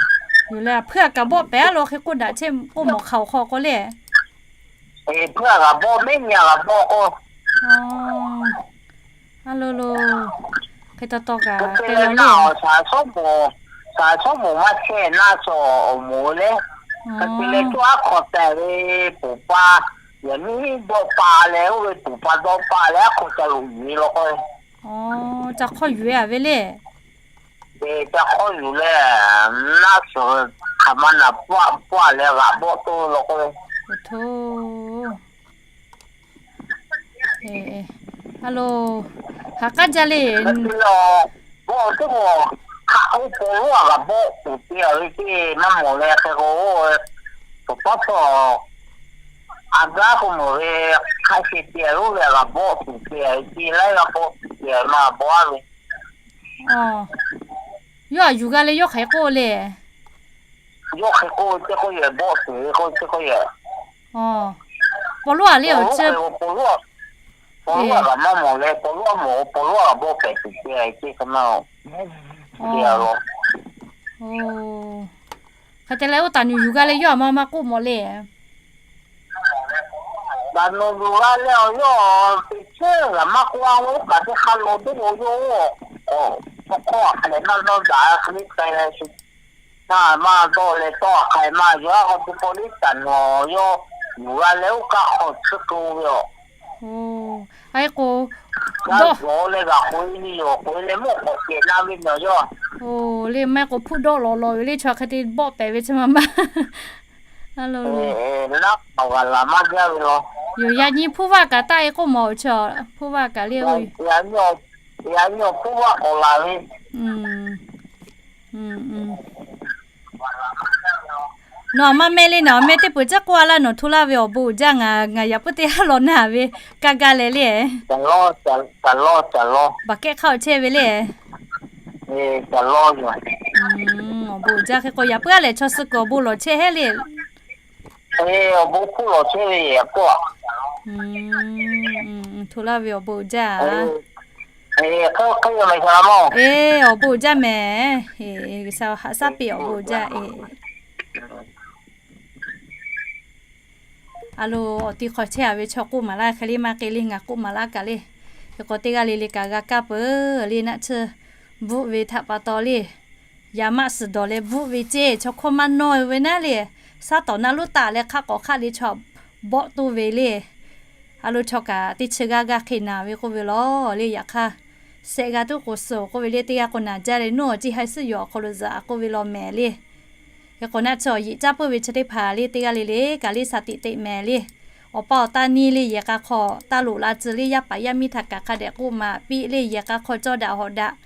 Yoˬ le, hpuiˇ a kaꞈ bawˆ pehˍ law hk'e k'oˆ daꞈ chehˇ k'oˆ mawˬ hk'aˬ awˬ hk'aw k'o le. Hpuiˇ a g'a bawˆ, mehˉ nyi a g'a bawˆ k'o. A lo lo, hk'e taw taw kaꞈ hk'e te leh naˆ awˬ saˍ sawˉ moˍ, saˍ sawˉ moˍ maˇ chehˇ naˆ sawˍ awˬ moˍ le. Hk'e te leh coˇ aˉ hk'aw tehꞈ ve poˬ pa, yaꞈ nyi dawˆ pa leh oˇ ve poˬ pa dawˆ pa leh aˉ hk'aw ca loꞈ yuˬ ve law k'o. Ca hk'aw yuˬ ve a ve le. Ca hk'aw yuˬ leh, naˆ suhˍ hk'aˬ ma naˍ pawˆ leh g'aꞈ bawˆ toˇ law k'o. A lo, haꞈ k'aˉ jaˇ le. Bawˆ teˇ k'o, hk'aˬ k'oˆ paw lonˉ a g'a bawˆ tuˬ te a ve teˇ maˇ mawˬ leh hk'e k'o, tawˇ hkawˇ a gaˉ k'o mawˬ ve, hk'a sheh te a lonˉ ve a g'a bawˆ tuˬ te a ve te laiˉ g'a bawˆ tuˬ te a ma bawˆ a ve. Yawˇ a yuˬ g'a leh yawˇ hk'aˬ hk'e k'oˆ le. Yawˇ hk'e k'oˆ ve teˇ k'oˆ yehˬ, bawˆ tuˬ ve k'oˆ teˇ k'oˆ yehˬ. Paw lonˉ a le awˬ ceuˬ, paw lonˉ a, Paw loˉ a kaꞈ maˇ mawˬ leh, paw loˉ a mawˬ, paw loˉ a kaꞈ bawˆ pehꞈ tuˬ te a ce ka na. Oˇ, hk'e te leh oˇ taˍ nuˬ yuˬ g'a leh yawˇ a ma maˇ k'oˆ mawˬ le. Taˍ nuˬ yuˬ g'a leh awˬ yawˇ teˇ ceuˬ g'a maˇ k'oˆ a, oˇ kaꞈ teˇ hk'a lo teˇ lo yawˇ oˇ, awˬ, hkawˇ a hk'a leh maˇ dawˇ daꞈ hk'e le k'ai leh, maˇ maˇ dawˇ leh tawˇ a hk'a leh maˇ yaw a k'o, teˇ pawˆ liˇ taˍ nuˬ yawˇ yuˬ g'a leh oˇ kaꞈ hk'aw tsuhˇ k'oˆ ve yoˬ. Oˇ, a e k'o, dawˇ leh g'a k'oˆ e le yoˬ, k'oˆ e leh mawˇ k'awꞈ cehˬ na ve nawˬ yawˇ. Oˇ, le maˇ e k'o hpuˇ dawˆ lawˬ lawˬ ve le chaw hk'e te bawˆ pehꞈ ve chi ma ma. Naˆ awˬ g'a laˬ maˇ jaˇ ve law. Yoˬ, yaꞈ nyi hpuˇ vaˇ kaꞈ taˆ e k'oˆ mawˬ chi, hpuˇ vaˇ kaꞈ le oˇ, yaꞈ nyi awˬ hpuˇ vaˇ k'awꞈ laˬ ve. Nawˬ maˇ mehˆ le, nawˬ mehˆ teˇ peuˬ caˉ k'oˆ a laˇ, nawˬ hto laˇ ve awˬ bon uiˍ jaˇ. Ngaˬ yaꞈ puiˉ teˇ haˉ law naˇ ve kaˇ gaˇ leh le. Baˬ kehˉ hk'aˇ awˬ chehˇ ve le. Awˬ bon uiˍ jaˇ. Hk'e k'o yaꞈ puiˉ a lehˬ chaw suh kuiˬ awˬ bon lawˬ chehˇ heˆ le. Hto laˇ ve awˬ bon uiˍ jaˇ. Awˬ bon uiˍ jaˇ mehˍ. G'uiˬsha haꞈ shaˉ piˇ awˬ bon uiˍ jaˇ. A lo, awˬ ti hk'aw chehˇ a ve chaw k'oˆ maˍ laˇ hk'e le maˇ k'e le, ngaˬ k'oˆ maˍ laˇ kaꞈ le. Hk'e k'o teˇ g'aˇ le le kaꞈ g'a kaˇ peuˬ le. Naˆ tsuhˇ bvuhˆ ve htaꞈ pa taw le, yaꞈ maˆ suhˍ dawˬ leh bvuhˆ ve ceˇ, chaw hkawˇ maˇ nawˇ ve naˉ le, saˉ tawˍ naˆ lonˉ taˍ leh hk'aˆ k'awꞈ hk'aˆ le chaw bawˆ toˇ ve le. A lo, chaw kaꞈ teˇ chi g'aˇ g'aˇ hk'e naˬ ve k'oˆ ve law le. Yaꞈ hk'aˇ, sehˆ g'a tuˉ k'oˍ suhˍ k'oˆ ve le, teˇ g'aˇ k'o naˬ jaˇ leh nuˇ awˬ ceˇ haiˬ suhˉ yoˬ awˬ hk'aw lo zuhꞈ a k'oˆ ve law mehˍ le. Hk'e k'o naˆ tsuhˇ awˬ yeꞈ caˇ puiˉ ve chi teˇ hpaˍ le teˇ g'aˇ le le kaꞈ le shaˍ tiꞈ teꞈ mehˍ le. Awˬ pa awˬ taˇ neˇ le yehˬ k'a hk'aw taˇ loꞈ la tcuh le, yaˇ paˍ yaˇ miˇ htaꞈ kaꞈ hk'a dehꞈ k'oˆ maˍ piˇ le. Yehˬ k'a hk'aw cawˇ daꞈ hawꞈ daꞈ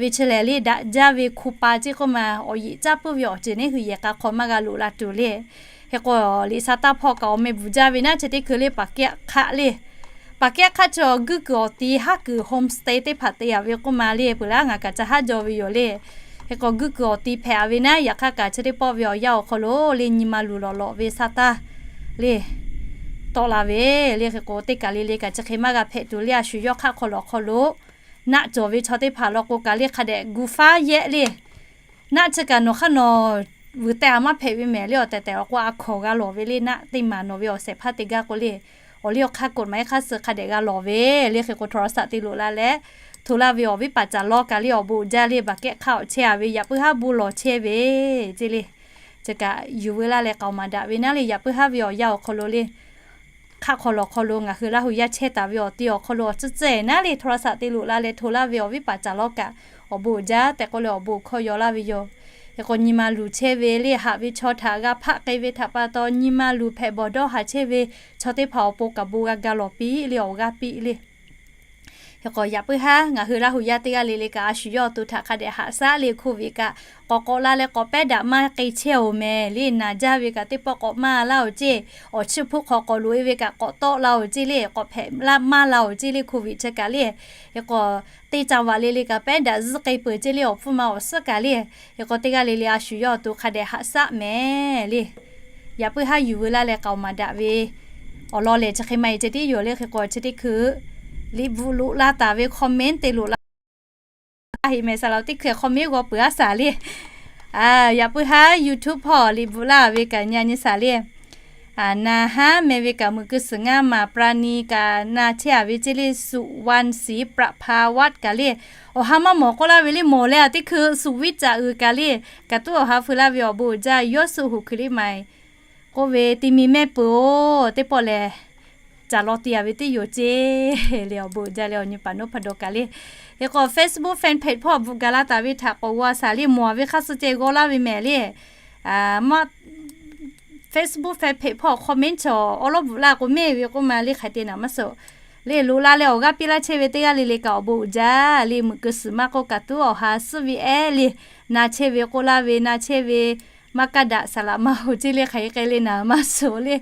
ve chi lehˬ le, daꞈ jaˇ ve hku pa ceˇ k'oˆ ma, awˬ yeꞈ caˇ puiˉ ve awˬ ceuˬ neˉ hui yehˬ k'a hk'aw maˇ g'a loꞈ la tuˬ le. Hk'e k'o, liꞈ sha taˇ hpawˇ kaꞈ awˬ meh bvuhˬ jaˇ ve naˉ chi teˇ hkui le paˍ kehˉ hk'aˆ le. Paˍ kehˉ hk'aˆ chi awˬ guˇ kuiˬ awˬ ti haˉ kuiˬ home stay teˇ hpaˍ te a ve k'oˆ ma le, peuˬ laˇ ngaˬ kaꞈ ca haˉ jaw ve yoˬ le. Hk'e k'o guˇ kuiˬ awˬ ti hpehꞈ a ve naˉ, yaꞈ hk'aˇ kaꞈ chi teˇ pawˆ ve awˬ yanˇ awˬ hk'aw lo le nyi ma luˬ lawꞈ lawꞈ ve sa taˇ le tawˆ la ve le. Hk'e k'o teˇ kaˬ le le kaꞈ chi hk'e maˇ g'a hpehꞈ tuˬ le. A shu yawˇ hk'aˆ hk'aw lawˬ hk'aw lo naˆ cawˬ ve chaw teˇ hpaˍ law k'o kaꞈ le hk'a dehꞈ gu faˉ yehˆ le. Naˆ chi kaꞈ nawˬ hk'aˇ nawˬ vuiˬ teh a maˇ hpehꞈ ve mehˍ le. Awˬ tehˬ tehˬ awˬ k'o a hkawnˍ g'a lawˬ ve le. Naˆ teˇ maˬ nawˬ ve awˬ shehˍ hpaˇ te gaˇ k'o le, awˬ liˇ awˬ hk'aˇ กฎหมาย hk'aˇ suh hk'a dehꞈ g'a lawˬ ve le. Hk'e k'o โทรศัพท์ te loꞈ la leh hto laˇ ve awˬ viˉ paˍ caˍ lawˇ kaꞈ le awˬ bon uiˍ jaˇ le. Baˬ kehˉ hk'aˇ awˬ chehˇ a ve yaꞈ puiˉ haˉ bon lawˬ chehˇ ve ceˇ le. Chi kaꞈ yuˬ veu laˇ leh k'aoˍ maˍ daꞈ ve naˉ le, yaꞈ puiˉ haˉ ve awˬ yanˇ awˬ hk'aw lo le hk'aˆ hk'aw lawˬ hk'aw lo ngaˬ hui Laˇ huˍ yaˇ chehˇ taˍ ve awˬ ti awˬ hk'aw lo awˬ tcuhˉ tcuhˉ eˬ naˉ le โทรศัพท์ te loꞈ la leh hto laˇ ve awˬ viˉ paˍ caˍ lawˇ kaꞈ awˬ bon uiˍ jaˇ tehꞈ k'oˆ leh awˬ bon hkawˇ yaw laˇ ve yoˬ. Hk'e k'o nyi ma luˬ chehˇ ve le haꞈ ve chaw htaꞈ g'a hpaˆ k'ai ve htaꞈ pa taw nyi ma luˬ hpehꞈ bawˬ dawˇ haˍ chehˇ ve chaw teˇ hpaˍ awˬ pon kaꞈ bon g'a ga lawˬ piˇ le awˬ g'aˇ piˇ le. Hk'e k'o yaꞈ puiˉ haˉ ngaˬ hui Laˇ huˍ yaˇ teˇ g'aˇ le le kaꞈ a shu yawˇ awˬ to htaꞈ hk'a dehꞈ haꞈ shaˉ le โควิด kaꞈ k'awꞈ k'awꞈ la leh k'awꞈ pehˉ daꞈ maˇ k'e chehˇ oˬ mehˍ le. Naˬ jaˇ ve kaꞈ teˇ pawˆ k'awꞈ maˇ laˇ oˬ ceˇ. Awˬ chiˇ hpuˆ hk'aw k'awꞈ loꞈ e ve kaꞈ k'awꞈ tawˆ la oˬ ceˇ le. K'awꞈ hpehꞈ maˇ la oˬ ceˇ le โควิด chi kaꞈ le. Hk'e k'o teˇ caˇ vaꞈ le le kaꞈ pehˉ daꞈ zuhˆ k'e peuˬ ceˇ le awˬ hpfuhˇ ma awˬ suhˉ kaꞈ le. Hk'e k'o teˇ g'aˇ le le a shu yawˇ awˬ to hk'a dehꞈ haꞈ shaˉ mehˍ le. Yaꞈ puiˉ haˉ yuˬ veu laˇ leh k'aoˍ maˍ daꞈ ve awˬ lawn lehˬ chi hk'e maˇ e ceh tiˉ yoˬ le. Hk'e k'o chi teˇ hkui liꞈ bvuhꞈ loꞈ la taˍ ve comment te loꞈ la heˆ mehˍ saˍ laꞈ teˇ hkui comment g'aw peuˬ aˉ saˍ le. Yaꞈ puiˉ haˉ YouTube hpawˇ liꞈ bvuhꞈ laˇ ve kaꞈ nyi nyi saˍ le. Naˍ haˉ meh ve kaꞈ meuꞈ keu suhˍ ngaˇ maˍ ปราณี kaꞈ na chehˇ a ve ceˇ le. Suꞈ วันศรีประภาวัฒน์ kaꞈ le awˬ ha maˇ mawˬ k'oˆ laˇ ve le mawˬ leh a teˇ hkui suꞈ viˉ caꞈ uiˍ kaꞈ le kaꞈ tuˉ awˬ ha feu laˇ ve awˬ bon uiˍ jaˇ yawˇ suꞈ huˍ hkui le maˍ k'oˆ ve te mi mehˆ peuˬ oˬ. Teˇ pawˆ lehˬ caˍ law te a ve teˇ yoˬ ceˇ le awˬ bon uiˍ jaˇ leh awˬ nyi paˍ nawˉ hpaˇ dawˬ kaꞈ le. Hk'e k'o Facebook fan page hpawˇ bvuhꞈ gaˬ la taˍ ve htaꞈ k'awꞈ g'aw saˍ le mawˬ a ve hk'aˇ suh ceh g'aw laˇ ve mehˍ le. Facebook fan page hpawˇ comment chaw awˉ lawˉ bvuhꞈ laˇ k'o mehˆ ve k'oˆ ma le hk'aˬ te naˍ maˇ suh le. Loꞈ la leh awˬ g'aˇ piˇ laˇ chehˇ ve teˇ g'aˇ le le kaꞈ awˬ bon uiˍ jaˇ le. Meuꞈ keu suhˍ maˇ k'oˆ kaꞈ tuˉ awˬ ha suhˉ ve ehˉ le na chehˇ ve k'oˆ laˇ ve na chehˇ ve maˇ kaˇ daꞈ saˍ laꞈ maˇ hoꞈ ceˇ le hk'aˬ hk'e k'ai le naˍ maˇ suh le.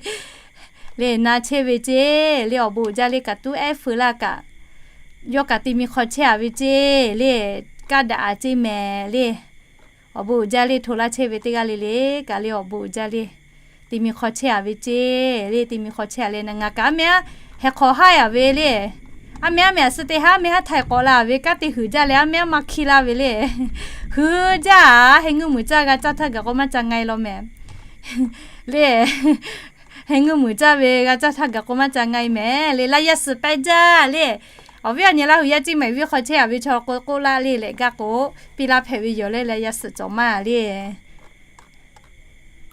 Le na chehˇ ve ceˇ le awˬ bon uiˍ jaˇ le kaꞈ tuˉ ehˉ feu laˇ kaꞈ yawˇ kaꞈ te mi hk'aw chehˇ a ve ceˇ le kaˇ daꞈ a ceˇ mehˍ le. Awˬ bon uiˍ jaˇ le hto laˇ chehˇ ve teˇ g'aˇ le le kaꞈ le awˬ bon uiˍ jaˇ le. Te mi hk'aw chehˇ a ve ceˇ le te mi hk'aw chehˇ a le na ngaˬ kaꞈ a mehˍ a heh hk'aw haˉ a ve le Aˉ meh aˉ meh aꞈ suh teˇ haˉ meh haˉ htaiˍ k'awꞈ la ve kanˉ te huiˍ jaˇ leh, aˉ meh aˉ ma hkiˇ laˇ ve le. Huiˍ jaˇ, heh ngeuˇ muiˬ caˇ g'a caˇ htaˇ gaˬ k'o maˇ ca nga e law mehˍ le. Heh ngeuˇ muiˬ caˇ ve g'a caˇ htaˇ gaˬ k'o maˇ ca nga e mehˍ le. Laˇ yaˇ suhˍ pehˇ jaˇ le. Awˬ viˉ awˬ nyi Laˇ huˍ yaˇ Ciˇ mehˍ viˉ hk'aw chehˇ a ve chaw k'o k'oˆ laˇ le leh gaˇ k'o, piˇ laˇ hpehꞈ ve yoˬ le. Laˇ yaˇ suhˍ cawˬ maˇ le.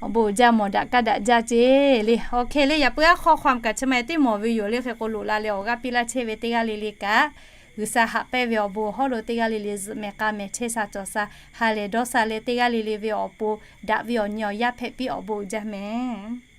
Awˬ bon uiˍ jaˇ mawˬ daꞈ kaˇ daꞈ jaˇ ceˇ le. Awˬ hk'e le, yaꞈ puiˉ aˉ hk'aw hk'aw kaꞈ chi ma teˇ mawˬ ve yoˬ le. Hk'e k'o loꞈ la leh awˬ g'aˇ piˇ laˇ chehˇ ve teˇ g'aˇ le le kaꞈ, G'uiˬsha haꞈ pehnˇ ve awˬ bon awˬ hawˉ lo teˇ g'aˇ le le zuhꞈ mehˍ k'a mehˍ chehˇ sha cawˬ sha, ha lehˬ dawˇ sha leh teˇ g'aˇ le le ve awˬ pon daꞈ ve awˬ nyi awˬ yaˇ hpehꞈ piˇ awˬ bon uiˍ jaˇ mehˍ.